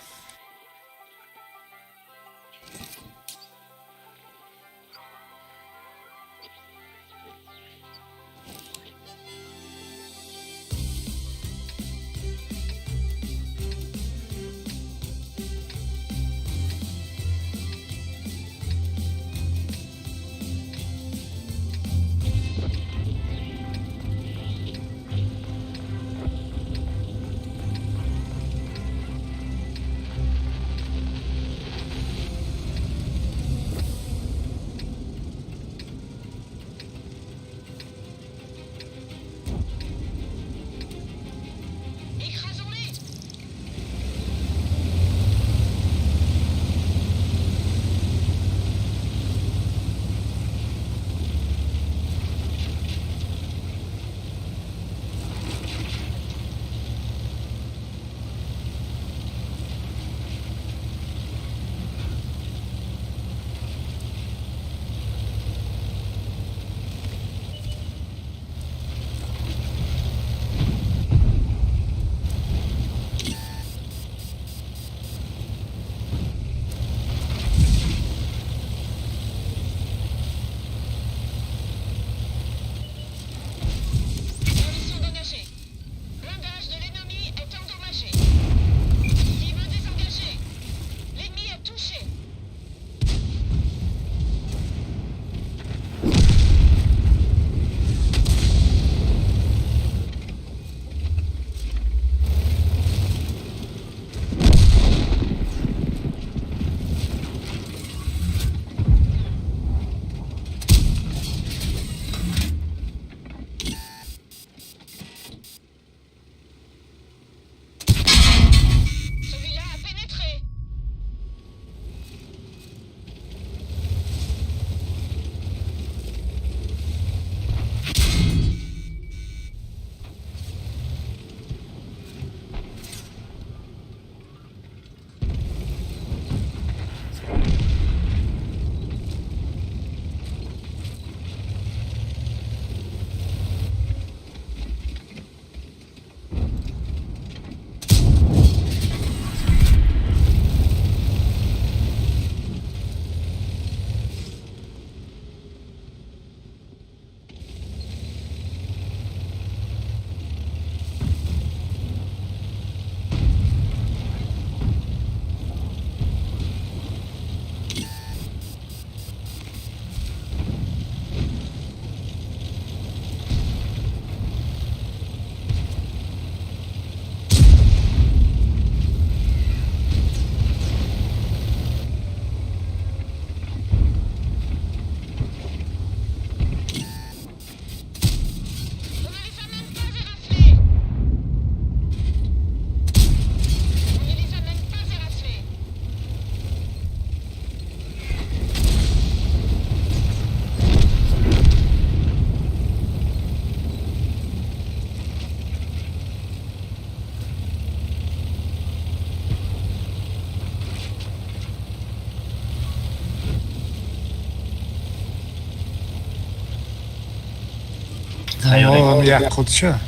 Тайёре. Як худша.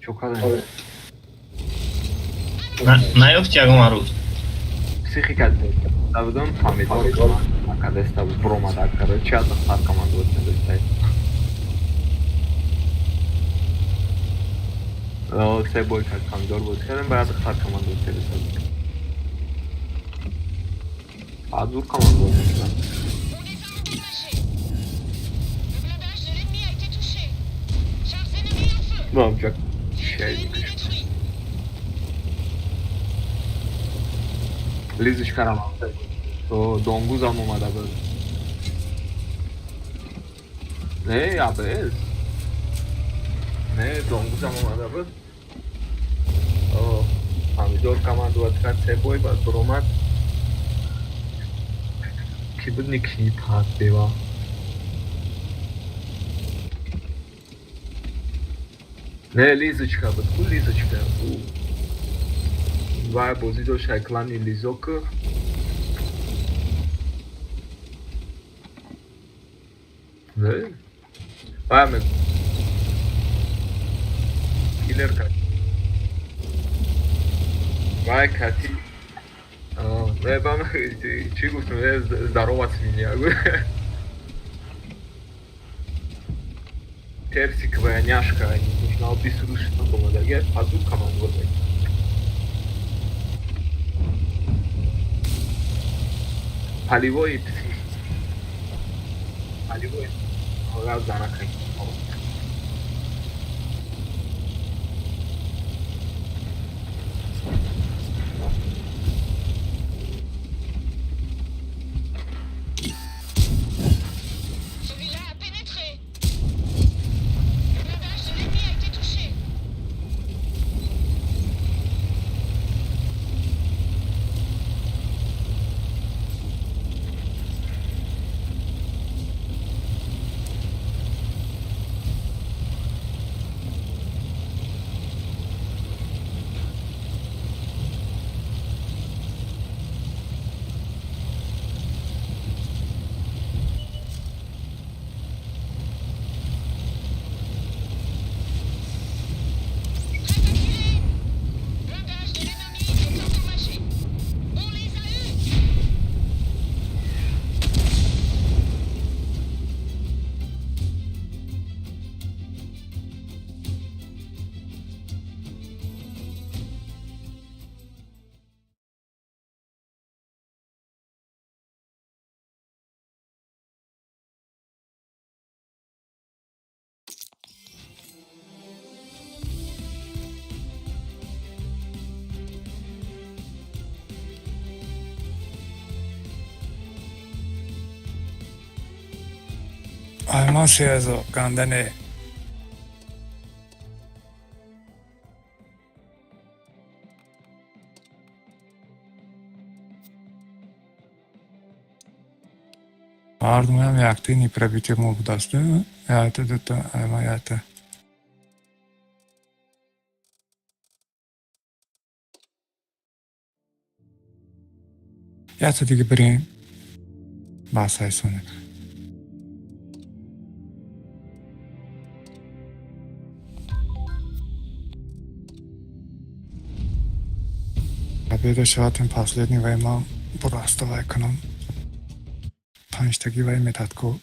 Чо кардем? Наёфт ягон арӯз. Психика будам, помидор акадеста буромада, короче, аз духтар командовать медоштай. Се бой кард, помидор бозӣ кардем, баъд духтар командовать медошта. Баъд зур командовать мекунад. Ну, чак, чай Лизочкарам донгузам омада буд. Не, АБС. Не, донгузам омада буд. Помидор командовать кард, се бой, баъд буромад. Ки буд никшини пад бева. Не, Лизочка буд, ку Лизочка. Вай бозӣ дошт ай клани Лизок. Не? Вай ме киллер кат. Вай кати. Не, ба чӣ гуфтам? Здорова свинья. Персиковая няшка, не нужна, бисрушена помодаге, азу команду. Полевой псих. Полевой. Ора занакай. Celui-là a pénétré. Le blindage de l'ennemi a été touché. Blindage de l'ennemi est endommagé. On les a eus. Айман 3000 гандане. Ардумам якти непробитие мо будаст. Ята дута айма ята. Ята диге бирем. Бас айсоне. Обеда шаватем последний вай ман бураста вай кунам. Панҷтаги вай метад ку.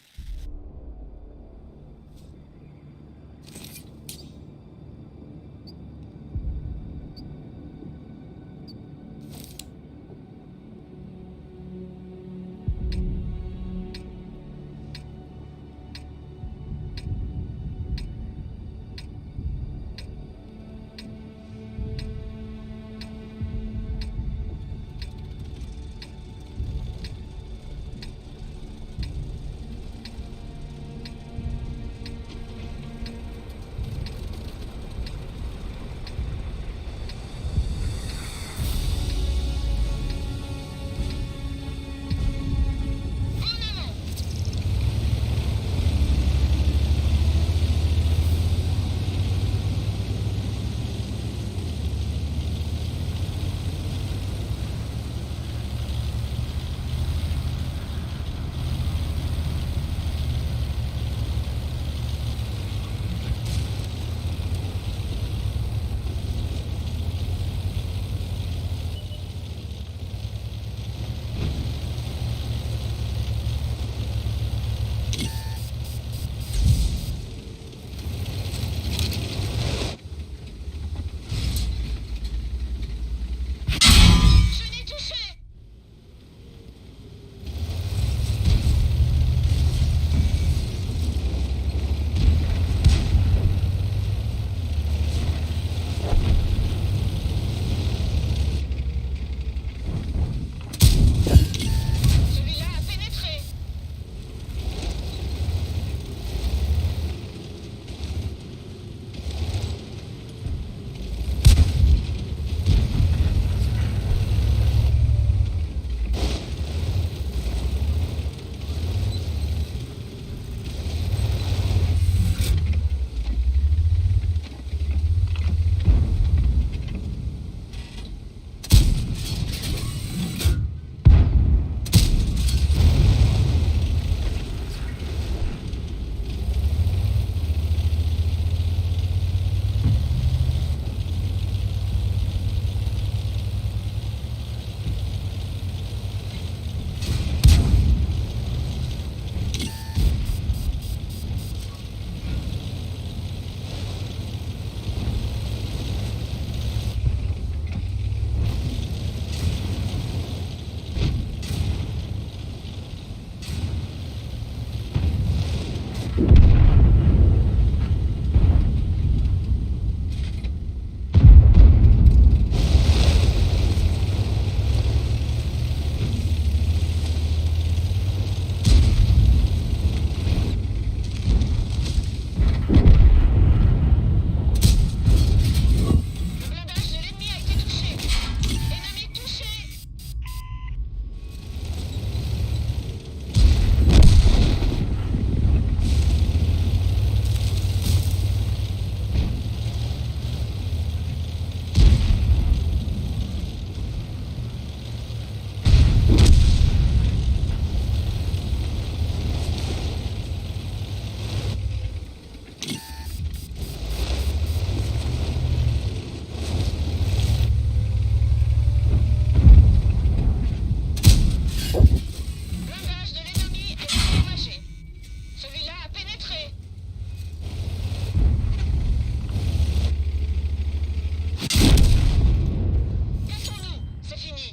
Le blindage de l'ennemi a été touché. Ennemi touché. Blindage de l'ennemi est endommagé. Celui-là a pénétré. Cassons-nous, c'est fini.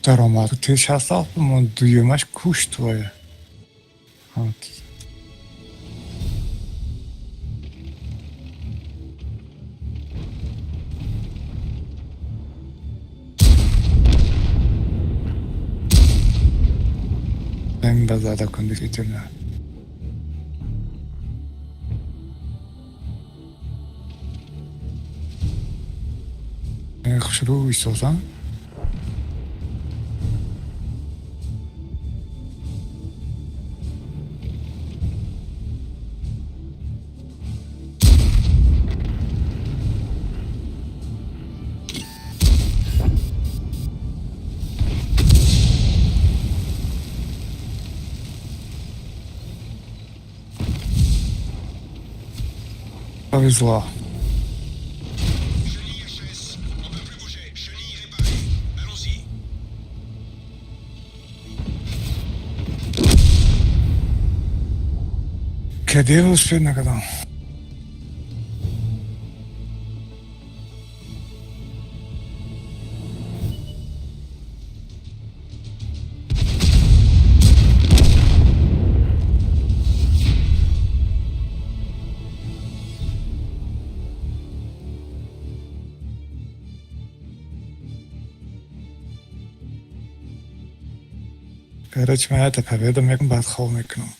Даромад Т67 бимон, дуюмаш кушт вая. Зада кун действительно. Хушрӯ истозам. Повезло. Каде успел накардам? Короче, ман ята победа мекунам, баъд хоб мекунам.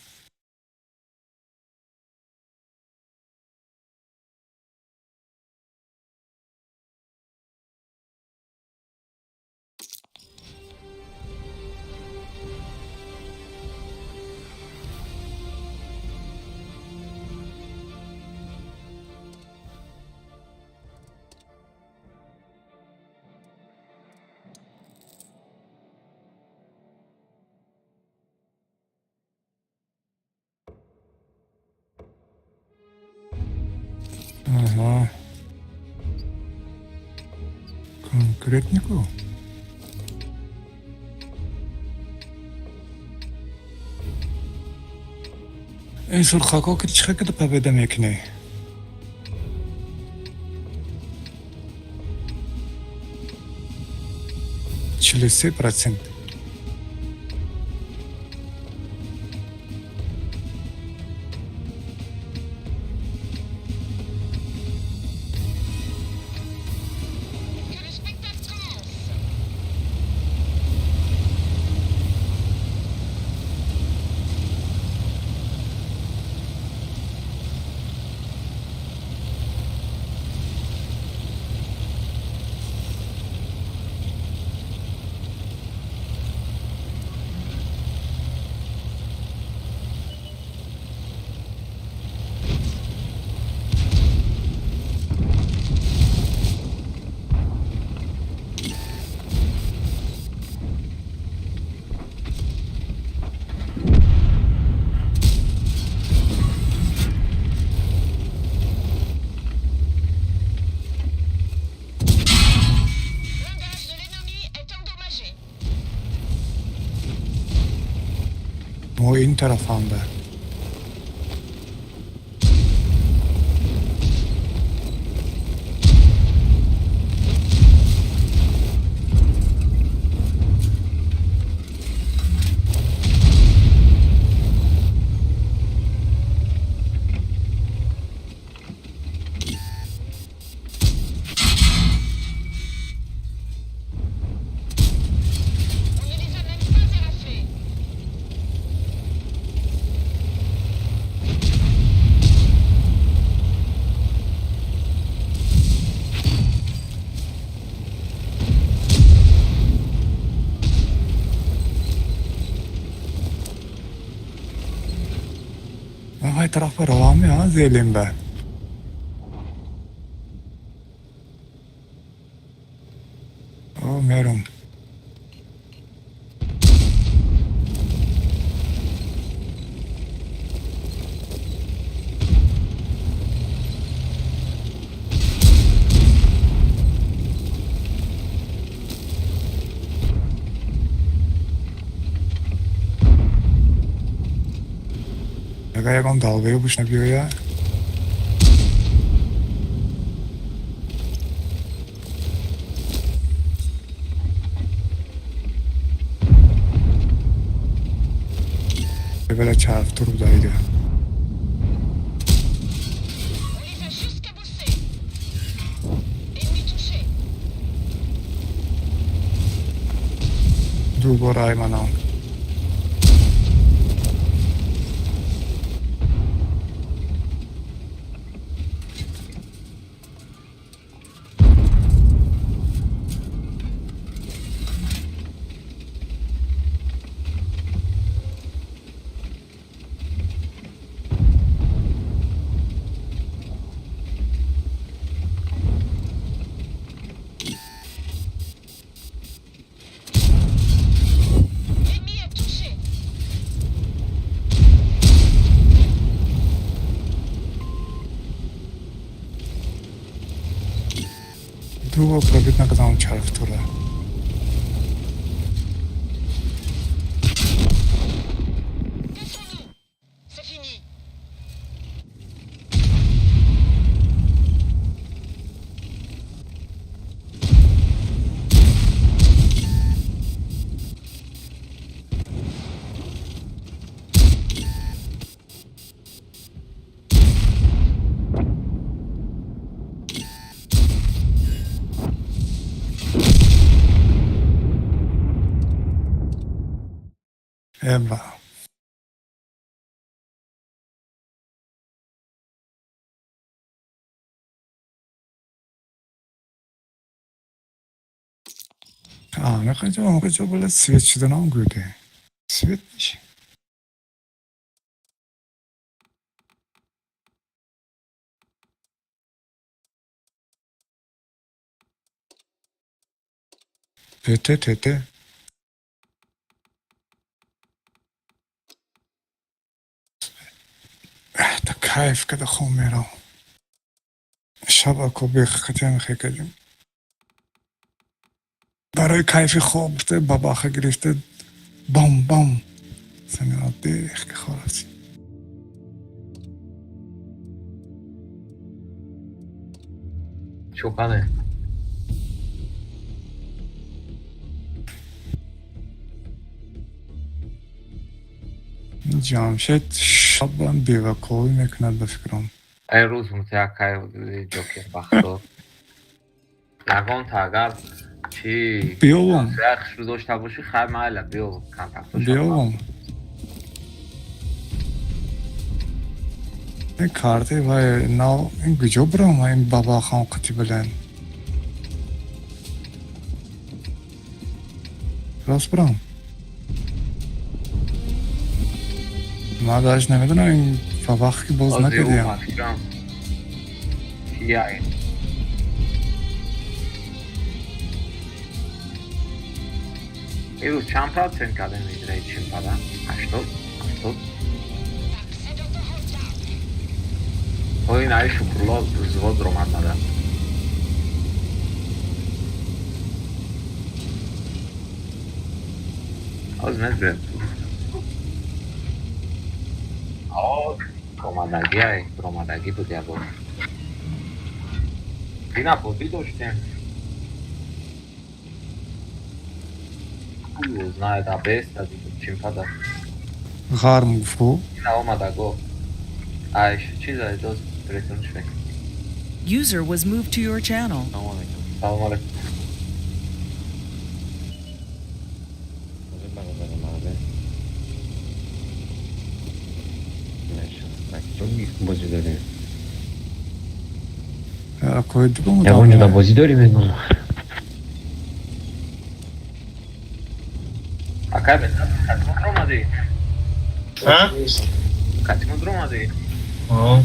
Ага. Конкретнику? Ин сурхако ки чӣ када победа мекунӣ? 43%. Que le spectacle commence. Ин тарафанда. On ne les a même pas éraflés. Вай тарафа равам я зелимбе. О, мерум. Агар ягон долбоёбуш набиёя. Бела чарфтур будаида. On les a juste cabossés. Ennemi touché. Ду бор айманам. L'ennemi est touché. Ду бор пробит накардам чарфтура. Taisons-nous. C'est fini. Эба. А, мехоҷо, мехоҷо бола свет шуданам гуде. Свет меши. Тете, тете. Та кайф када хом мерам. Шаба ко бех хатя мехе кадим. Барои кайфи хоб гуфта бабаха гирифта бам бам. Сенера дех ки хор аст. Чӯпане. Ҷамшед шабам бевақовӣ мекунад ба фикрам. Ай рӯз мутаяккай ҷокер бахтдор. Ягонта агар чи Биёвам. хушрӯ дошта бошӣ, хай майла, биё контактоша. Биёвам. Ин карти вай нав ин куҷо бирам ин бабахан қати билан. Рост бирам. Ман даже намедонам ин бабах ки боз Ози ӯ накардиям. ба фикрам кия Ирӯз чанд процент кардем иҷраи чимпада? 80? 70? Ой, наи Шукрулло взвод ромад нада. Оз медбирем. Омадагӣ, омадагӣ буд як бор. Дина бозӣ доштем. Хуй знает, абес чимпада. Ғарм гуфту. Дина омадаго. Ай, чиз ай дост телефонш мекунад. User was moved to your channel. Салом алейкум. Бозӣ дорем. Кои. Ягон ҷода бозӣ дорем, мегум. Акай, катимон омадӣ? А? Катимон омадӣ? О.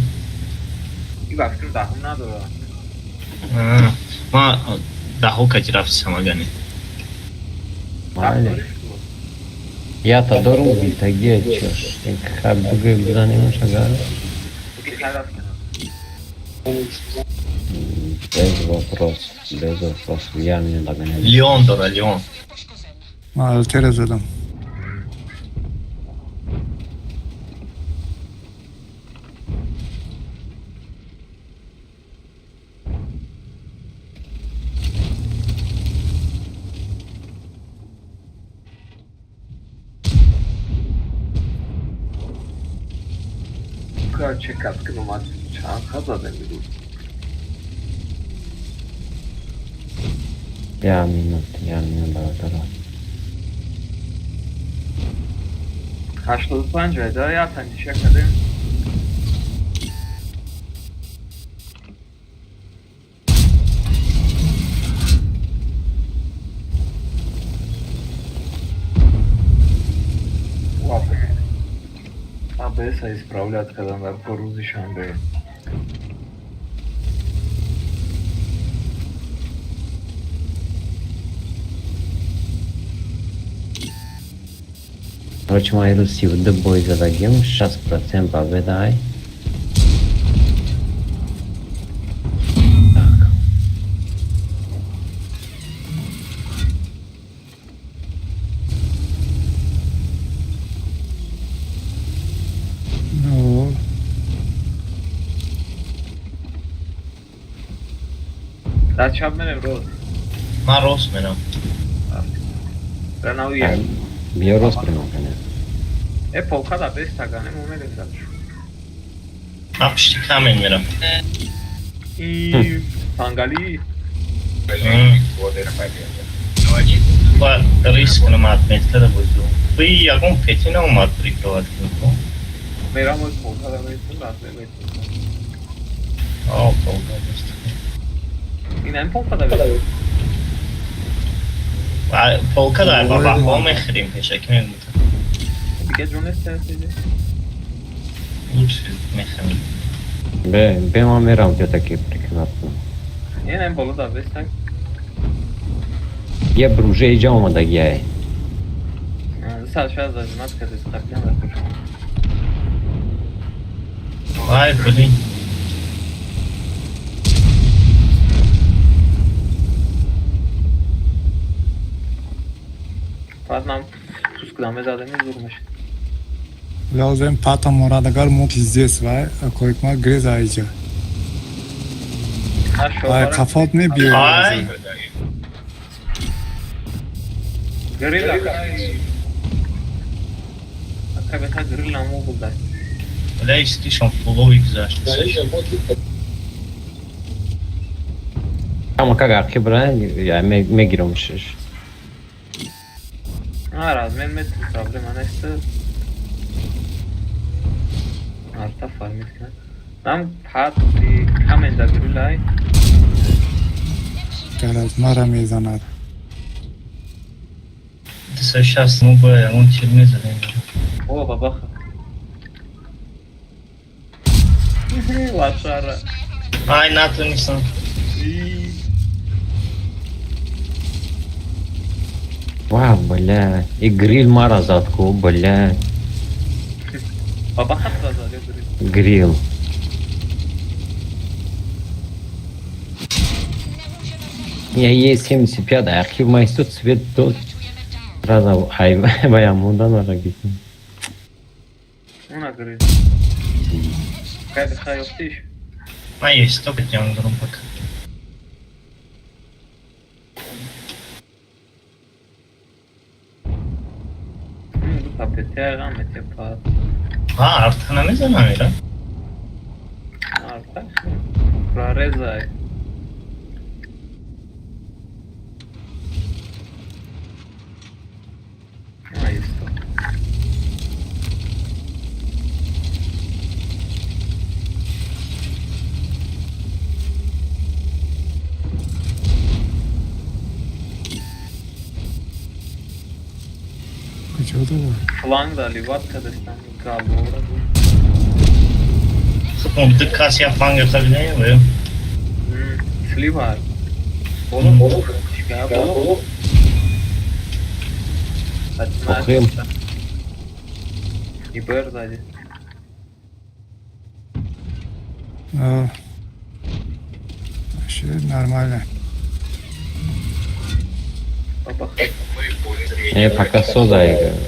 И ба фикрам даҳум надора. Ма даҳо кати рафтисам агане. Майли. Ята дорум битагия чош. Хаб бугӯ бизанемаш агар. Без вопрос, без вопрос. Я меня догоняю. Леон дора, Леон. Ман алтера задам. Чекат кунам, чанд хат задем ирӯз? Я минут, я минут, бародаро. 85 айда я тандиша кардем. Абеса исправлять кардам дар кор рӯзи шанбе. Короче, ман ирӯз 32 бой задагим, 60% победа ай. Так. Ну, Дар чап мерем, рост? Ман рост мерам. Ранау як. Биё, рост прямо, конечно. Э, полка да бес таганем, омедем дальше. Ман пишти камен мерам. И сангали. Ба риск кунам, отметка да бозу. Би ягон пети наомад прикрывать кунам. Мерам оз полка да бесум, даст бесум. О, полка бест. Ин полка да бесум. Полка да ба баҳо мехӯрем, пешакӣ мегӯтам. Дига ҷонест ҳастиди? Лучше мехӯрем. Бе, бе, ман мерам всё-таки прикрывать. Ин ам боло да бес так. Я бр уже иҷа омадагӣ ай. Сал шояд зажимать кардес қаблан дар куш. Ай, блин. Фақат ман пуск да мезадем, зур мешид. Лозим пата морадагар мо пиздец вай, коикма грез айҷа. Ай, қафот мебиё. Ай. Грилл ака, беха грилл амо булда. Бля, слишком фуловый гузашт. Ама как архи бра, я мегирам шиш. А, размен мет проблема нест. Арта фармит кунад. Ман пат камен да грилл ай. Гараз мара мезанад. 260 ну ба ягон тир мезадем. О, бабаха. Лашара. Ай, натонистам. Ва, бля, и гриль мара задку, бля. Бабаха зад ё грилл? Грилл. Я есть 75, архив майстут цвет дод. Сразу ай, вая мунда нара гитм. Уна грилл. Акай бихай ёфтиш? Ман есто ҷанг дорам пока. Дута ПТ мете па. Ҳа, арта намезанам ира. Арта прорезай. А, есто. Куҷо дорад? Фланг дали, ват кадастам галора. Худмон ду кас я фланг хабидаем ё? Слива. Боло боло. Боло. Охрем. И БР сзади. Вообще нормально. Не, пока соза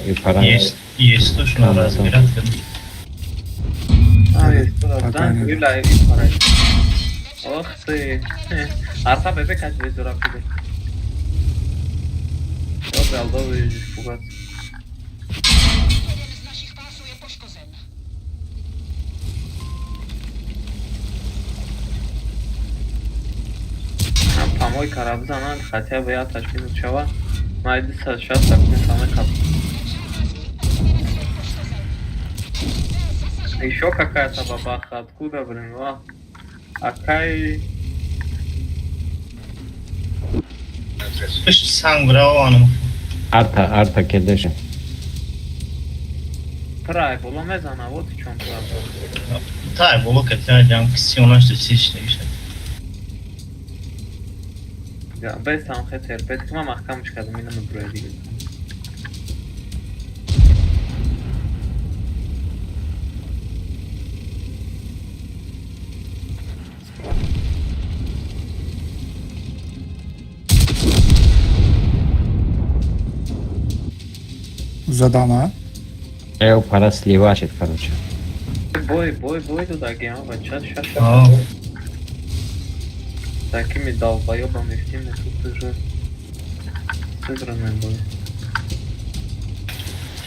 и пора. Есть, есть то, что надо разбирать. А, есть, да, да, и пора. Ох ты. Арта бебе кач безура пиде. Я балдов испугаться. Помой карабзанан хотя бы я ташкил шава. Майди сейчас так не самый хаб. Еще какая-то бабаха. Откуда, блин, а? Акай... Пушти санг браво. Арта, арта кедеше. Прай, боло мезана, вот в чем проблема. Тай, боло катя ҷам кисионаш дечиш нагиша. Без там хетер, бет кма маҳкамш кардам, ина меброя дига. Задама. Э, пора сливачит, короче. Бой, бой, бой туда, гема, бачат, щас. Такими долбоебами в теме тут уже сыгранный бой.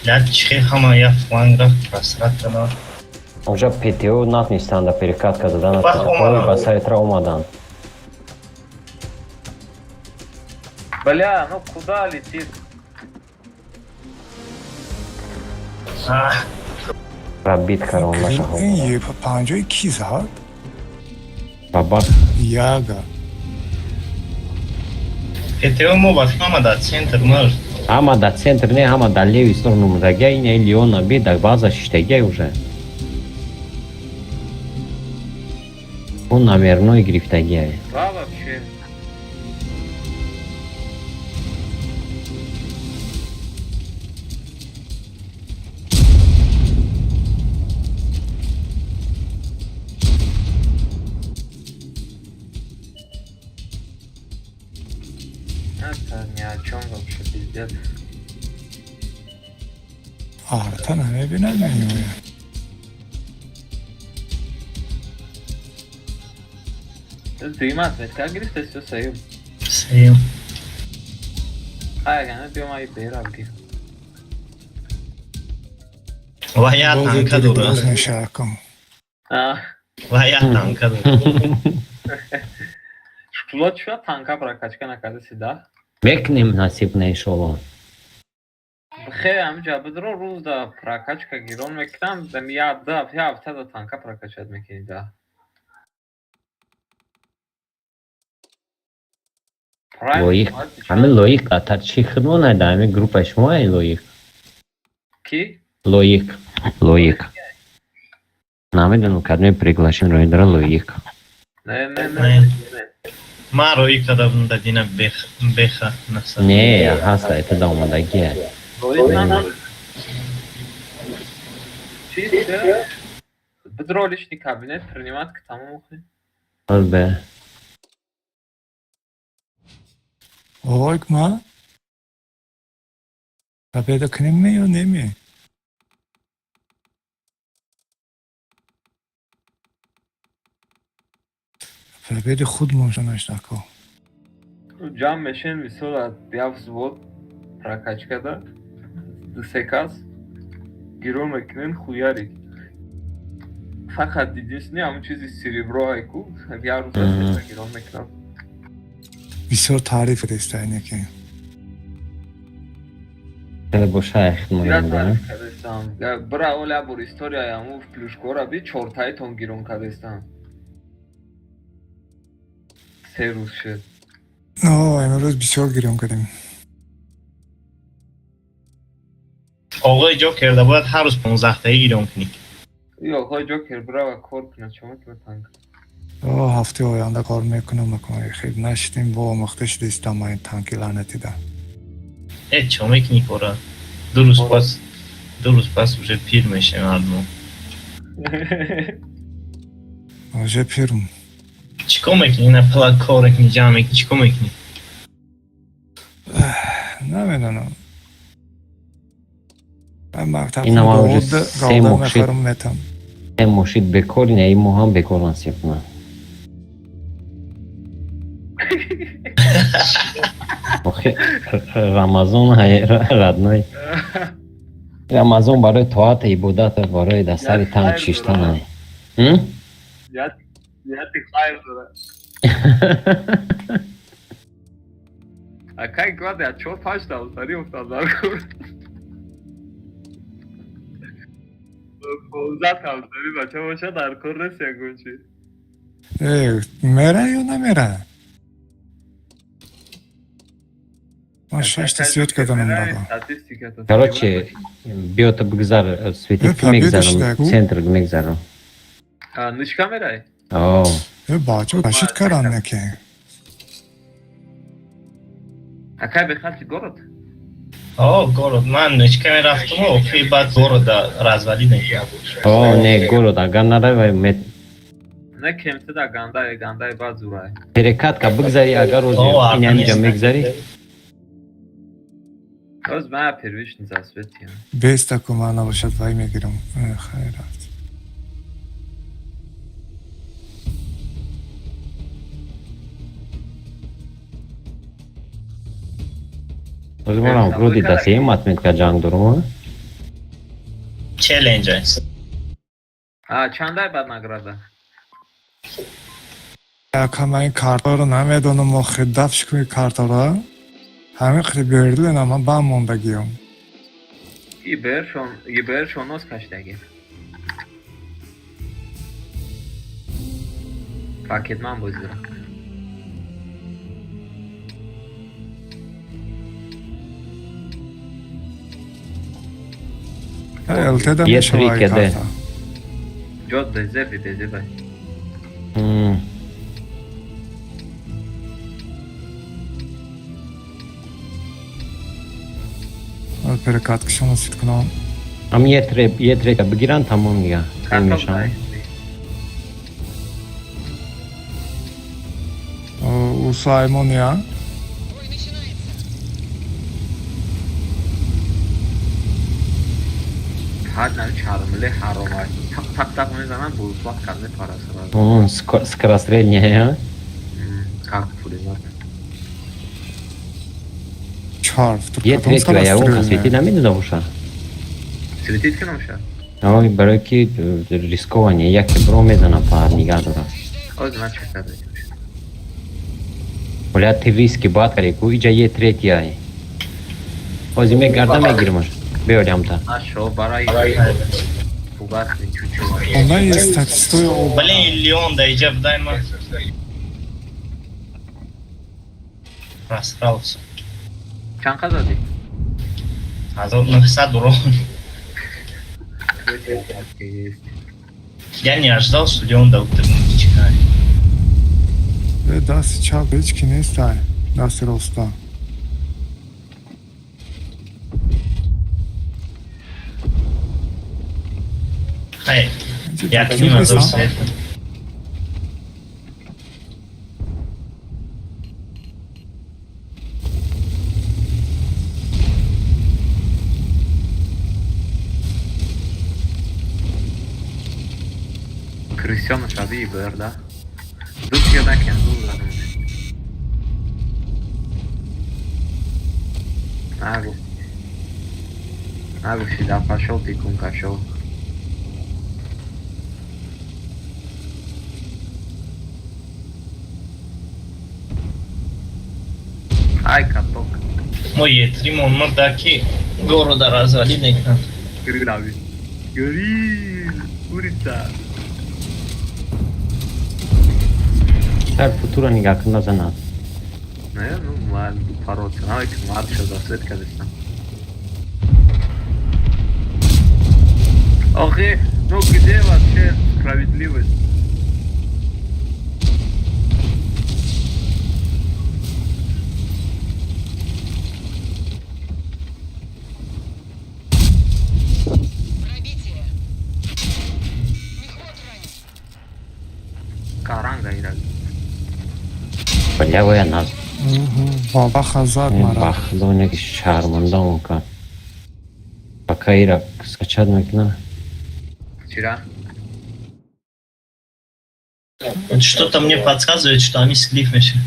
Блядь, чихе ҳама я фланг рафт просрат кана. Уже ПТО натнистан да перекатка задан. Ба сайтра омадан. Бля, ну куда летит? Пробит карон наша. Ин панҷои ки зад? Бабах. Яга. ПТО мо ба ҳама дар центр может. Ҳама дар центр не, ҳама дар левый сторону мудагия, ин Леона би дар база шиштагия уже. Он номерной гирифтагия. Да, вообще. Это ни о чем вообще, пиздец. Арта намебинад меояд. Дуюм ответка гирифта все сеюм. Сеюм. Хай, агар биём ай бера бигир. Ва я танка дора. Ва я танка дора. Шплот шуа танка прокачка накардаси да? Мекунем насиб на иншолло. Бихе ҳамҷа бидро рӯз да прокачка гирон мекунам, дам я да я ҳафта да танка прокачать мекунӣ да. Лоиқ, ҳамин лоиқ атар чи хидмон айда ҳамин группаи шумо ай лоиқ. Ки? Лоиқ, лоиқ. Намедонам кадме приглашен рои дора лоиқ. Не, не, не. Ман роӣ карда будам да дина беха наса. Не, ҳаста, это да омадагия. Чист? Бидро личный кабинет принимать к тому охи. Бе. Ой, ма? Победа кунем ё неме? Победи худмон шунаштако. Ҷамъ мешем, мисол, як взвод прокачкада ду-се кас гиро мекунем, хуяри. Фақат единственный ҳамун чизи серебро айку, як рӯза сета гиро мекунам. Бисёр таъриф деста ине ки. Хеле боша Бира хидмат. Таъриф кардастам. Бира оля бор историяи ҳамун плюшкора би, чортаитон гирон кардастам. 3 рӯз шуд. О, имрӯз бисёр гирён кардем. Оғои Ҷокер да бояд ҳар рӯз 15-таи гирён кунӣ. Ё оғои Ҷокер бирава кор кунад, чома кунад танк. О, ҳафтаи оянда кор мекунам, акун хел нашидем, бо омӯхта шудистам ман танки лаънатида. Э, чо мекунӣ кора? 2 рӯз пас уже пир мешем ҳардумон. Уже пирм. Чӣ кор мекунӣ? Ина пила кор мекунӣ, ҷамъ мекунӣ, чӣ кор мекунӣ? Намедонам. Ман мактаб Ина ман уже се галда моҳ шид. мехарам, метам. Се моҳ шид бекор, ина ин моҳ ҳам бекор насиб кунад. Охи Рамазон родной. Рамазон барои тоат, ибодат, барои дар сари танк шиштан. Нияти хайр дора. Акай гвардия чор панҷ тавсари уфтад дар кор. 15 тавсари бача боша дар кор нест ягон чи. Э, мера ё намера? Ман шашта свет кардам баба. Статистиката. Короче, биё та бигзар, светит Э, мегзарам, победа. Центр мегзарам. Нишка мерай? О, Э, бачо, рашид кардан неки. Акай бехати город? О, город. Ман ночка мерафтум, охи баъд города развалидем. О, не, город агар наравай мет Не кемтида гандай, гандай баъд зурай. Перекатка бигзари, агар рӯзи О, ин ҳамиҷа мегзари. Оз ман первичный засветиям. Беста ку ман набошад вай мегирам. Э, хайр рафт. Ози манам вроде да сеюм отметка ҷанг дорум. Челлендж аст. А чандай баъд награда? Ака, ман ин картаро намедонам, охи дафш куни картаро. Ҳамин қири бердилена ман бам мондагиём. ИБРшон, ИБРшон ноз кашидаги. Пакетман бозӣ дорам. ЛТ да Е мешава три ай КД. карта. Ҷот безеби, безебай. Перекаткашона сит кунам. Ам е тре бигиран, тамом дига. Карта Мешавам. У Саймония. Бой начинается. Ҳар нави чармле ҳаром аст. Тақ тақ тақ мезанам, бузвақ кард мепара сразу. Он скорострельная, а? Как пулемёт. Чарф. Е третьего ягон кас светить намедода боша. Светить ки намеша? Ой, барои ки рискование, яке бро мезана, па нигаҳ дора. Оз ман чек кардам. Оля ти риски бад карди ку, иҷа е третья. Ози мегарда мегирмаш. Биёрям та. Ашо барои фугасни чучу. Онда статистои об. Блин, Леон да иҷа будай ман. Просрался. Чанд қад задӣ? 1900 урон. Я не ожидал, что Леон да чекает. Э, дасти чап ҳеҷ ки нестай. Дасти роста. Хай, як ним азор свет. Крысёныш аби ИБР, да? Ду пиёда кензул задам. Нагуфт. Нагуфти, да пошел ты, кункашов. Ай, каток. Мо етримон мурда ки города развалид мекунад. Грилави. Грил! Курица. Сар футура нигаҳ кун, назанад. Не, ну, ман пароца. Наве ки мард шо засвет кардестам. Охи, ну где вообще справедливость? Пробитие. Мехвод ранен. Каранга ира. Бля, вая наз. Бабаха зад мара. Бахдоне ки шармандаон кард. Пока ира скачать мекунам. Вчера. Вот что-то мне подсказывает, что они слив мешают.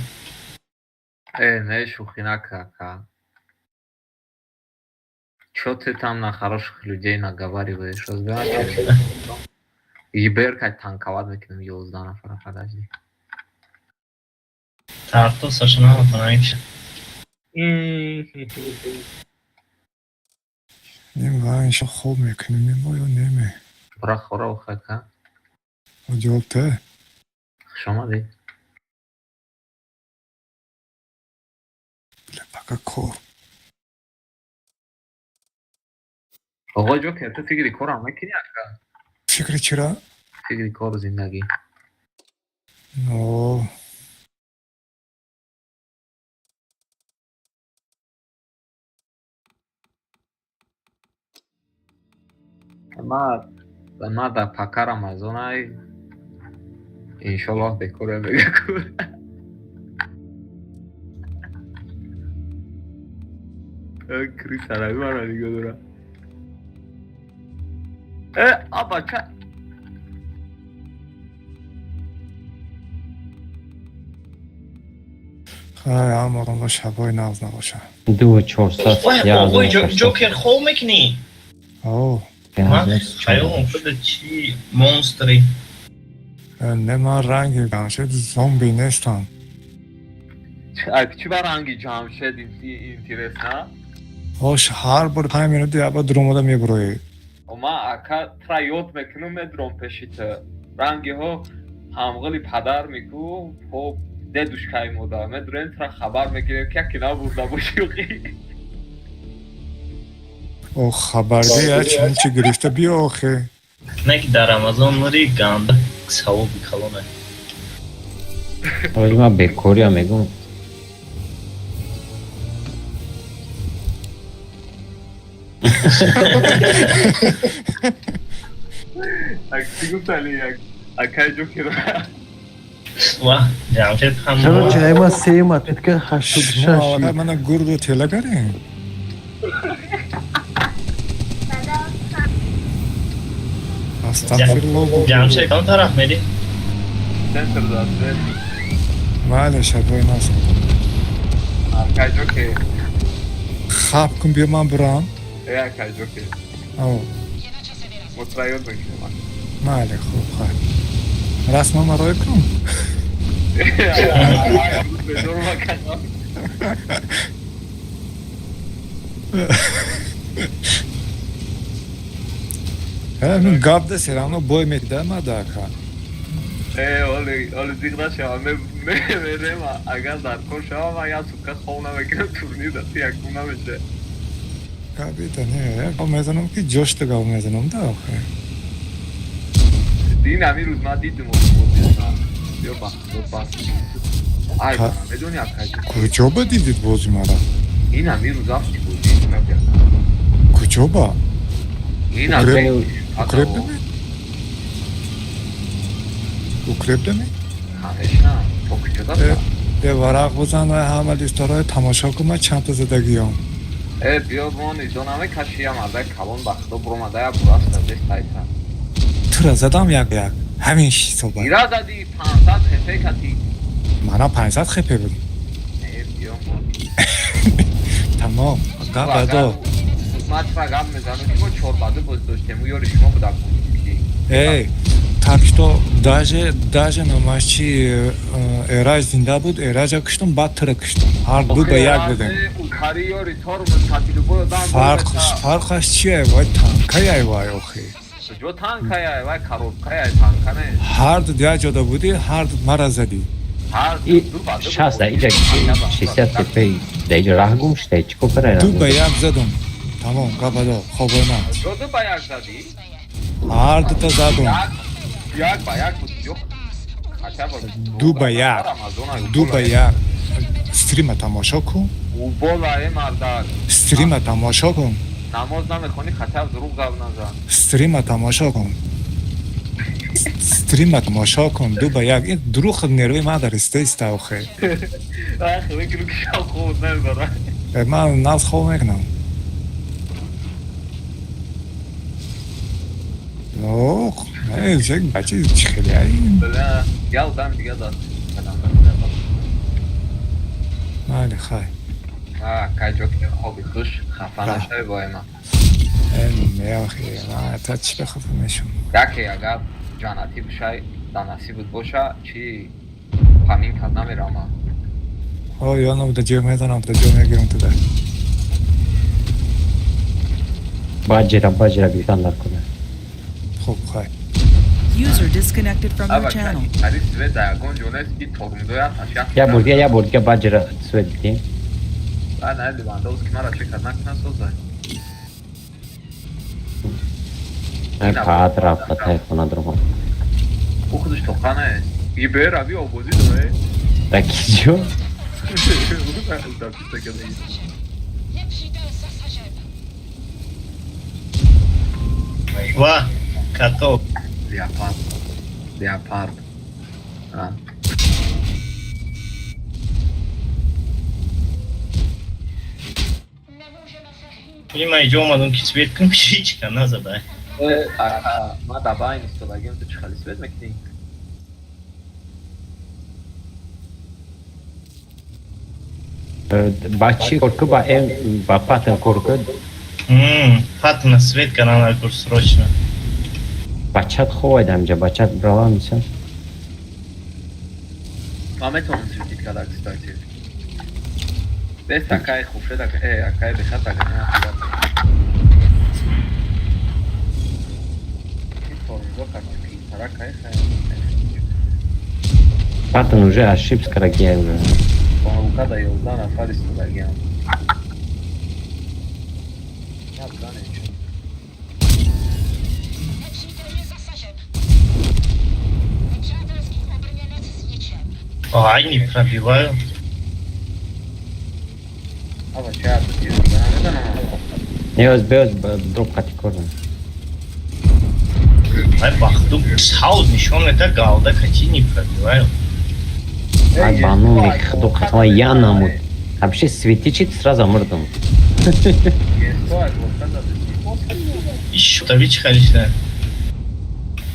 Не, шӯхӣ нака, ака. Чё ты там на хороших людей наговариваешь? Разбирайся. Ибер танковать мекунем 11 нафара, подожди. Тарто сашана наметавонам. Ним ва иншо хоб мекунем мо ё неме? Бра хора охака. Ҷавоб те. Хуш омадӣ. Пока кор. Оғои Ҷокер, ту фикри корам мекунӣ, ака? Фикри чира? Фикри кору зиндагӣ. Но. Ма дар пака Рамазонай иншоллоҳ бекоре мега кур. Крисарави мара нигоҳ дора. Э, а бача. Хай, аморон ба шабои нағз набоша. Ду чорсад. Ой, оғои Ҷокер, хоб мекунӣ? О. Ман хаёлам шуда, чӣ монстри. Не, ман ранги Ҷамшед зомби нестам. Чӣ ба ранги Ҷамшед интересно? Ош ҳар бор 5 минути як бор дуромада мебуроӣ. Ма ака тра ёд мекунам, медуром пеши ту. Рангиҳо ҳамғили падар мекӯ, ҳо дедушкаи мода. Медурем, тра хабар мегирем, ки яке набурда боши. О, хабарди я чунин чи гирифта биё охе. Не ки дар Рамазон мури ганда савоби калоне. Ози ман бекориам мегум. Чӣ гуфтали акай Ҷокер? Ва Ҷамшед ҳам Короче, айма сеюм отметка 86. Шумо мана гурду тела карем. Астағфирулло. Ҷамшед, кадом тараф мери? Центр да свет. Майли, шабои нағз. Акай Ҷокер. Хаб кун, биё ман бурам. Э, акай Ҷокер. О. Мо тра ёд мекунем. Майли, хуб, хай. Расма марои кун. Бедор маканам. Ҳамин гап да все равно бой медида мада, ака. Э, оли, оли зиқ нашава, мерем, агар дар кор шава, ман як сутка хоб намекунам, турнир да ту якум намеша. Гапита не, гап мезанам ки ҷошта гап мезанам да охе. Дин ҳамин рӯз ман дидим бозиша. Ё ба худо бас. Ай, медони акай. Куҷо ба дидид бози мара? Ин ҳамин рӯз афти бозӣ кардя. Куҷо ба? Ин ҳамин Укреп дами? Укреп дами? Конечно, то куҷо да? Э, варақ бизан, ҳама листарои тамошо кун, ман чандта задагиём. Э, биё мон идо намекаши, я мардай калон ба худо буромада я бураста дест айта. Тура задам як як. Ҳамин ҳисоба. Ира зади 500 хп кати. Мана 500 хп будам. Не, биём мо. Тамом. Гап адо. Ман тра гап мезанам, ки мо 4-2 боз доштем, ӯ ёри шумо буда. Эй, так что даже номаш чи, Эраҷ зинда буд, Эраҷа куштум, баъд тура куштум. Ҳар ду ба як будем. Хари ёри тормоз кати любой одам. Фарқаш чие? Вай танкаяй, вай охи. Ҷо танкаяй, вай коробкаяй, танка не. Ҳар ду як ҷода будӣ, ҳар ду мара задӣ. Ҳар И ду ба ду. 60 иҷа 60 хп да иҷа раҳ гум шуда, чӣ кор карай? Ду ба як задум. Тамом, гап адо, хобои ман. Ҷо ду ба як задӣ? Ҳар дута задум. Як ба як буд, ё хотя бы. Ду ба як. Ду ба як. Стрима тамошо кун. Убола, э мардак. Стрима тамошо кун. Намоз намехонӣ, хотя бы дурӯғ гап назан. Стрима тамошо кун. Стрима тамошо кун. Ду ба як. Ин дурӯғ нерви ман дар иста иста охе. Ах, мекунам, ки шаб хоб намебарам. Ман нағз хоб мекунам. Ох, не, бача чӣ хеле ай. Бля, я одам дига даст. Майли, хай. А, кай ҷо ки хоби хуш, хафа нашавӣ бо ман. Не, охе, ман та чӣ ба хафа мешум? Яке агар ҷаннатӣ бишай, дар насибат боша, чи памин кад намерама. О, ё набуда ҷо медонам, да ҷо мегирам туда. Баҷира гирифтан дар куна. Хуб, хай. User disconnected from your channel. Ари свет да ягон ҷо нест, ки тормозоя ташак. Я бор дига, я бор дига баҷира свет дидем. А, не, Левандовски мара чекад накунад созай. Ай паат рафта тай хона дургон. Ӯ худаш тоқа нест. И берави обозӣ дорад. Да киҷо? Ва, каток. Леопард. Леопард. А. Ма иҷо омадам, ки свет кунам, ҳичка назадай. Ма да байн истодагим, ту чӣ хали свет мекунӣ? Ба чӣ кор ку, ба м ба патн кор ку? Патна свет кардан накур срочно. Бачат ховайд ҳамҷа, бачат брава миса. Ман метавонам светить карда, кстати. Бес акай хуршед, акай бехат, акай тормозо қинтара кай хай. Патн уже ошибся карагия уже. Рука да 11 нафар истодагиам. Набуда нечо. Ай, не пробиваю. Аба чая ту чиз дига намедонам. Не, оз беоз дроп қати кор. Ай, бахту сауд нишон мета, галда кати не пробиваю. Ай бану худо қасама, я намуд. Вообще светичит, сразу мурдам. Иш, таби чӣ халишда?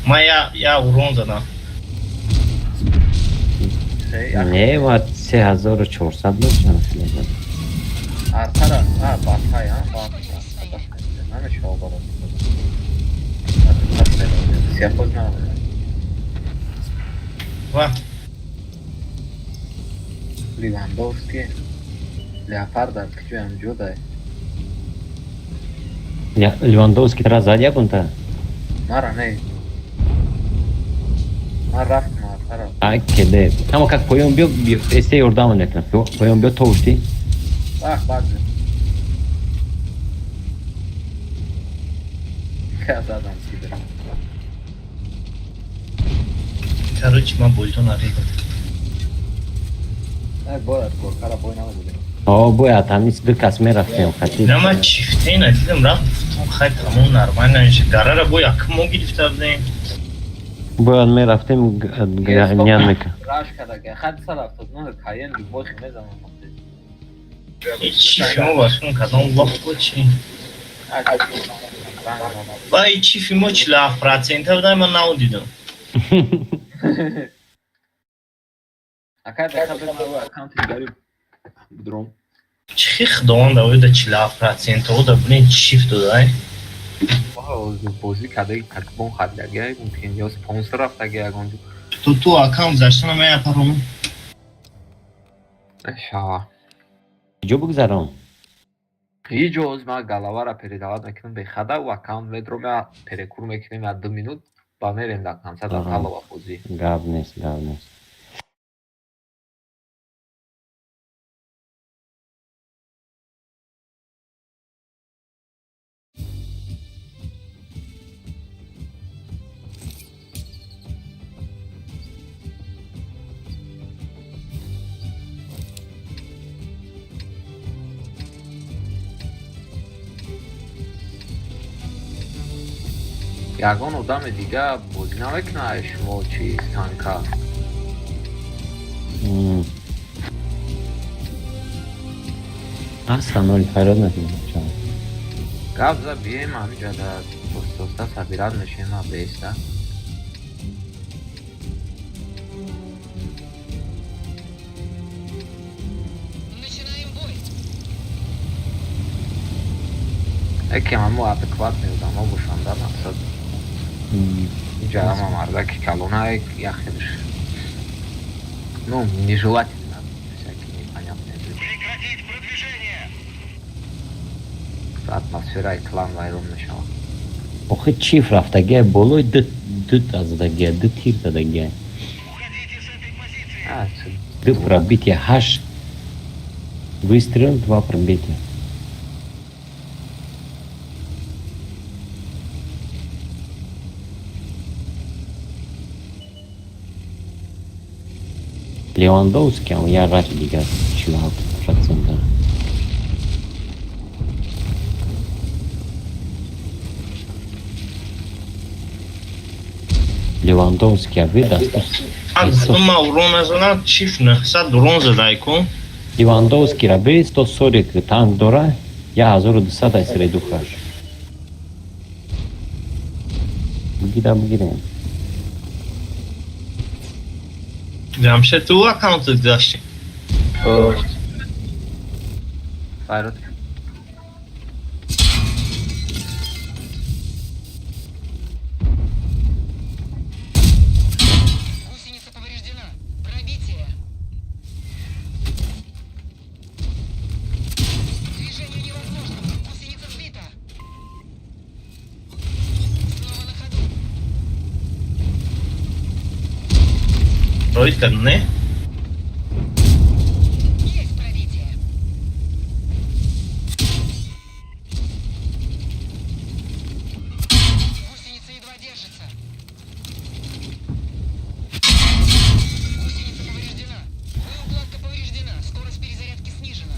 Ма я урон задам. Не, ма 3400 дошт. Артара, а, батай, а, батай. Намешава бара. Сияпоз намедонам. Ва. Левандовски. Леопард дар куҷоям ҷо дай? Левандовски тра зад ягонта? Мара не. Ман рафтам артара. А кеде. Тамо как поён биё, эсте ёрдам мекунам. Поён биё, то ушти. Ах, баъзе. Ка задам сибир. Короче, ман болито наридам. Ай, бояд горкара бой намедодем. О, бояд ҳамин ду кас мерафтем хати. На, ман чифте надидам, рафт, гуфтам, хай, тамом, нормально меша. Гарара бо якум мо гирифта будем. Бояд мерафтем, нян мека. Раш кардага. Хай 279 каен любой хи мезанам. Чифи мо башкун кадом лох буд чи? Ва и чифи мо 47% будам, ман наудидам. Акай бехабер ма аккаунти дигари будром. Чӣ худованд давида 47% ода блин чифт додай. Бозӣ кардаги такбон харидаги, мумкин ё спонсор рафтаги ягон ҷо. Ту аккаунт заштана меяпаром. Шава. Ҷо бигзаром. Ҳеҷ ҳоз ман галавара передавать мекунам бехада, у аккаунт медром, я перекур мекунем я 2 минут ба мерем до конца до талова бозӣ. Гап нест, гап нест. Ягон одами дига бозӣ намекунад шумо чиз танка? Ҳастан, оли фарёд накунам. Гап за бием ҳамиҷа да оста собирать мешем беста. Начинаем бой. Якем ҳамо адекватный одамо бошанда, мақсад иҷа ҳама мардаки калона яхелш, ну, нежелательно всякие непонятные люди. Прекратить продвижение! Атмосфераи клан вайрон мешавад. Охи, чиф рафтагия болои ду ду та задагия, ду тир задагия. Уходите с этой позиции! А, Ду пробития, ҳашт выстрел, два пробития. Левандовский ам як ғати дигар 47% дорад. Левандовский вида. Ма урон назанад, чиф 900 урон задай кун. Левандовский ра би 140 танк дора, 1200 ай средухаш. Бигира, бигирем. Ҷамшед, ту аккаунтат гузашти? Фарёд. Гусеница повреждена. Пробитие. Движение невозможно. Гусеница сбита. Снова на ходу. Роид кард, не? Есть пробитие. Гусеница едва держится. Гусеница повреждена. Боеукладка повреждена. Скорость перезарядки снижена.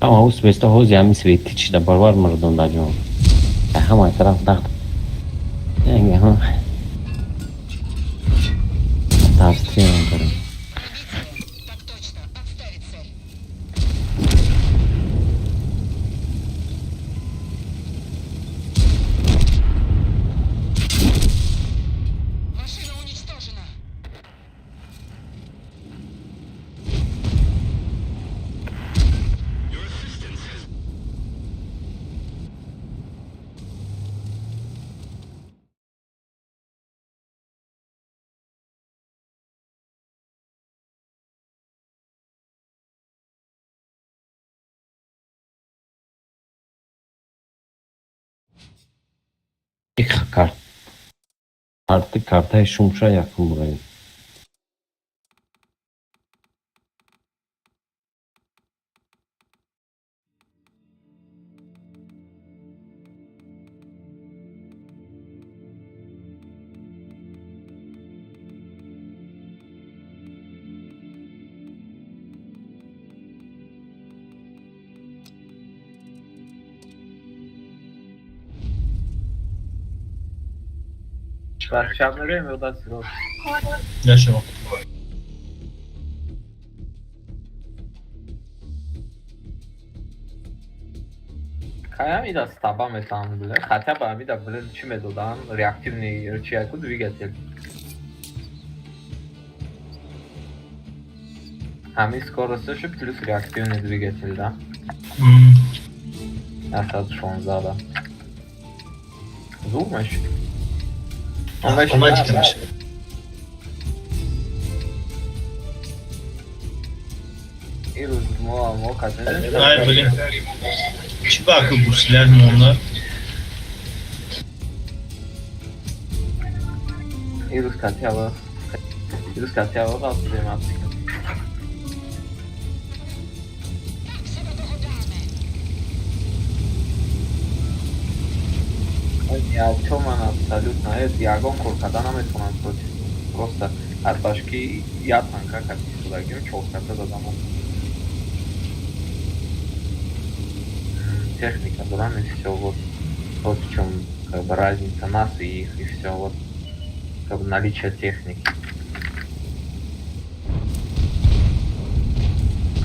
Ама ӯ свеста ҳози ҳамин свети чида барвар мардум дар ҷон. Ҳамаи тараф дағд. Тарсиам дорам. Пробитие. Так точно. Отставить цель. Машина уничтожена. Your assistance has Их карт. Карты картаи шумша якум бураем. Шаб мерем ё дасти рост? Нашо. Кай. Ҳамида стаба метавон, блин. Хотя бы ҳамида, блин, чӣ медодан? Реактивный чияку двигатель. Ҳамин скоросташо плюс реактивный двигатель, да? 116 да. Зур мешуд. Автоматика мешавад. Ирӯз мо катем. Ай, блин. Чӣ баку гуслят монда? Ирӯз катява. Ирӯз катява ғалтидем апсика. Ни о чём ман абсолютно. Ягон кор карда наметавонам против. Просто аз башки я танка кати истодагим, чорсата задам. Техника дорам и всё, вот. Вот в чём как бы разница нас и их, и всё, вот. Как бы наличие техники.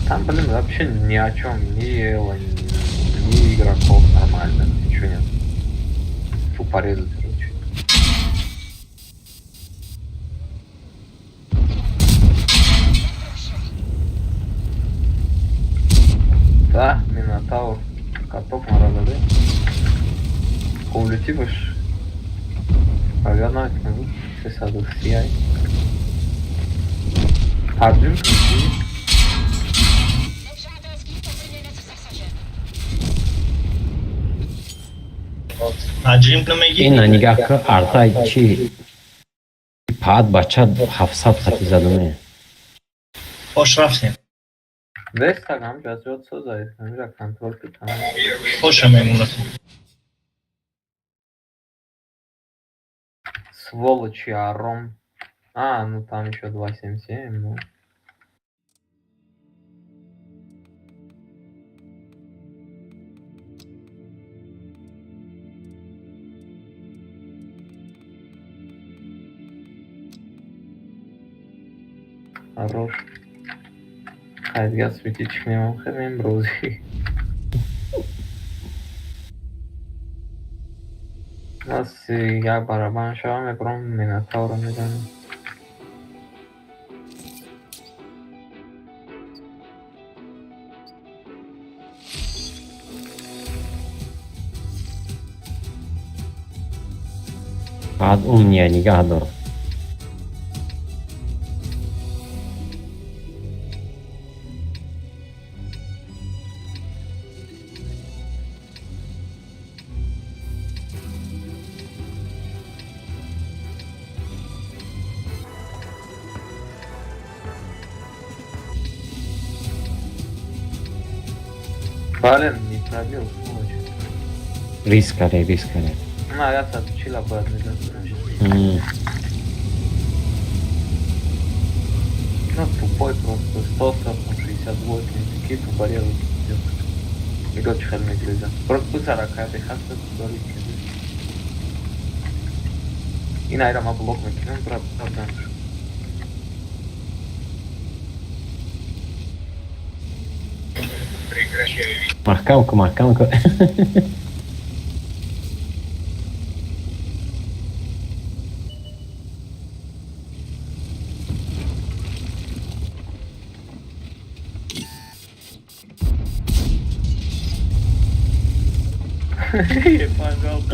Там, блин, вообще ни о чем, ни эла, ни игроков нормально, ничего нет. Тупо резать, короче. Да, Минотавр. Каток маразады. Улетишь. Погнать, ну, сесаду сияй. Ҳарҷум кунӣ? Ҳаҷим намегӣ? Ина нигаҳ кун, артай чи паат бача 700 хати задуме. Хош рафтем. Вестаг ҳамҷа зиёд созай, ҳамҷа контрол ки тамом. Хоша мемонад. Сволочи аром. А, ну там еще 2.77, ну. Хорош. Хайдга светичек немам, хемем рози. Нас як барабан шавам, мебарам Минотавро мезанам. Паат умния нигаҳ дор. Блин, не пробил, сволочь. Риск каре, риск каре. На, я отучила бы одну. Ну, тупой просто. 100, 68, такие тупорезы. Нигоҳ чӣ хел мегиреза. Просто бизара кайби хаста дори киди. Ин айра ма блок мекунам, бра бразам. Маҳкам ку, маҳкам ку.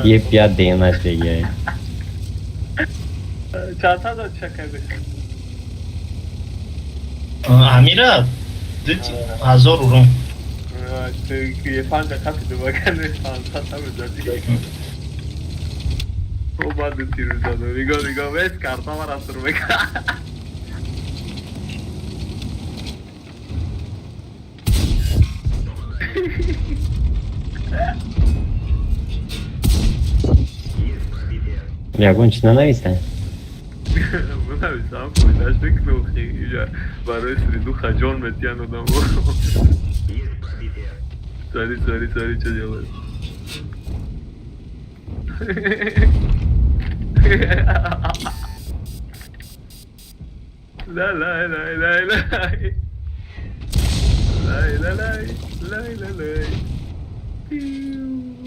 Е пять дена я. Чата дод чакаби. Амира, 2000 урон. Панҷа қапи дубагане панҷа мезади. О, баъд тир задам. Нигоҳ, нигоҳ, вес карта мара сур мекард. Ягон чи нанависта? Бинависам, фоидаш мекунам, иҷа барои среду хаҷон метиҳанд одамо. Смотри, смотри, смотри, что делает. Ла ла ла ла ла. Ла ла ла ла ла ла. Пиу.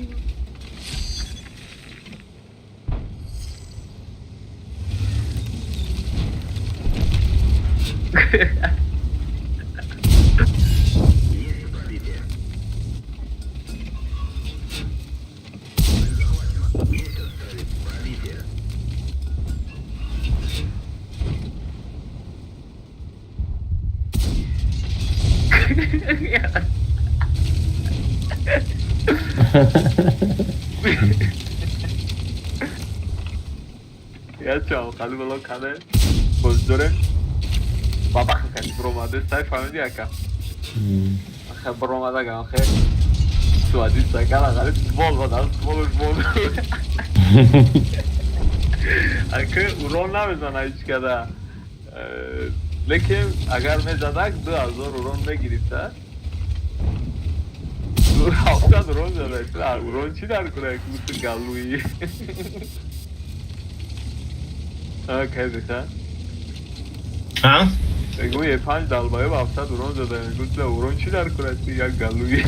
Яча, хали бало кане. Боздоре. Баба хакати бромаде, сай фамили ака. Хе бромада гам хе. Суади сакала гали бол бада, бол бол. Ака урон намезана ҳеҷ када. Лекин агар мезадак 2000 урон мегирифта. 700 урон зада. Урон чӣ дар кунад мисли галӯи. А кайфа? А? Мегӯ е панҷ далбаё 700 урон зада. Мегӯ урон чӣ дар кунад як галӯи.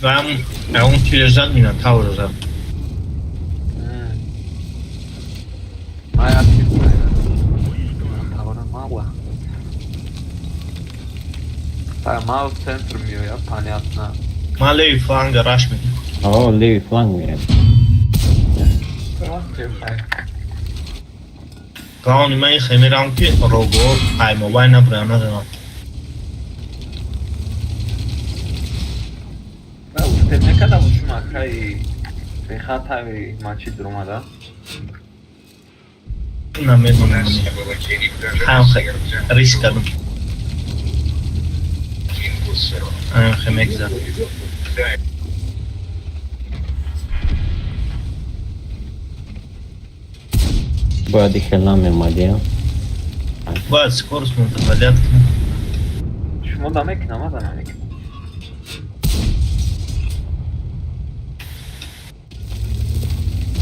Вам он через зад меня таур зад. Мал центр миояд, понятно. Ма левый фланга раш мекунам. О, левый фланг меяд. Главный ман хемерам ки рого ай мобайл набурам надонам. Успеть некада шума кай бехатави мачи дуромада? Намедонам. Ҳам риск кардам. Хе мегзар. Бояд ихел намемадия. Бояд скорость мутаваллят. Шумо да мекунам, ада намекунам.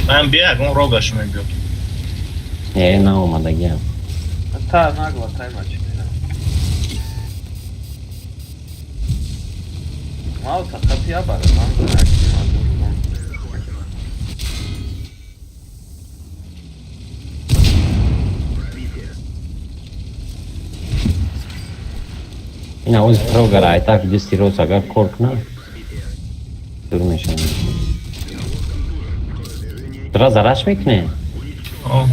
Ман бия ягон рогаш мебиёд. Не, наомадагиам. Та нагла тай мачи мерам. Мауса хати абара, ман дорам як. Ина оз прогара ай так дисти роз агар кор кунам. Дур мешавам. Дра зараш мекуне? О.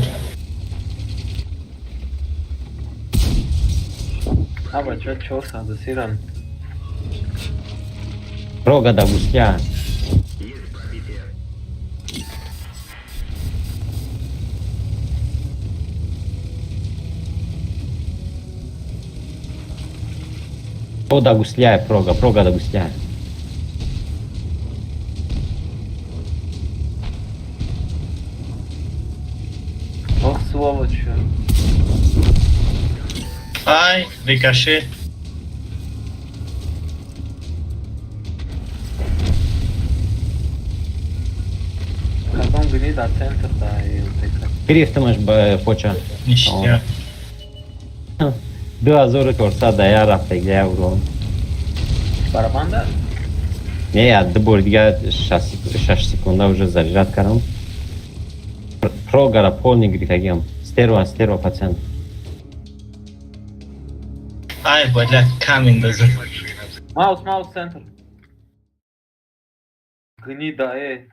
А бача 400 сиран. Рога да гусля. О да гусля прога, прога да гусля. Ох, сволочь. Ай, рикошет. Кадом гнида центр да ЛТК. Гирифтамаш ба поча. Ништяк. 2400 да я рафтаг я урон. Барабанда? Не, я ду бори дига 6 секунда уже заряжать кардам. Прогара полный гирифтагиам. Стерва, стерва пациент. Ай, бля, камень дазад. Маус, маус центр. Гнида, э.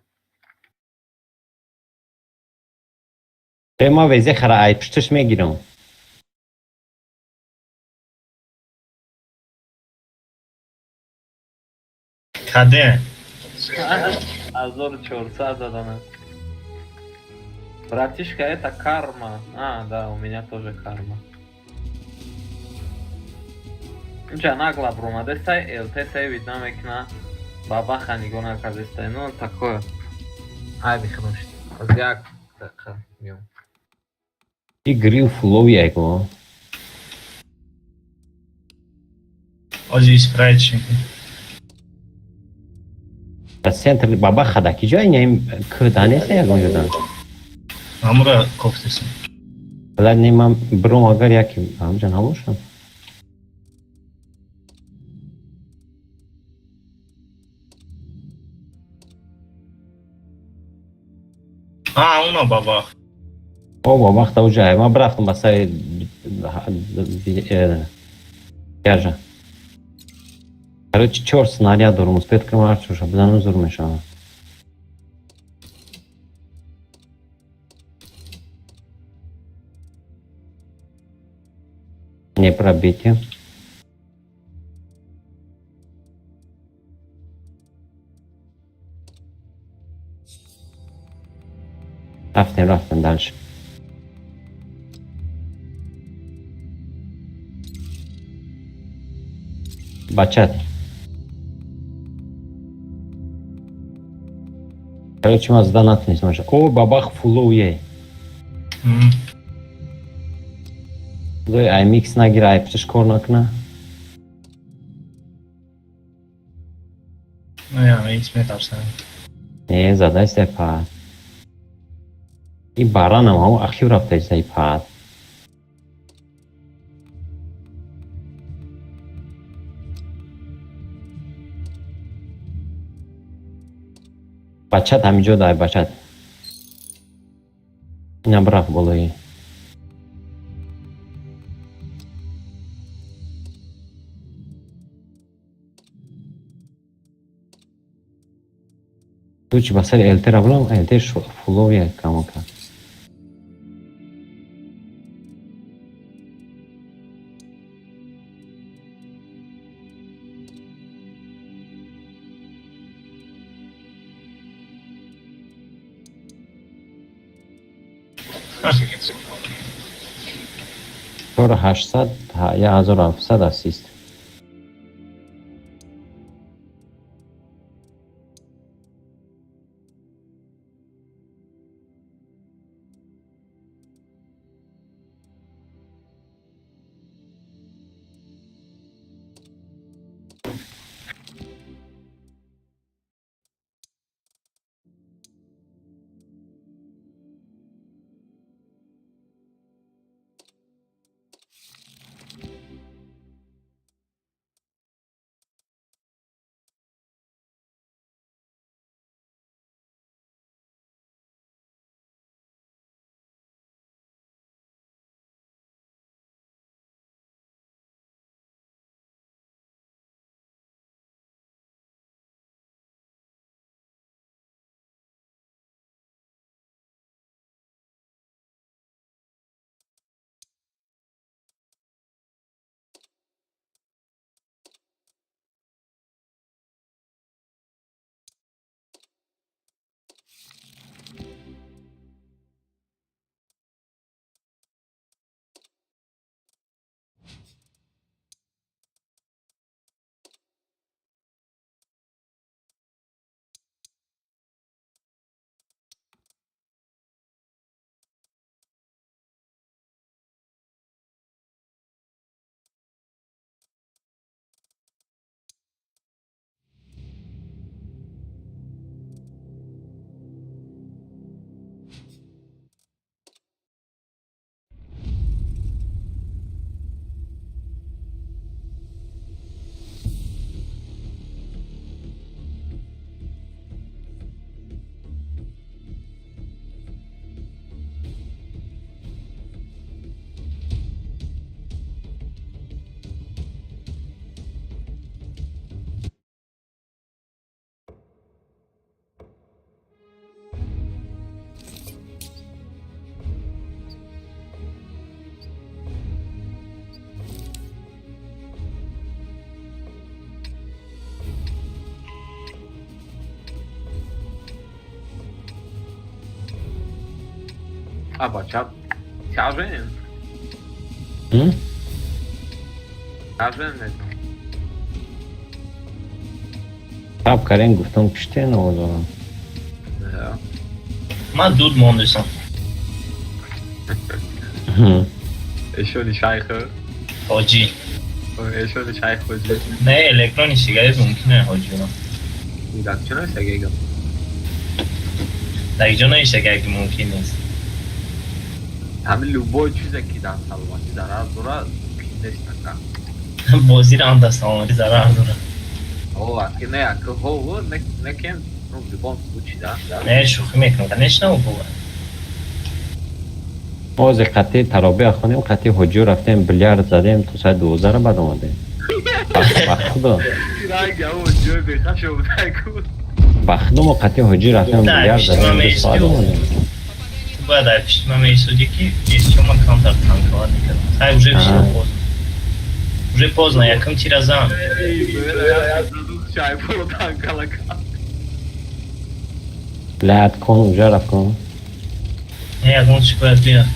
Э, ма везе хара ай пушташ мегирам. Каде? 1400 задана. Братишка, это карма. А, да, у меня тоже карма. Инҷа нагла бромадестай, ЛТ сейвид намекна. Бабаха нигоҳ накардестай. Ну, такое. Ай, бихудам шид. Аз як дақиқа миём. И грил фулови айко. Ози спрайт мекунам. Дар центр бабаха да ки ҷой не кӯда нест ягон ҷода. Ҳамура кофтесам. Бла не ман бром агар яки ҳамҷа набошам. А, уно бабах. О, бабах та уже. Ман рафтам ба сари яжа. Короче, чор снаряд дорум, успеть кунам ҳар чоша бизанам, зур мешавам. Не пробитие. Рафтем, рафтем дальше. Бачат. Короче, ман зада натунистам. О, бабах фуловие. Худои, ай микс нагира, ай пишаш кор накуна. Не, икс метарсам. Не, задайся пад. И баранам ҳамо ахив рафтаиса и пад. Бачат ҳамиҷо дай, бачат. Инам рафт болои. Лучше ба сари ЛТ равлам, ЛТ фуловия камока. Чор ҳаштсад, 1700 ассист. А бачат тяжен. М? Тяжен не. Таб карен, гуфтам, киште наводорам. Да. Ман дуд мондесам. Эшони шайхы. Ҳоҷӣ. Эшони шайх ҳоҷӣ. Не, электрони сигарет мумкин ҳоҷӣ. Дар чӣ нависагига? Дар ҷо нависага, ки мумкин нест. Ҳамин любой чизе, ки дар саломатӣ зарар дорад, мумкин нест ака. Бозир ҳам дар саломатӣ зарар дорад. О, аки не, аки ҳо, не, не кен, ну, в любом случае, да. Не, шӯхӣ мекунам, конечно, бува. Ҳозир қатъи таробия хонем, қатъи ҳоҷиё рафтем, билярд задем, то соати 12-ра баъд омадем. Ба худо. Ба худо, мо қатъи ҳоҷӣ рафтем, билярд задем, 2 соат омадем. Бояд ай пишти ман меисодӣ, ки исчо ман камтар танковать мекардам. Хай, уже всё, поздно. Уже поздно, якм тира зан. Блядь, кон уже рафт, кон. Не, ягон чи бояд бия.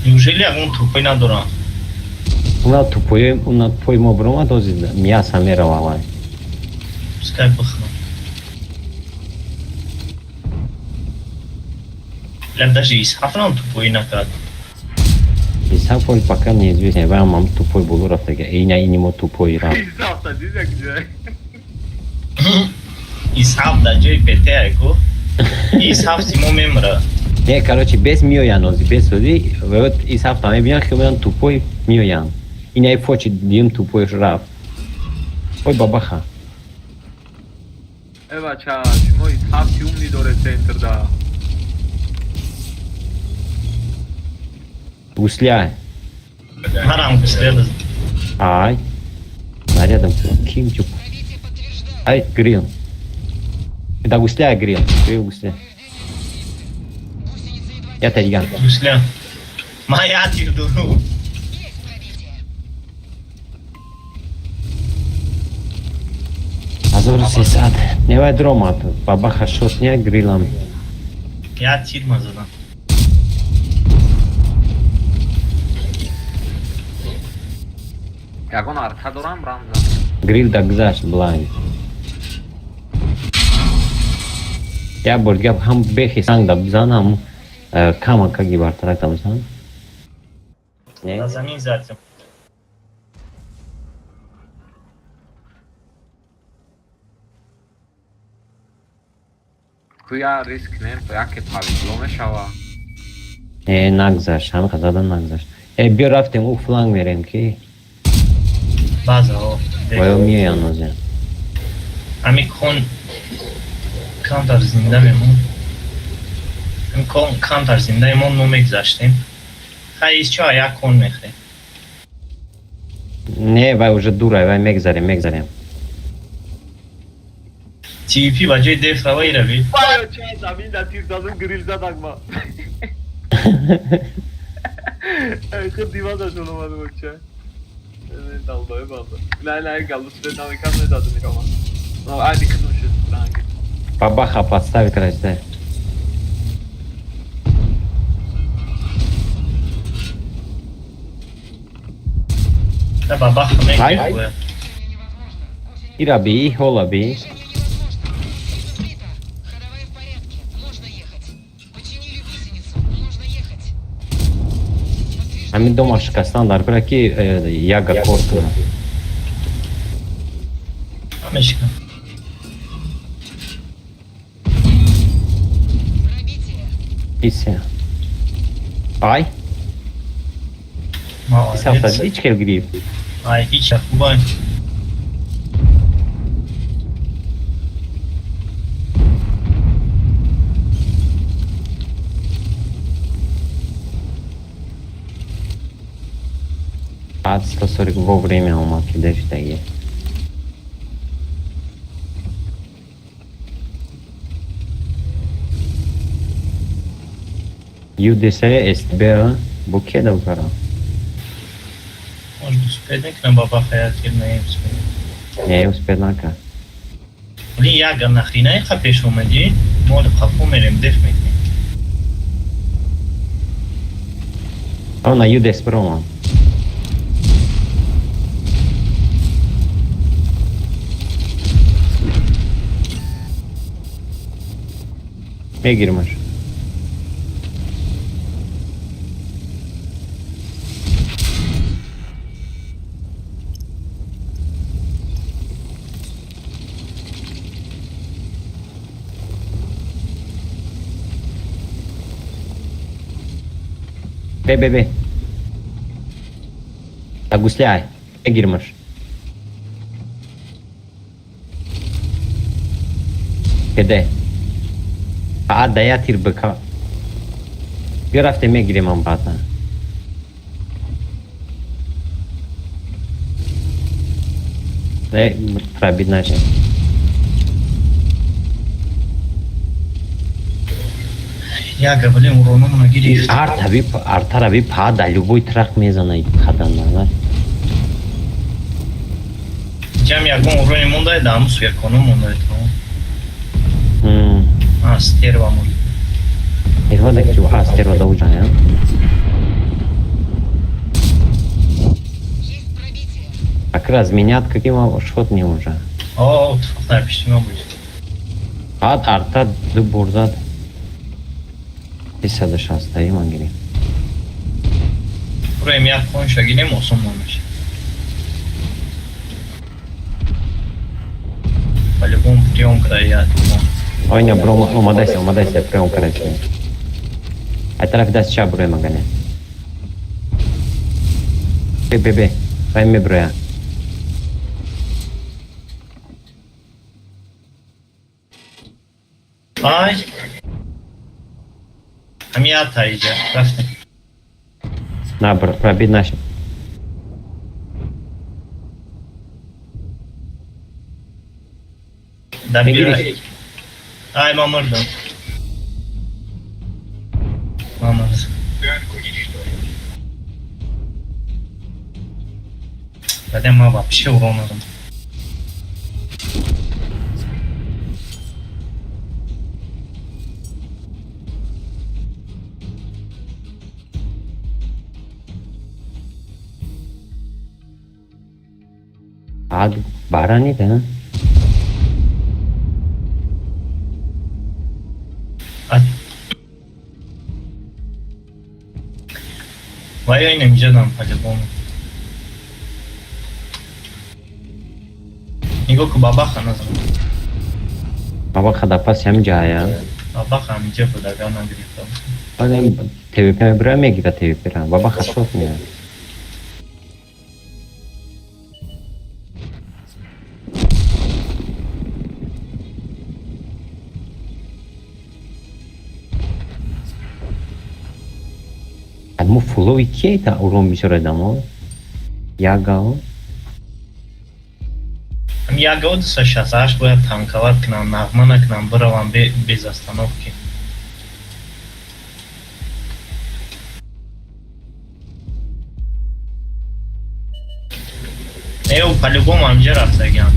Неужели ягон тупой надорам? Уна тупои, уна пой мо биромад, ҳозир мяса мерава вай. Пускай бихӯрам. Бля, даже исҳафрам тупоӣ накард. Исҳаф пока неизвестно, вай ҳам тупой боло рафтага. Ина ини мо тупой рафт. Исҳаф дар ҷои петеа ку. Исҳаф симо мемра. Не, короче, бес меоянд ҳозир, бес ҳозир, вот исҳафта мебинанд, хел меоянд, тупой меоянд. Инаи фочи дидим, тупой рафт. Ой, бабаха. Э, бача, шумо исҳафти умни доред центрда. Гусля. Марам гусля. Ай. Нарядом ким чуп. Ай, грил. Да, гусля, грил. Грил, гусля. Я тайган. Гусля. Моя тирду. 1300. Невай дромад. Бабаха шотня грилам. Я тирма задам. Ягон арта дорам, рамзан. Грил да гузашт блайн. Я бор дигар ҳам бехи санг да бизан, ҳам кама каги бартарак да бизан. Не? На замин задем. Куя риск не, яке повезло мешава. Э, нагзашт, ҳам задан нагзашт. Э, биё рафтем, ӯ фланг мерем ки. База, о. Ваё меоянд ҳозир. Ами кон камтар зинда мемон. Ами кон камтар зинда мемон, мо мегузаштем. Хай, исчо як кон мехрем. Не, вай уже дурай, вай мегзарем, мегзарем. ТВП ба ҷои деф рава ирави. Вай, ча замин да тир задам, грил задак ма. Эй, худ дивазашон омада бача. Долбоеб банда. Не, не, галус намекам медадам ирама. Ай, дикадум шуд ранги. Бабаха подставит разда. Да бабаха мегӯяд. Ира би, ҳола би. Ҳамин дома шикастан дар кора ки яга кор кунад. Мешикам. Исе. Ай. Иса ҳеҷ хел гирифт. Ай, ҳеҷ хубай. Ад 140 вовремя омад ки дештаги. ЮДС СБ бо ке дав кара? Может, успеть мекунам, бабаха як тир не успеть. Не, успеть накард. Блин, яга нахрена иха пеш омадӣ? Мо қафо мерем, деф мекунем. О, на ЮДС бромам. Мегиримаш. Бе, бе, бе. Та гусляй. Мегиримаш. Кеде? Фақат да я тир бика. Бیا рафте мегирем ам баъдан. Не, пробить начал. Яга, блин, уронумона гирифт. Артаби, артараби па да любой трак мезана хаданана. Ҷам ягон урони мондай, да ҳаму суяконо мондай то. А, стерва мурд. Стерва да ки, а, стерва да уҷа, я? Как раз менят каким шот не уже. О, тфакта пиштима буд. Баъд арта ду бор зад. 360 ман гирем. Уроем як конша гирем, осон намешад. По-любому приём када я. Ойна бро омадайся, омадайся, приём кадайся. Ай тарафи даст чап броем агане. Бе, бе, бе. Вай меброя. Ай. Ҳами я таиҷа. Рафтем. На, пробить наши. Да Мегирӣ? Ай, ман мурдам. Ман мурдам. Баъден ман вообще урон надам. Баъд баранида. Ва ё инам иҷадам по-любому. Нигоҳ ку, бабаха назан. Бабаха да паси ҳамин ҷая. Бабаха ҳаминҷа буд, агар нагирифтам. Баъд ТВП меброя, мегира ТВП-ра. Бабаха шот меяд. Мо фулови кие та урон бисёр дамо? Ягао? Ҳам ягао 268 бояд танковать кунам, нағма накунам, биравам без остановки. Э, по-любому ҳаминҷа рафтагиам.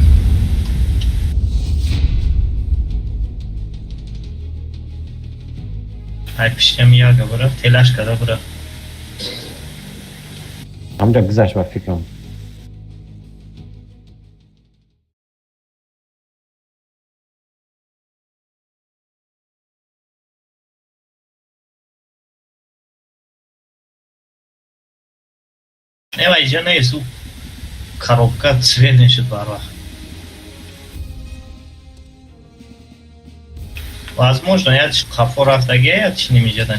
Ай пиштами яга бира, телаш када бира. Ҳамҷа гузашт ба фикрам. Не, ва иҷа нест, ӯ коробка цвет мешуд барвақт. Возможно, я қафо рафтагия, я чи немиҷада.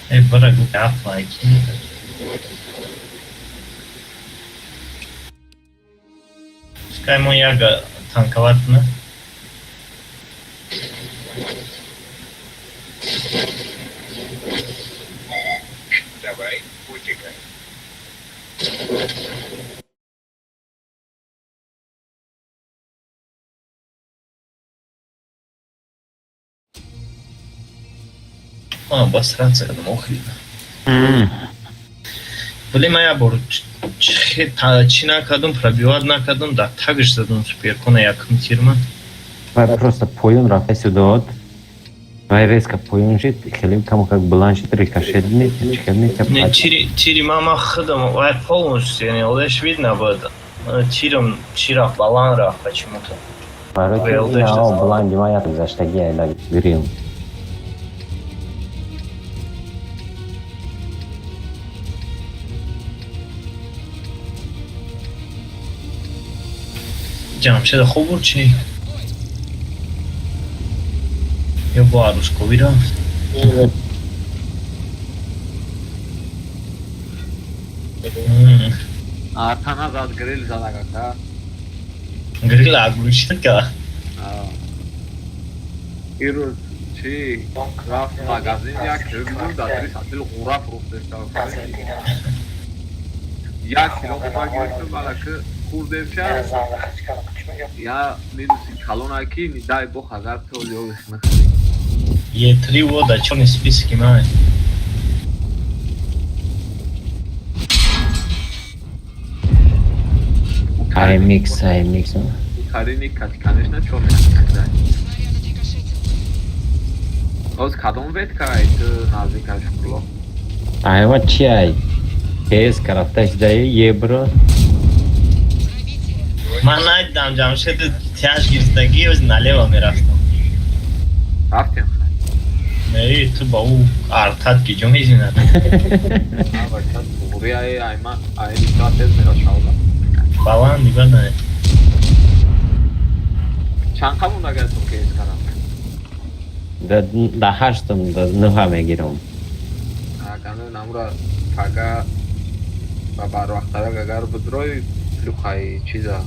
Э, бира гу ақла ки. Пускай мо яга танковать кунад. Давай, утекай. А, обосраться кардам, охрена. Вале ман як бор чӣ накардам, пробивать накардам, да тагш задам суперкона якум тирма. Вай просто поён рафта сюдод. Вай резко поён шид, хеле камо как баланд шид, рикошет не, чихел не. Не, тири, тири мама худам, вай полностью, не, лишь видно было. Тиром, тира баланд рафт почему-то. Барои баланди ма як гузаштаги айда гирим. Ҷамшеда хуб буд чӣ? Ё бо арӯсковӣ рафт? Артана зад, грил зад агака. Грила оглушит ка. Ирӯз чи рафт магазин, як кило бидум, дар три сатил ғура фурӯхтеста. 1 кило ғура гирифтум, балаки хурдемша. Я минуси калона ки, не дай бог, агар то ёвих нахӯрӣ. Е3 во да чёрный список маме. AMX, AMX. Карини кати, конечно, чёрный список. Оз кадом ветка ай ту наздика, Шукрулло? Айва чи ай? КС карафташ даи евро. Ман надидам, Ҷамшед тяж гирифтагӣ, оз налево мерафтам. Рафтем. Не, ту ба ӯ артат ки ҷо мезинад. Бача, туғри ай айма ай бисёр тез мера шавда. Баланд нигоҳ на. Чанд қабун агар ту КС кардам? Да ҳаштам, да нӯҳа мегирам. Агану намура пага ва барвақттарак агар бидрои плюхай чиза.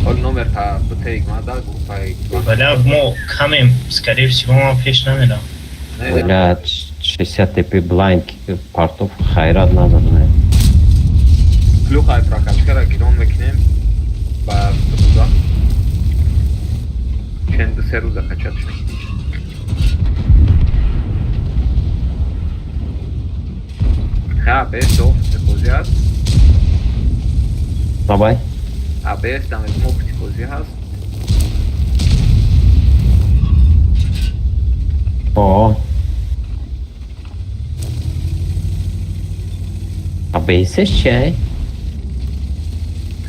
Ҳол номер та битеик ма да группаи. Бля, мо камем, скорее всего, ман пеш намерам. Бля, 60 ТП блайнд партов хайрат назадане. Плюхай прокачкара гирон мекунем ба рӯза. Чен ду се рӯза качат мекунем. Ха, бес офти бозӣ ҳаст. Бабай. А бес дам офти бозӣ ҳаст. О. А бесеш чи ай?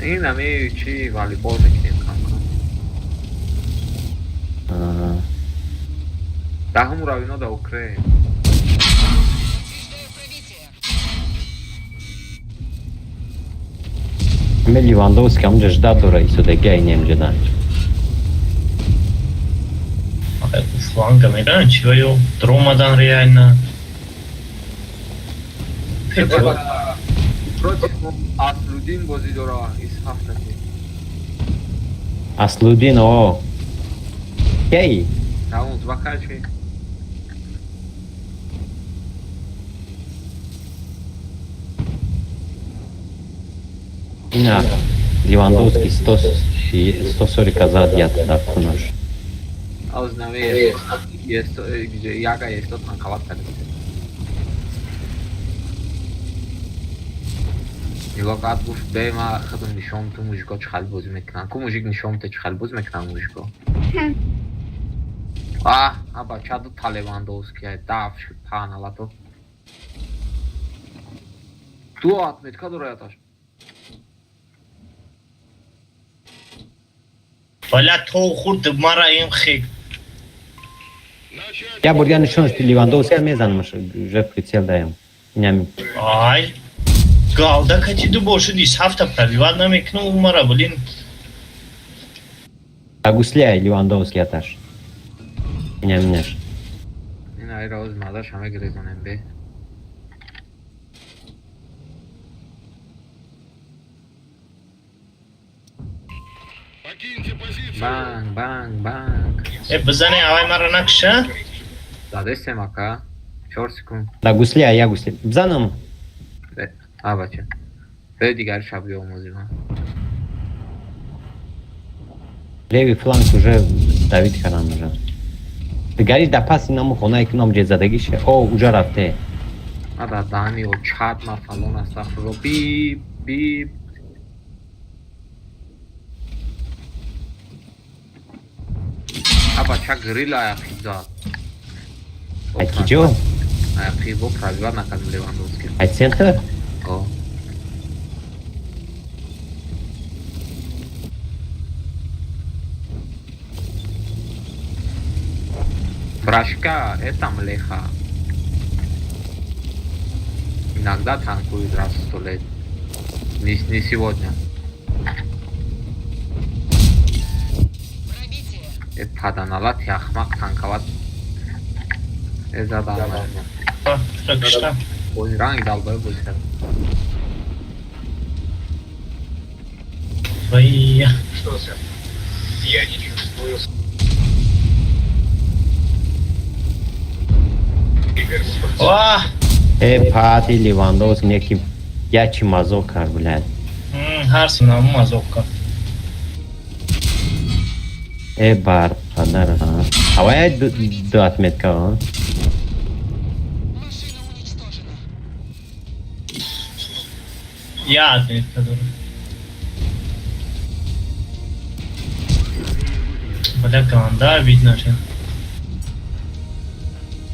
Ин ами чи волейбол мекунем кам-кам. Даҳум равино да Украин. Ме Левандовски ҳамҷа ждат дора исодаги ай немҷадан. Фланга меран, чи ва ё дромадан реально. Против Аслудин бозӣ дора ис ҳафтаки. Аслудин, о. Кей? Таун звакачи. Ина Левандовски 100 140 зад яд дар кунаш. Аз нами есто яга есто танкават карда. Нигоҳ кард, гуфт: бе ма худам нишон ту мужико чӣ хел бозӣ мекунанд. Ку мужик нишон те чӣ хел бозӣ мекунанд мужико. А, а бача ду та Левандовски ай даф шуд паналато. Ду отметка дора яташ. Бля, то хурд мара им хек. Я бор я нишонаш ти Левандовски мезанамаш, уже прицел даем. Инами. Ай. Галда кати ду бошуд ис ҳафта пробивать намекунам мара, блин. А гусляй Левандовски яташ. Инаминаш. Ин ай роз мадаш ҳама гирезонем бе. Банг, банг, банг. Э, бизане, авай мара накша? Задестем ака. 4 секунд. Да гусля, я гусля. Бизанам. А бача. Бе дигар шаб биомӯзим. Левый фланг уже давид кардам уже. Дигари да паси наму хонае ки ном ҷезадагише. О, уже рафте. Ма дар даҳани очад ма фалон астағфирулло бип бип. А бача грил аяқи зад. Ай киҷо? Аяқи бо пробивать накардем Левандовски. Ай центр? О. Брашка, это млеха. Иногда танкует раз в 100 лет. Не, не сегодня. Паданалати ахмақ танковать. Задам. Кушта. Ранг долбоеб бозӣ кард. Вай. Что, сэр? Я не чувствую. Ваҳ! Э, пати Левандовски неки ячи мазок кард, блядь. Ҳар синаму мазок кард. Э, бар падар, авая ду отметка, а? Я отметка дорам. Бля, ганда бит наша.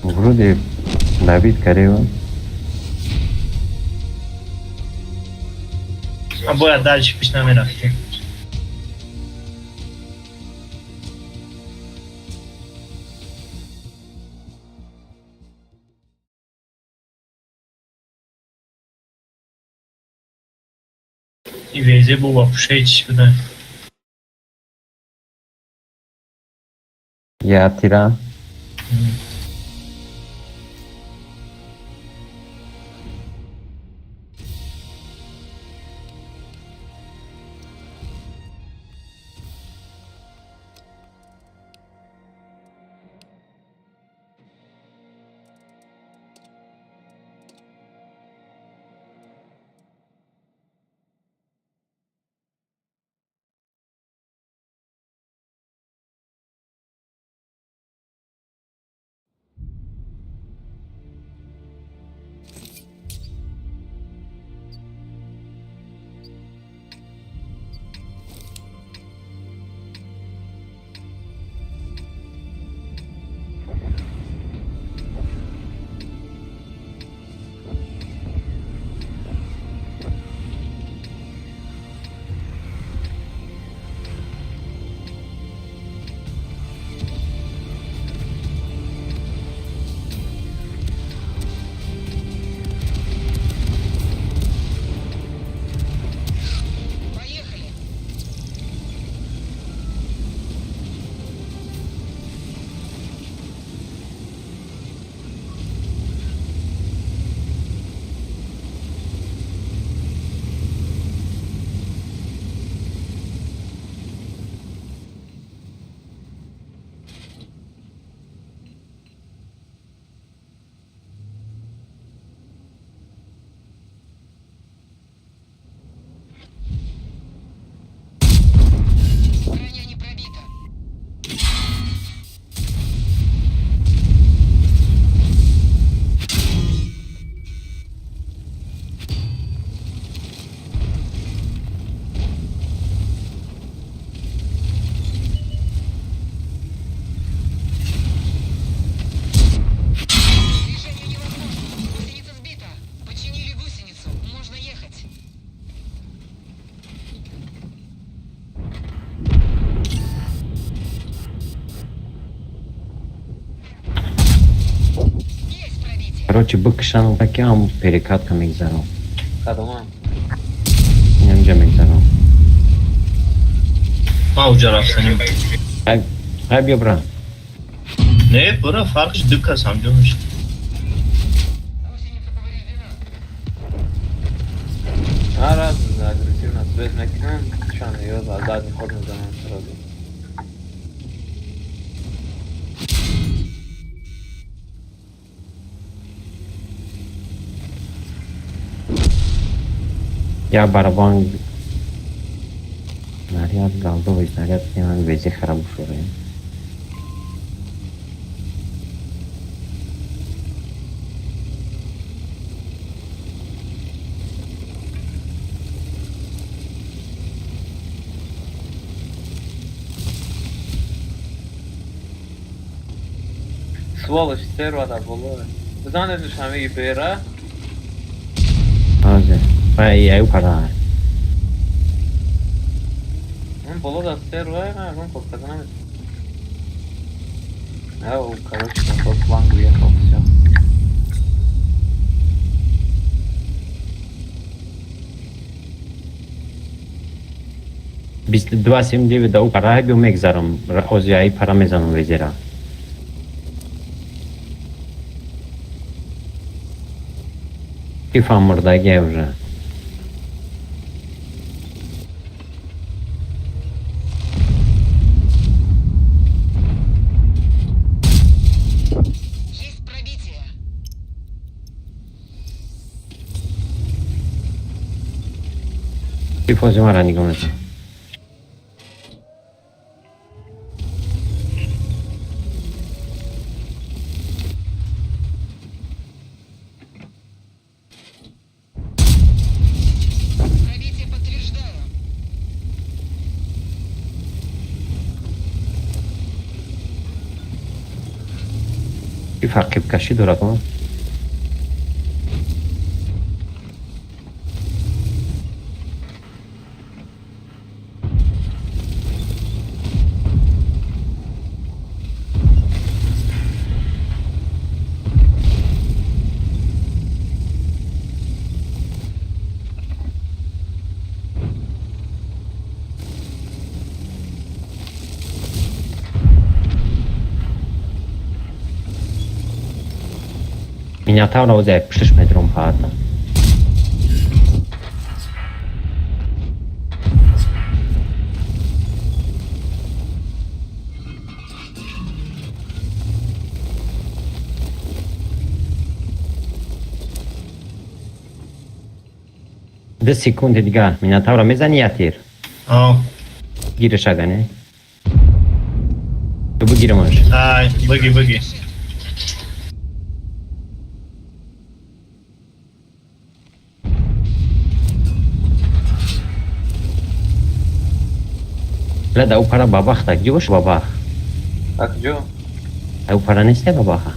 Вроде добит карева. А бояд дальше пеш намерафтем. И везе бу вообще чӣ буда. Я тира. Поехали. Броня не пробита. Движение невозможно. Гусеница сбита. Починили гусеницу. Можно ехать. Есть пробитие. Короче, бикшанам таки ам перекатка мегзарам. Кадома? Инамҷа мегзарам. Ма уҷа рафтанем. Ай, биё бра. Не, бура, фарқш ду кас ҳамҷо мешад. Гусеница повреждена. Ара, агрессивно свет мекунам, чан ё за задний ход мезанам сразу. Я барабан снаряд голдовый снаряд неман вези хараб шуре. Сволочь, стерва да боло. Бизанед ҳамаи бера. Ҳозир. Ай, ай, пара. Он боло да стерва, он кор карда намет. Ау, короче, на тот фланг уехал, всё. 2279 да у пара биё мегзарам. Ҳозир ай пара мезанам везера. Кифам мурдагия уже. Чифози мара нигоҳ мекунам. Пробитие подтверждаю. Чӣ фарқибкашӣ дорад он? Минотавра озе пушташ метром паҳатна. Ду секунди дигар Минотавра мезани я тир? О. Гириш ага, не? Ту бигирамаш. Ай, бигӣ, бигӣ. Бля, да у пара бабах так, ҷо бош бабах. Так ҷо? Ай у пара несте бабаха.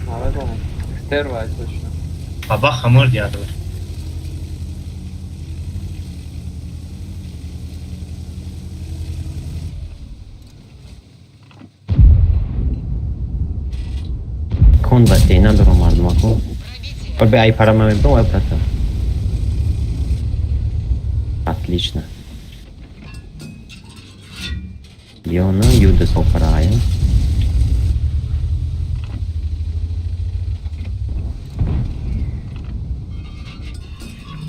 Намедонам. Стерва е точно. Бабаха мурд ядор. Кон басте надорам мардумако. Бе ай пара ма мебром, ай пара. Отлично. Леона Юдас опарая.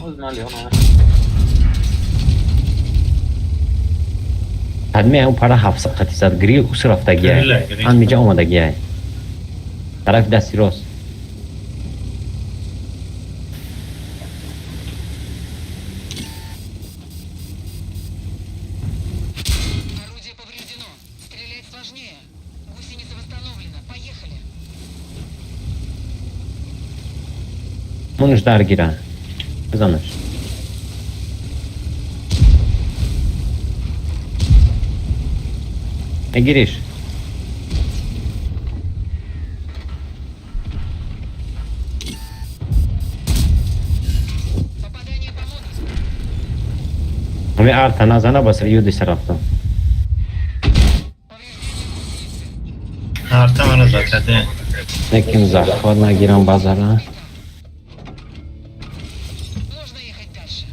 Оз ма Леона. Ҳадме ай пара 700 қати зад грил ус рафтагиай. Грилай, грил. Ан миҷа омадагиай. Тарафи дасти рост. Орудие повреждено. Стрелять сложнее. Гусеница восстановлена. Поехали. Мунш даргира. Бизанаш. Мегириш. Попадание по модулю. Ҳами арта назана бас юдиса рафтам. Повреждение гусеницы. Арта мара закаде. Неким захват нагирам базара. Можно ехать дальше.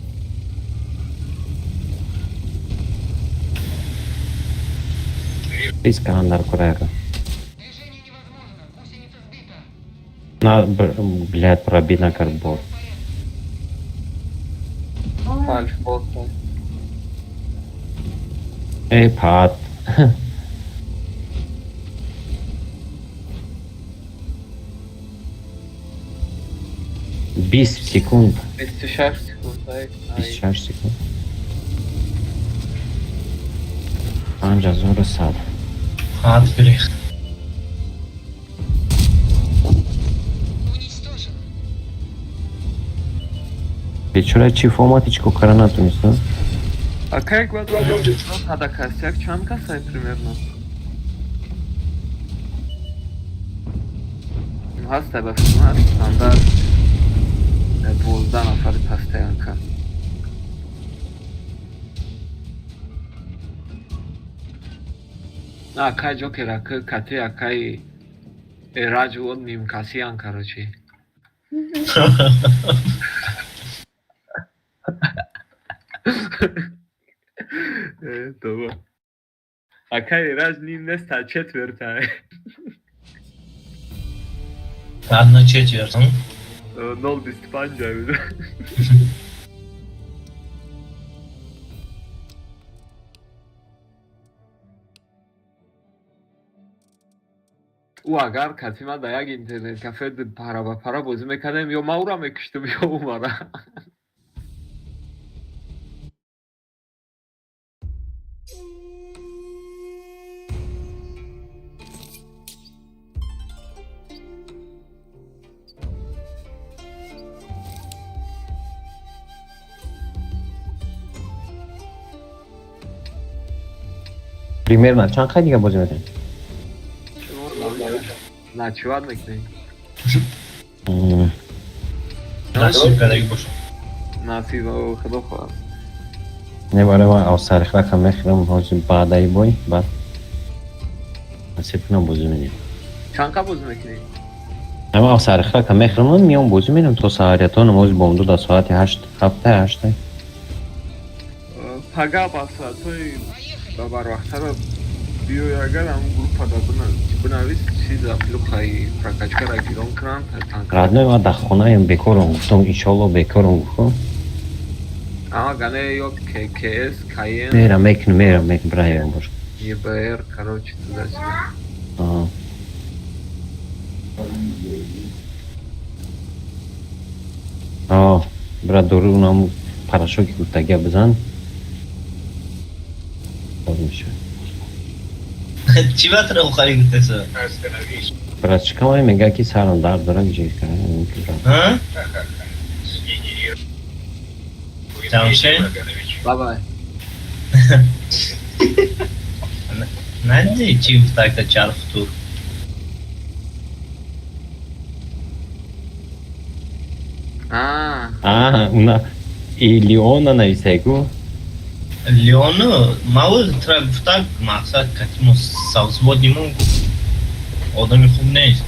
Риск дар кураяка. Движение невозможно. Гусеница сбита. На, блядь, пробить накард бор. Фальш бот. Эй, пат. 20 секунд. 26 секунд. Ай. 26 секунд. 5100. Ҳад гирехт. Уничтожен. Бечора чиф омад, ҳеч ко кара натунист, а? А как бад ҳада костяк чанд касай примерно? Ҳаста ба филм ҳаст стандарт 12 нафари постоянка. На акай Ҷокер ака кати акай Эраҷ он нимкасиян, короче. Э, това. Акай Эраҷ ним нест, а четверта. Одна четверть. 0,25. Ӯ агар кати ман дар як интернет кафе пара ба пара бозӣ мекардем, ё ман ӯро мекуштам, ё ӯ мара. Примерно чанд қай дига бозӣ мекунем? Ночевать мекунем. Насиб кардаги бошад. Насиб, худо хоҳад. Не, барои ман авсарихрака мехӯрам ҳозир баъдаи бой, баъд насиб кунам, бозӣ менем. Чанд қа бозӣ мекунӣ? Ама авсарихрака мехӯрам, миём, бозӣ менем то саҳария, то намози бомдод, аз соати ҳашт, ҳафта, ҳашта. Пага ба соатҳои ба барвақттара биёй, агар ҳамн группада бинавис, чиза плюхаи прокачкара гирон кунанд. Родной, ман дар хонаем, бекорам, гуфтам, иншоалло бекорам, гуфтам. Ама гане ё ККС, КН. Мерам, мекунам, мерам, мекунам, бираем бош. ЕБР, короче, туда-сюда. Аҳа. Бира, дору унам порошоки гуфтагия бизан. Боз мешавад. Чӣ батра охари гуфтеса? Брат, чикамай мега, ки сарам дард дорад, ҷи. А? Ҷамшед? Бабай. Надидӣ, чӣ гуфтакта чархтур? А. А, уна и Леона нависайку. Леону маву тра гуфтак, мақсад катимо совзводнимон гуфт. Одами хуб нест.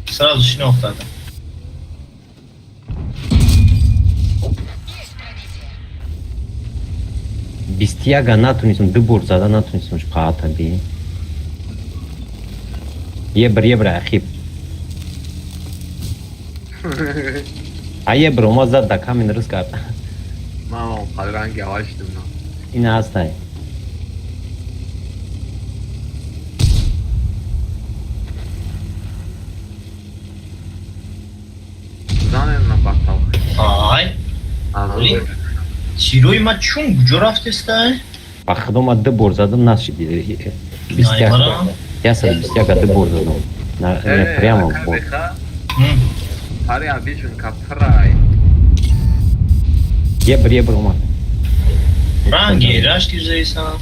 Сразу шинохтада. 21-а натунистам, ду бор зада натунистам паата би. Ебр, ебр, ахиб. А ебр омад, зад да камин, рыз кард. Ман он ранги аввал шудам. Ина ҳастай. Занем на батал. Ай. Тирои ма чун куҷо рафтестай? Ба худо, ма ду бор задам, нашид. 121-а ду бор задам. На, прямо в бор. Пари абижун капрай. Ебр, ебр омад. Ранги рашти зайсан.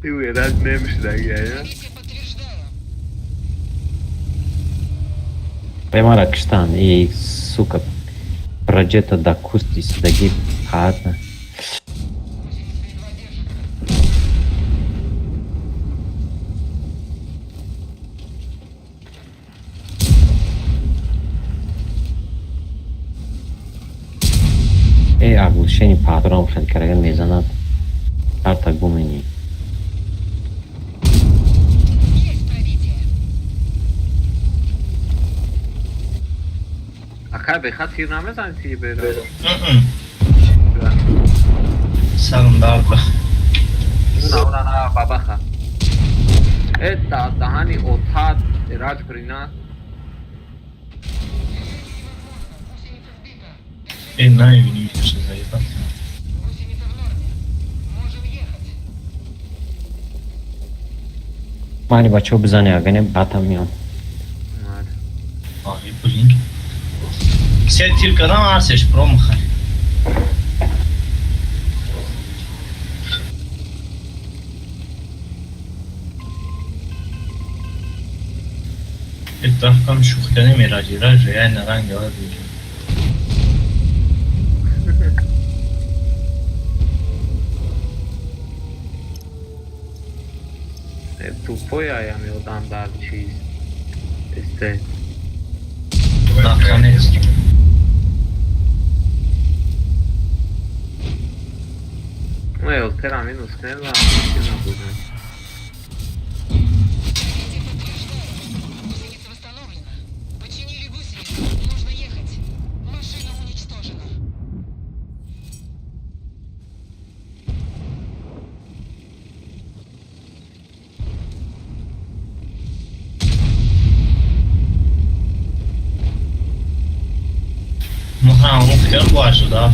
Ты раз немишдаги, Прямо киштан, и сука. Праджета да кусти сидаги паата. Э, оглушение патрон хел карага мезанад. Карта гумени. Акай беха тир намезани, тир бера. Сарам дард. На, на, на, бабаха. Э, да, даҳани отат раҷ брина. Э, намебинӣ, что заебал. Мани бачаҳо бизане, агар не батам меём. Ай, блин. Се тир кардам, ҳарсеш промахай. Итрафкам шӯхӣ кардем, эраҷ, эраҷ реально ранг авад. Тупой аями одам дар чиз. Эсте. Наконец. Ну, елтера минус кнем, да, сильно будет. Починили гусеницу. Можно ехать. Машина уничтожена. Ҳа, хел бояд шуда.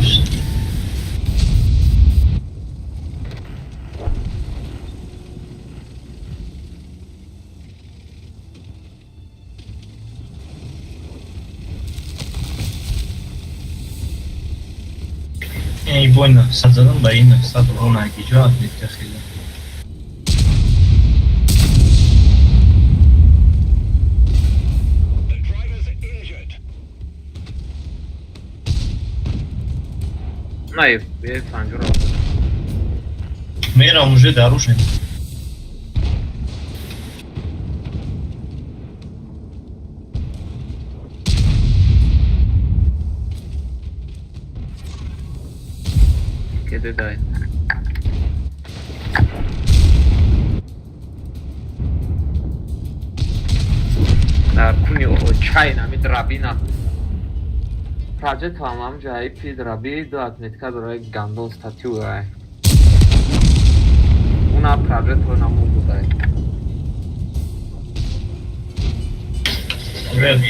Эй, бой 900 задам, ба ин 900 урон агиҷо отметка хеле. На, е панҷоро. Мерам уже дарушем. Кеде дай. Дар куни чай нами драбина. Праҷет ҳам ҳамҷа ипи драби ду отметка дора, гандон статью ай. Уна праҷет наму будай.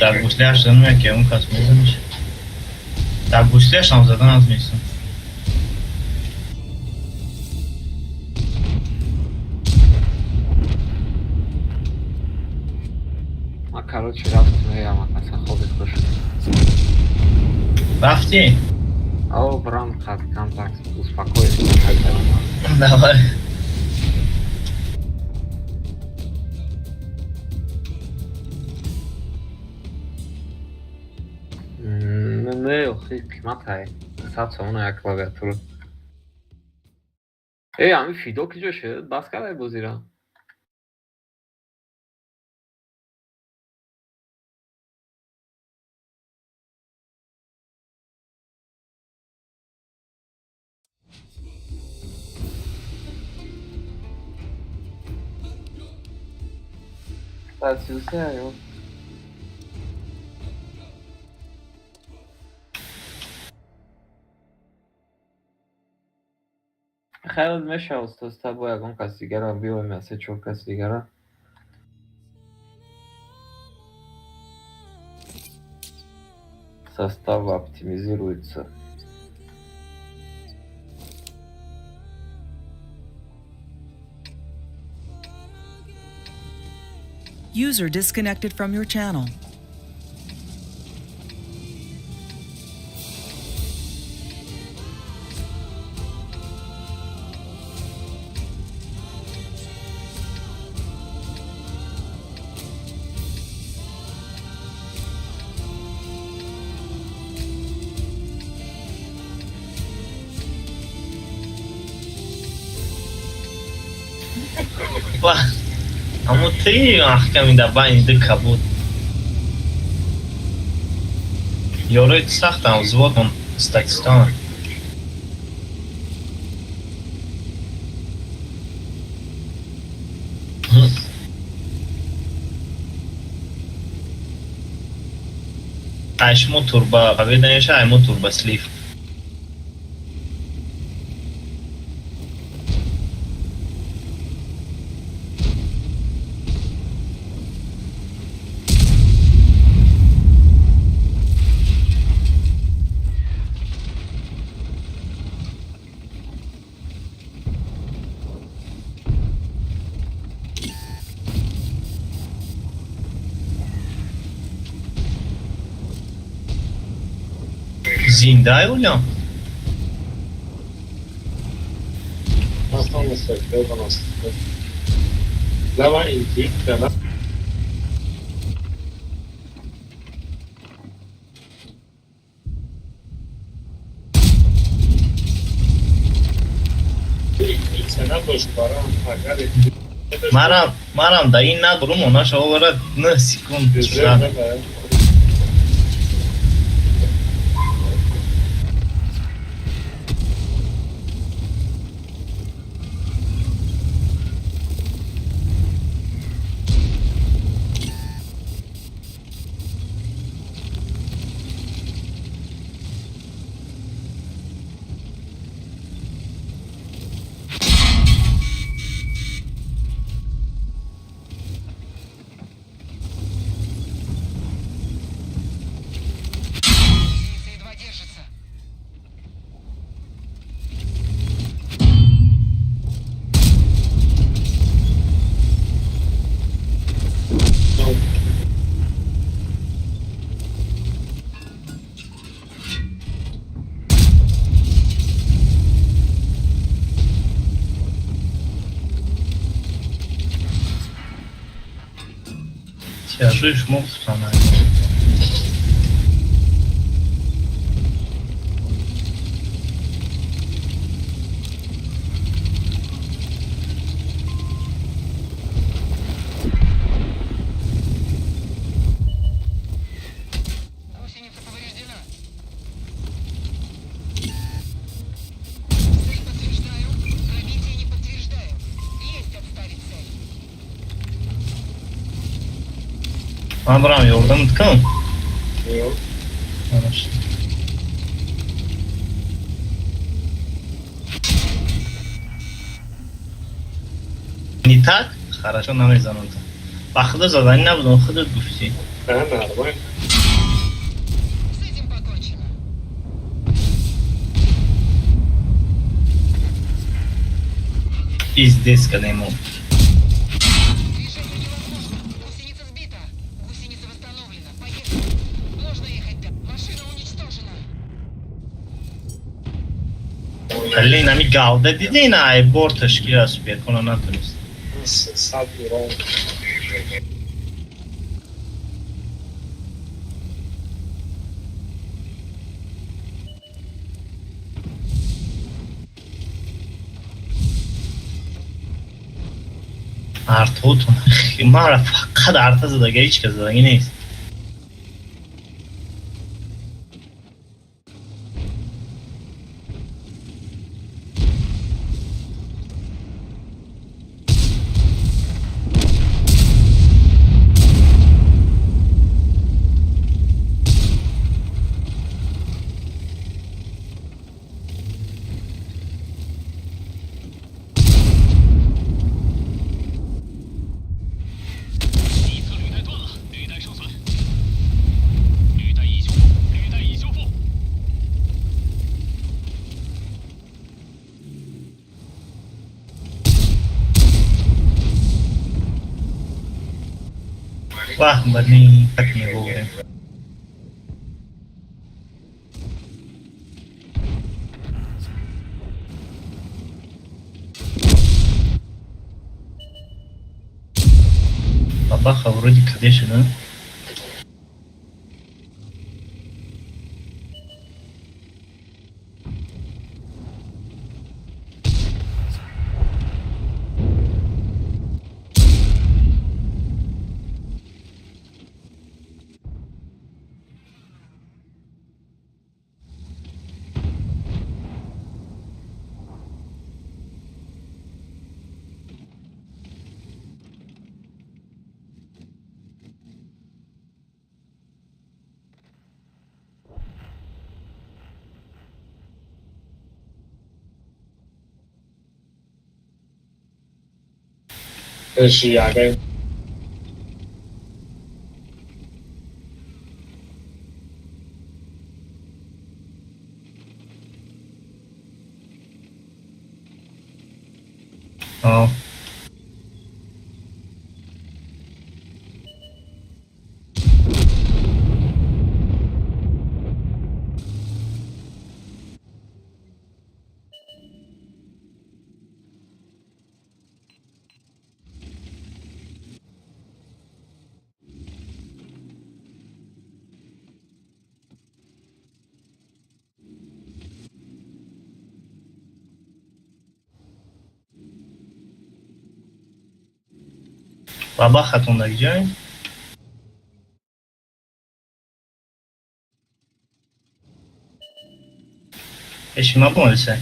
Дар гуслияш задан ки он кас мезаниш. Дар гуслияш ҳам задан аз меистам. Ма, короче, рафтем, ама аса хоби хуш. Рафтӣ? О, брам хат кам так успокоиться. Давай. Не, охи қимат ай. 100 сомона як клавиатура. Эй, ами Фидо киҷо шуд? Бас кардай бозира? 33 ё. Хайл мешава оста бо ягон кас дигара биёем, я се чор кас дигара. Состав оптимизируется. User disconnected from your channel. Ва аммо ти маҳками дар байни ду кабуд. Ёрои сахтам, взводон статистон. Ай шумо турба победа меша, ай мо турба слив. Зиндай улям? Основно се. Давай интуит, да. Марам да ин надорум, она шавара 9 секунд. Аз рӯи шумо гуфтам. Гусеница повреждена. Цель подтверждаю. Пробитие не подтверждаю. Есть отставить цель. Ман барам ёрдамат кунам. Хорошо. Не так? Хорошо, намезанам. Ба худо заданӣ набудам, худат гуфтӣ. Нормально. С этим покончено. Пиздец кардем мо. Движение невозможно. Гусеница сбита. Гусеница восстановлена. Поехали. Можно ехать. Да. Машина уничтожена. Блин, ами галда дидӣ, на ай борташ ки аз суперкона натунист. 100 урон. Артотон мара фақат арта задага, ҳеҷ кас задагӣ нест. 一侧履带断了，履带受损。履带已修复，履带已修复。 Вах, блин, как не вовремя. Бабаха вроде кадеши, да? 这是压根。 О. Бабахатон дар ҷой. Пеши ма бомелса.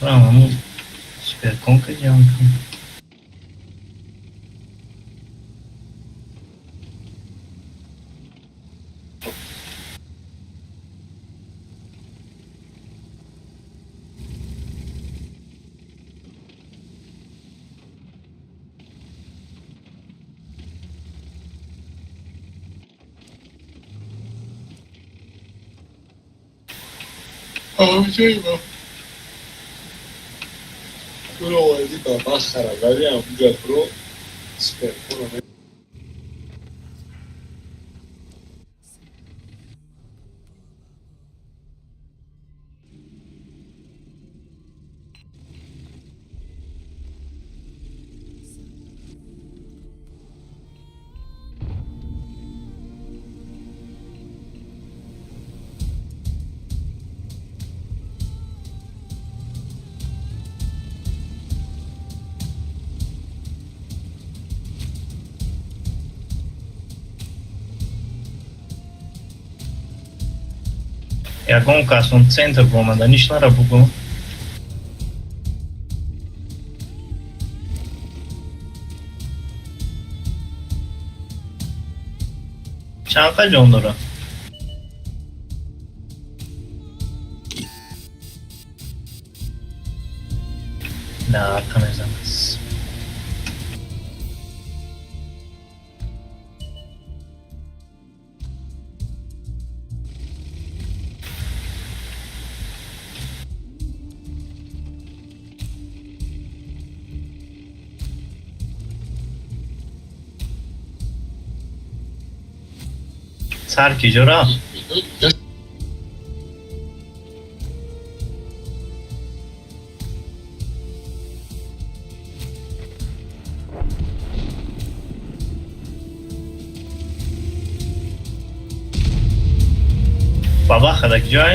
Рамаму суперконка ҷамъ кун. Туро овардӣ ба бахара, вале ҳамунҷа бро. Сперкуро. Ягон касон центр бромаданиш нара бугум. Чанд қа ҷон дора? На, арқа мезанас. Сар ки ҷо рафт? Баба хада ҷой?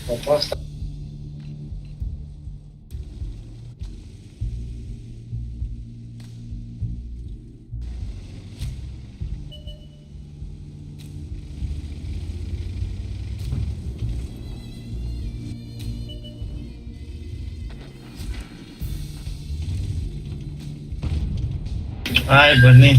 Баба. Ай, блин.